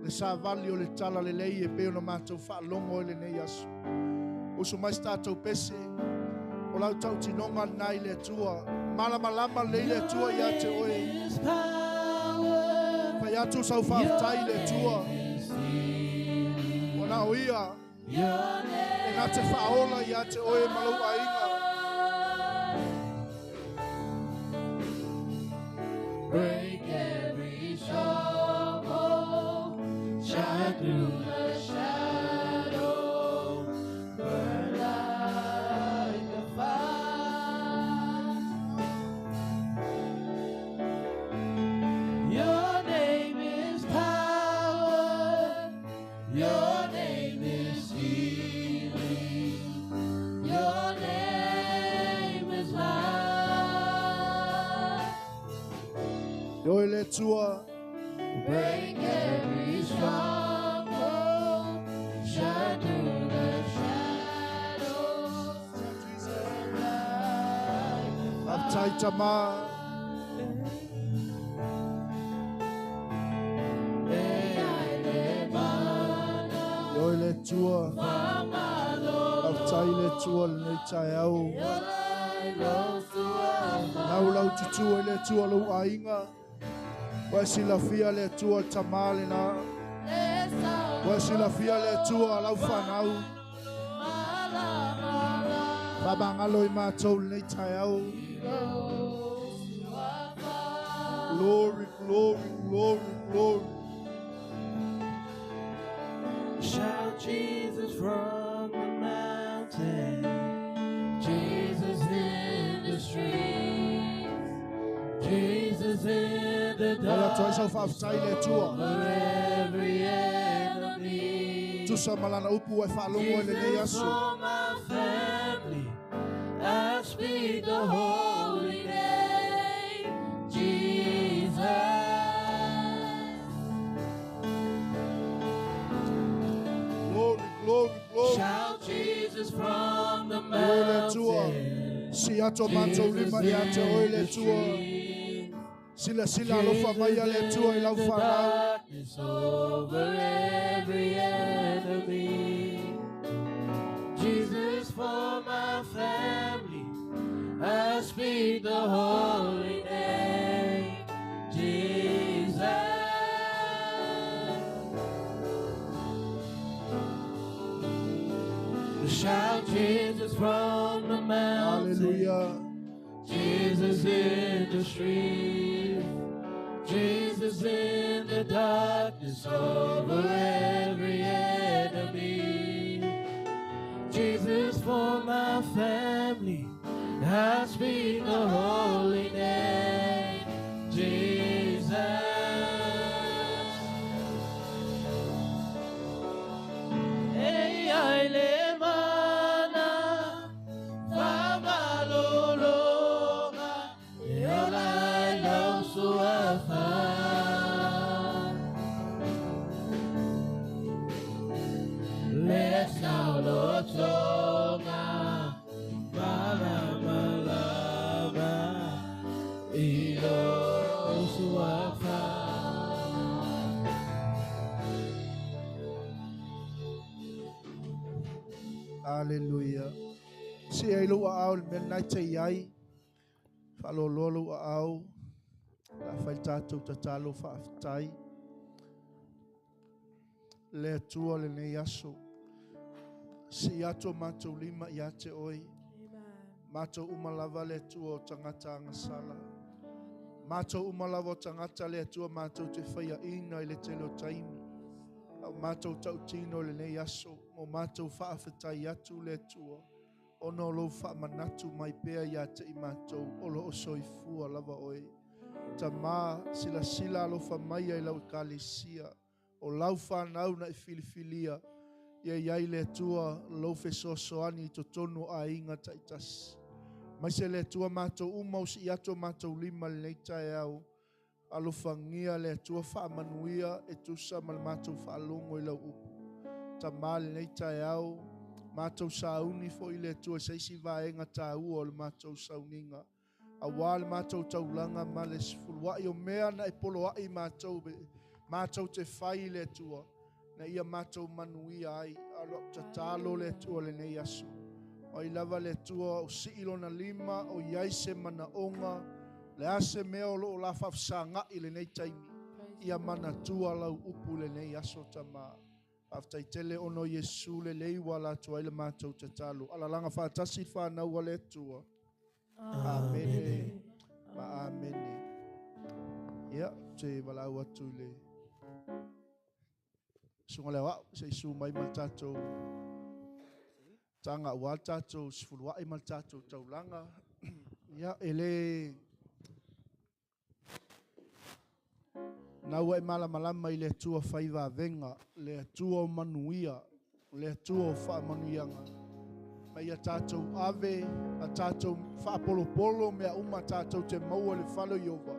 le savali o le talalelei e pei ona matou faalogo i lenei aso. Usu mai se tatou pese o lau tautinoga lena i le Atua. Malamalama lelei le Atua ia te oe. Fai atu sau faafetai i le Atua. Ua na o ia e na te faaola ia te oe ma lou aiga. Break every stronghold, shine through the shadow, burn like a fire. Your name is power, your name is healing, your name is life. E oe le Atua. Break every stronghold, shine through the shadows, burn like a Faafetai tamā. E oe le Atua. Faafetai le Atua lenei taeao. Lau lau tutua i le Atua lou aiga. Ua e silafia le Atua le tamā lena. Ua e silafia le Atua lau fanau. Faamagalo i matou lenei taeao. Glory, glory, glory, glory. Shout Jesus from the mountain, Jesus in the streets, Jesus in the Fai atu ai sau dark, faafetai le Atua. over every enemy. Tusa ma lana upu ua e faalogo i lenei Jesus aso. for my family, I speak the holy name, Jesus. Glory, glory, glory. Shout Jesus from the E oe le Atua. mountain. Si ato matou lima Jesus ia te oe in le the Atua. streets. Silasila alofa mai a le Atua i lau in the fanau. darkness over every enemy. Jesus for my family, I speak the holy name, Jesus. Shout Jesus from the mountain. Hallelujah. Jesus in the street, Jesus in the darkness over every enemy. for my family. I speak the holy name, Jesus. Ei ai le mana, whamalologa, e ola i lau suafa. Le saolotoga, malamalama, i lou suafa. Hallelujah. Si ai lou aao le mea lenei te i ai. Faaloloa lou aao. La fai tātou tatalo faafetai. Le Atua lenei aso. Si atu o mātou lima ia te oe. Mātou uma lava le Atua o tagata agasala. Mātou uma lava o tagata le Atua mātou te whaia ina i le tele o taimi. Au mātou tautino lenei aso. Mo mātou faafetai atu le Atua. Ona o lou faamanatu mai pea ia te i mātou. O lo o soifua lava oe. Tamā silasila alofa mai ai lau ekalesia. O lau whanau na i filifilia. Ia iai le Atua lou fesoasoani i totonu o aiga taitasi. Mai se le Atua mātou uma o si atu o mātou lima lenei taeao. Alofagia le Atua faamanuia e tusa ma le mātou faalogo i lau upu. Tamā lenei taeao, mātou sauni foi le Atua se isi vaega tāua o le mātou sauniga. Auā le mātou taulaga ma le sefuluai o mea na e poloai mātou, mātou te fai le Atua. Na ia mātou manuia ai, alo tatalo le Atua lenei aso. O ai lava le Atua o sii lona lima, o iai se manaoga, le a se mea o loo la faafesagai lenei taimi. Ia manatua lau upu lenei aso tamā. Faafetai tele ona o Iesu lelei ua ala atu ai le mātou tatalo. Alalaga faatasi whanau a le Atua. Amene. Ma amene. Ia, te valaau atu i le susuga le aoao, se i su mai ma le tātou taga auā le tātou sefuluai ma le tātou taulaga. Ia, e le nau e malamalama i le Atua fai vavega, le Atua o manuia, le Atua o faamanuiaga. Mai ia tātou ave, a tātou faapolopolo mea uma tātou te maua le fale o Iova.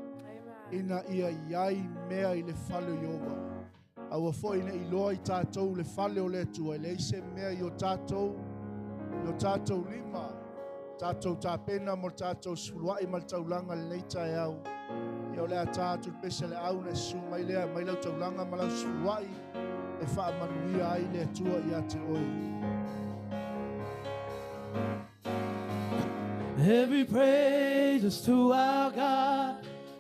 Ina ia iai mea i le fale o Iova. Aua foi ne i loa i tātou le fale o le Atua, e leai se mea i o tātou, i o tātou lima, tātou tapena mo le tātou sefuluai ma le taulaga lenei taeao. Ia o le a tā atu le pese le au na e susu mai lea, mai lau taulaga ma lau sefuluai, e faamanuia ai le Atua ia te oe. Every praise is to our God.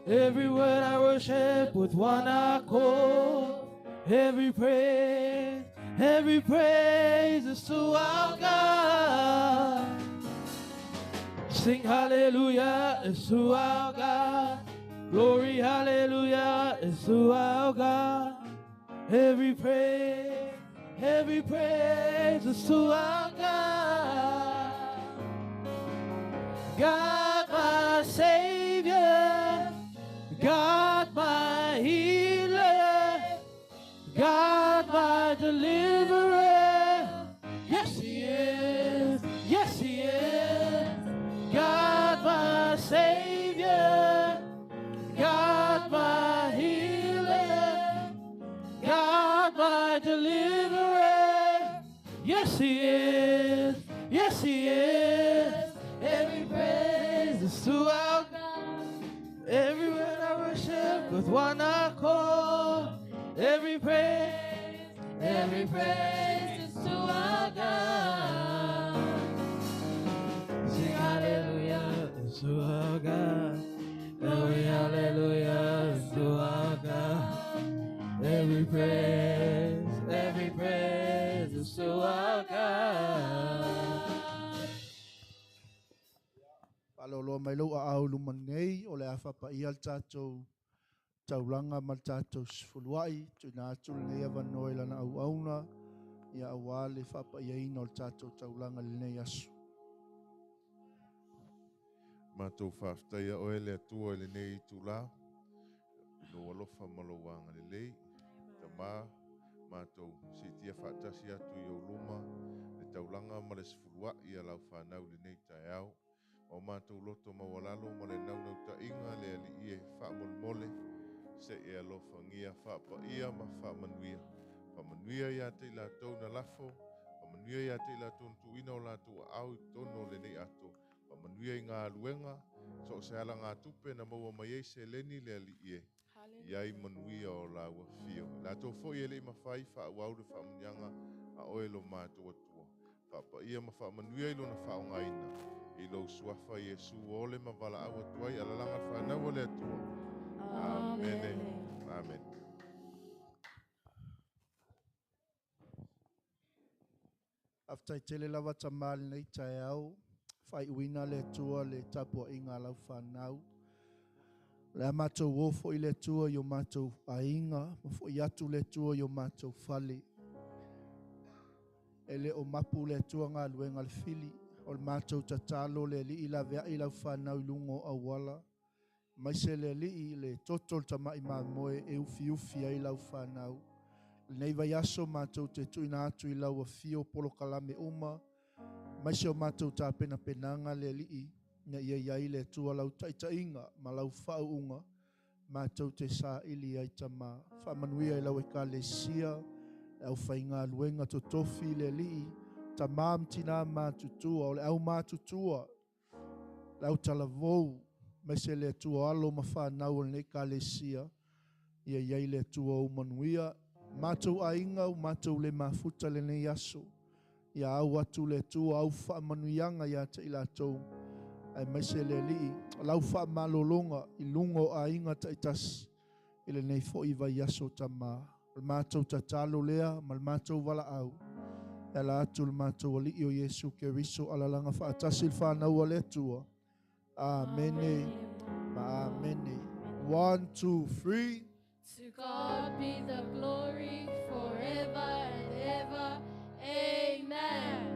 Every word I worship with one accord. Every praise is to our God. Sing hallelujah is to our God. Glory hallelujah is to our God. Every praise is to our God. God my Savior, God my healer, God my deliverer. Yes He is, yes He is. God my Savior, God my healer, God my deliverer. Yes He is, yes He is. Every praise is to our God. Every word I worship with one accord. Every praise is to our God. Sing hallelujah is to our God. Every hallelujah is to our God. Every praise is to our God. Faaloloa mai lou aao luma nei, o le a faapaia le tātou taulaga ma le tātou sefuluai, tuuina atu lenei avanoa i lana auauna, Ia auā le faapaiaina o le tatou taulaga i lenei aso. Matou faafetaia oe le Atua i lenei itulā, i lou alofa ma lou agalelei. Tamā, matou siitia faatasi atu i ou luma le taulaga ma le sefuluai a lau fanau i lenei taeao. Ma o matou loto maualalo ma le naunautaiga le Alii e faamolemole, se i e alofagia, faapaia ma faamanuia. Faamanuia ia te i latou na lafo, faamanuia ia te i latou na tuuina o latou aao i totonu o lenei ato. Faamanuia i galuega, so o se alagatupe na maua mai ai seleni le Alii e i ai manuia o laua afio. I latou foi e le i mafai faaauau le faamanuiaga a oe lo matou Atua. Faapaia ma faamanuia i lona faaaogaina. I lou suafa Iesu ole ma valaau atu ai alalaga le fanau a le Atua. Amene. Amene. Faafetai tele lava Tama i lenei taeao, faaiuina le Atua le tapuaiga a lau fanau. O le a matou o foi le Atua i o matou aiga, ma foi atu le Atua i o matou fale. E le o mapu le Atua galuega a le fili, o le matou tatalo le Alii laveai lau fanau i luga o auala, aemaise le Alii le toto o le tamai mamoe e ufiufi ai lau fanau. Lenei vaiaso matou te tuuina atu i lau afio polokalame uma, aemaise o matou tapenapenaga le Alii, ina ia i ai le Atua lau taitaiga ma lau faauuga, matou te saili ai Tama. Faamanuia i lau Ekalesia, le aufaigaluega totofi le Alii, tama ma tina matutua, o le aumatutua, le autalavou, aemaise le Atua alo ma fanau o lenei Ekalesia, ia i ai le Atua ou manuia. Matou aiga ua matou le mafuta lenei aso, ia au atu le Atua au faamanuiaga ia te i latou, aemaise le Alii, lau faamalologa i luga o aiga taitasi i lenei foi vaiaso Tama. O le matou tatalo lea ma le matou valaau, e ala atu le matou Alii o Iesu Keriso, alalaga faatasi le fanau a le Atua. Amene ma amene. 1, 2, 3. To God be the glory forever and ever. Amen.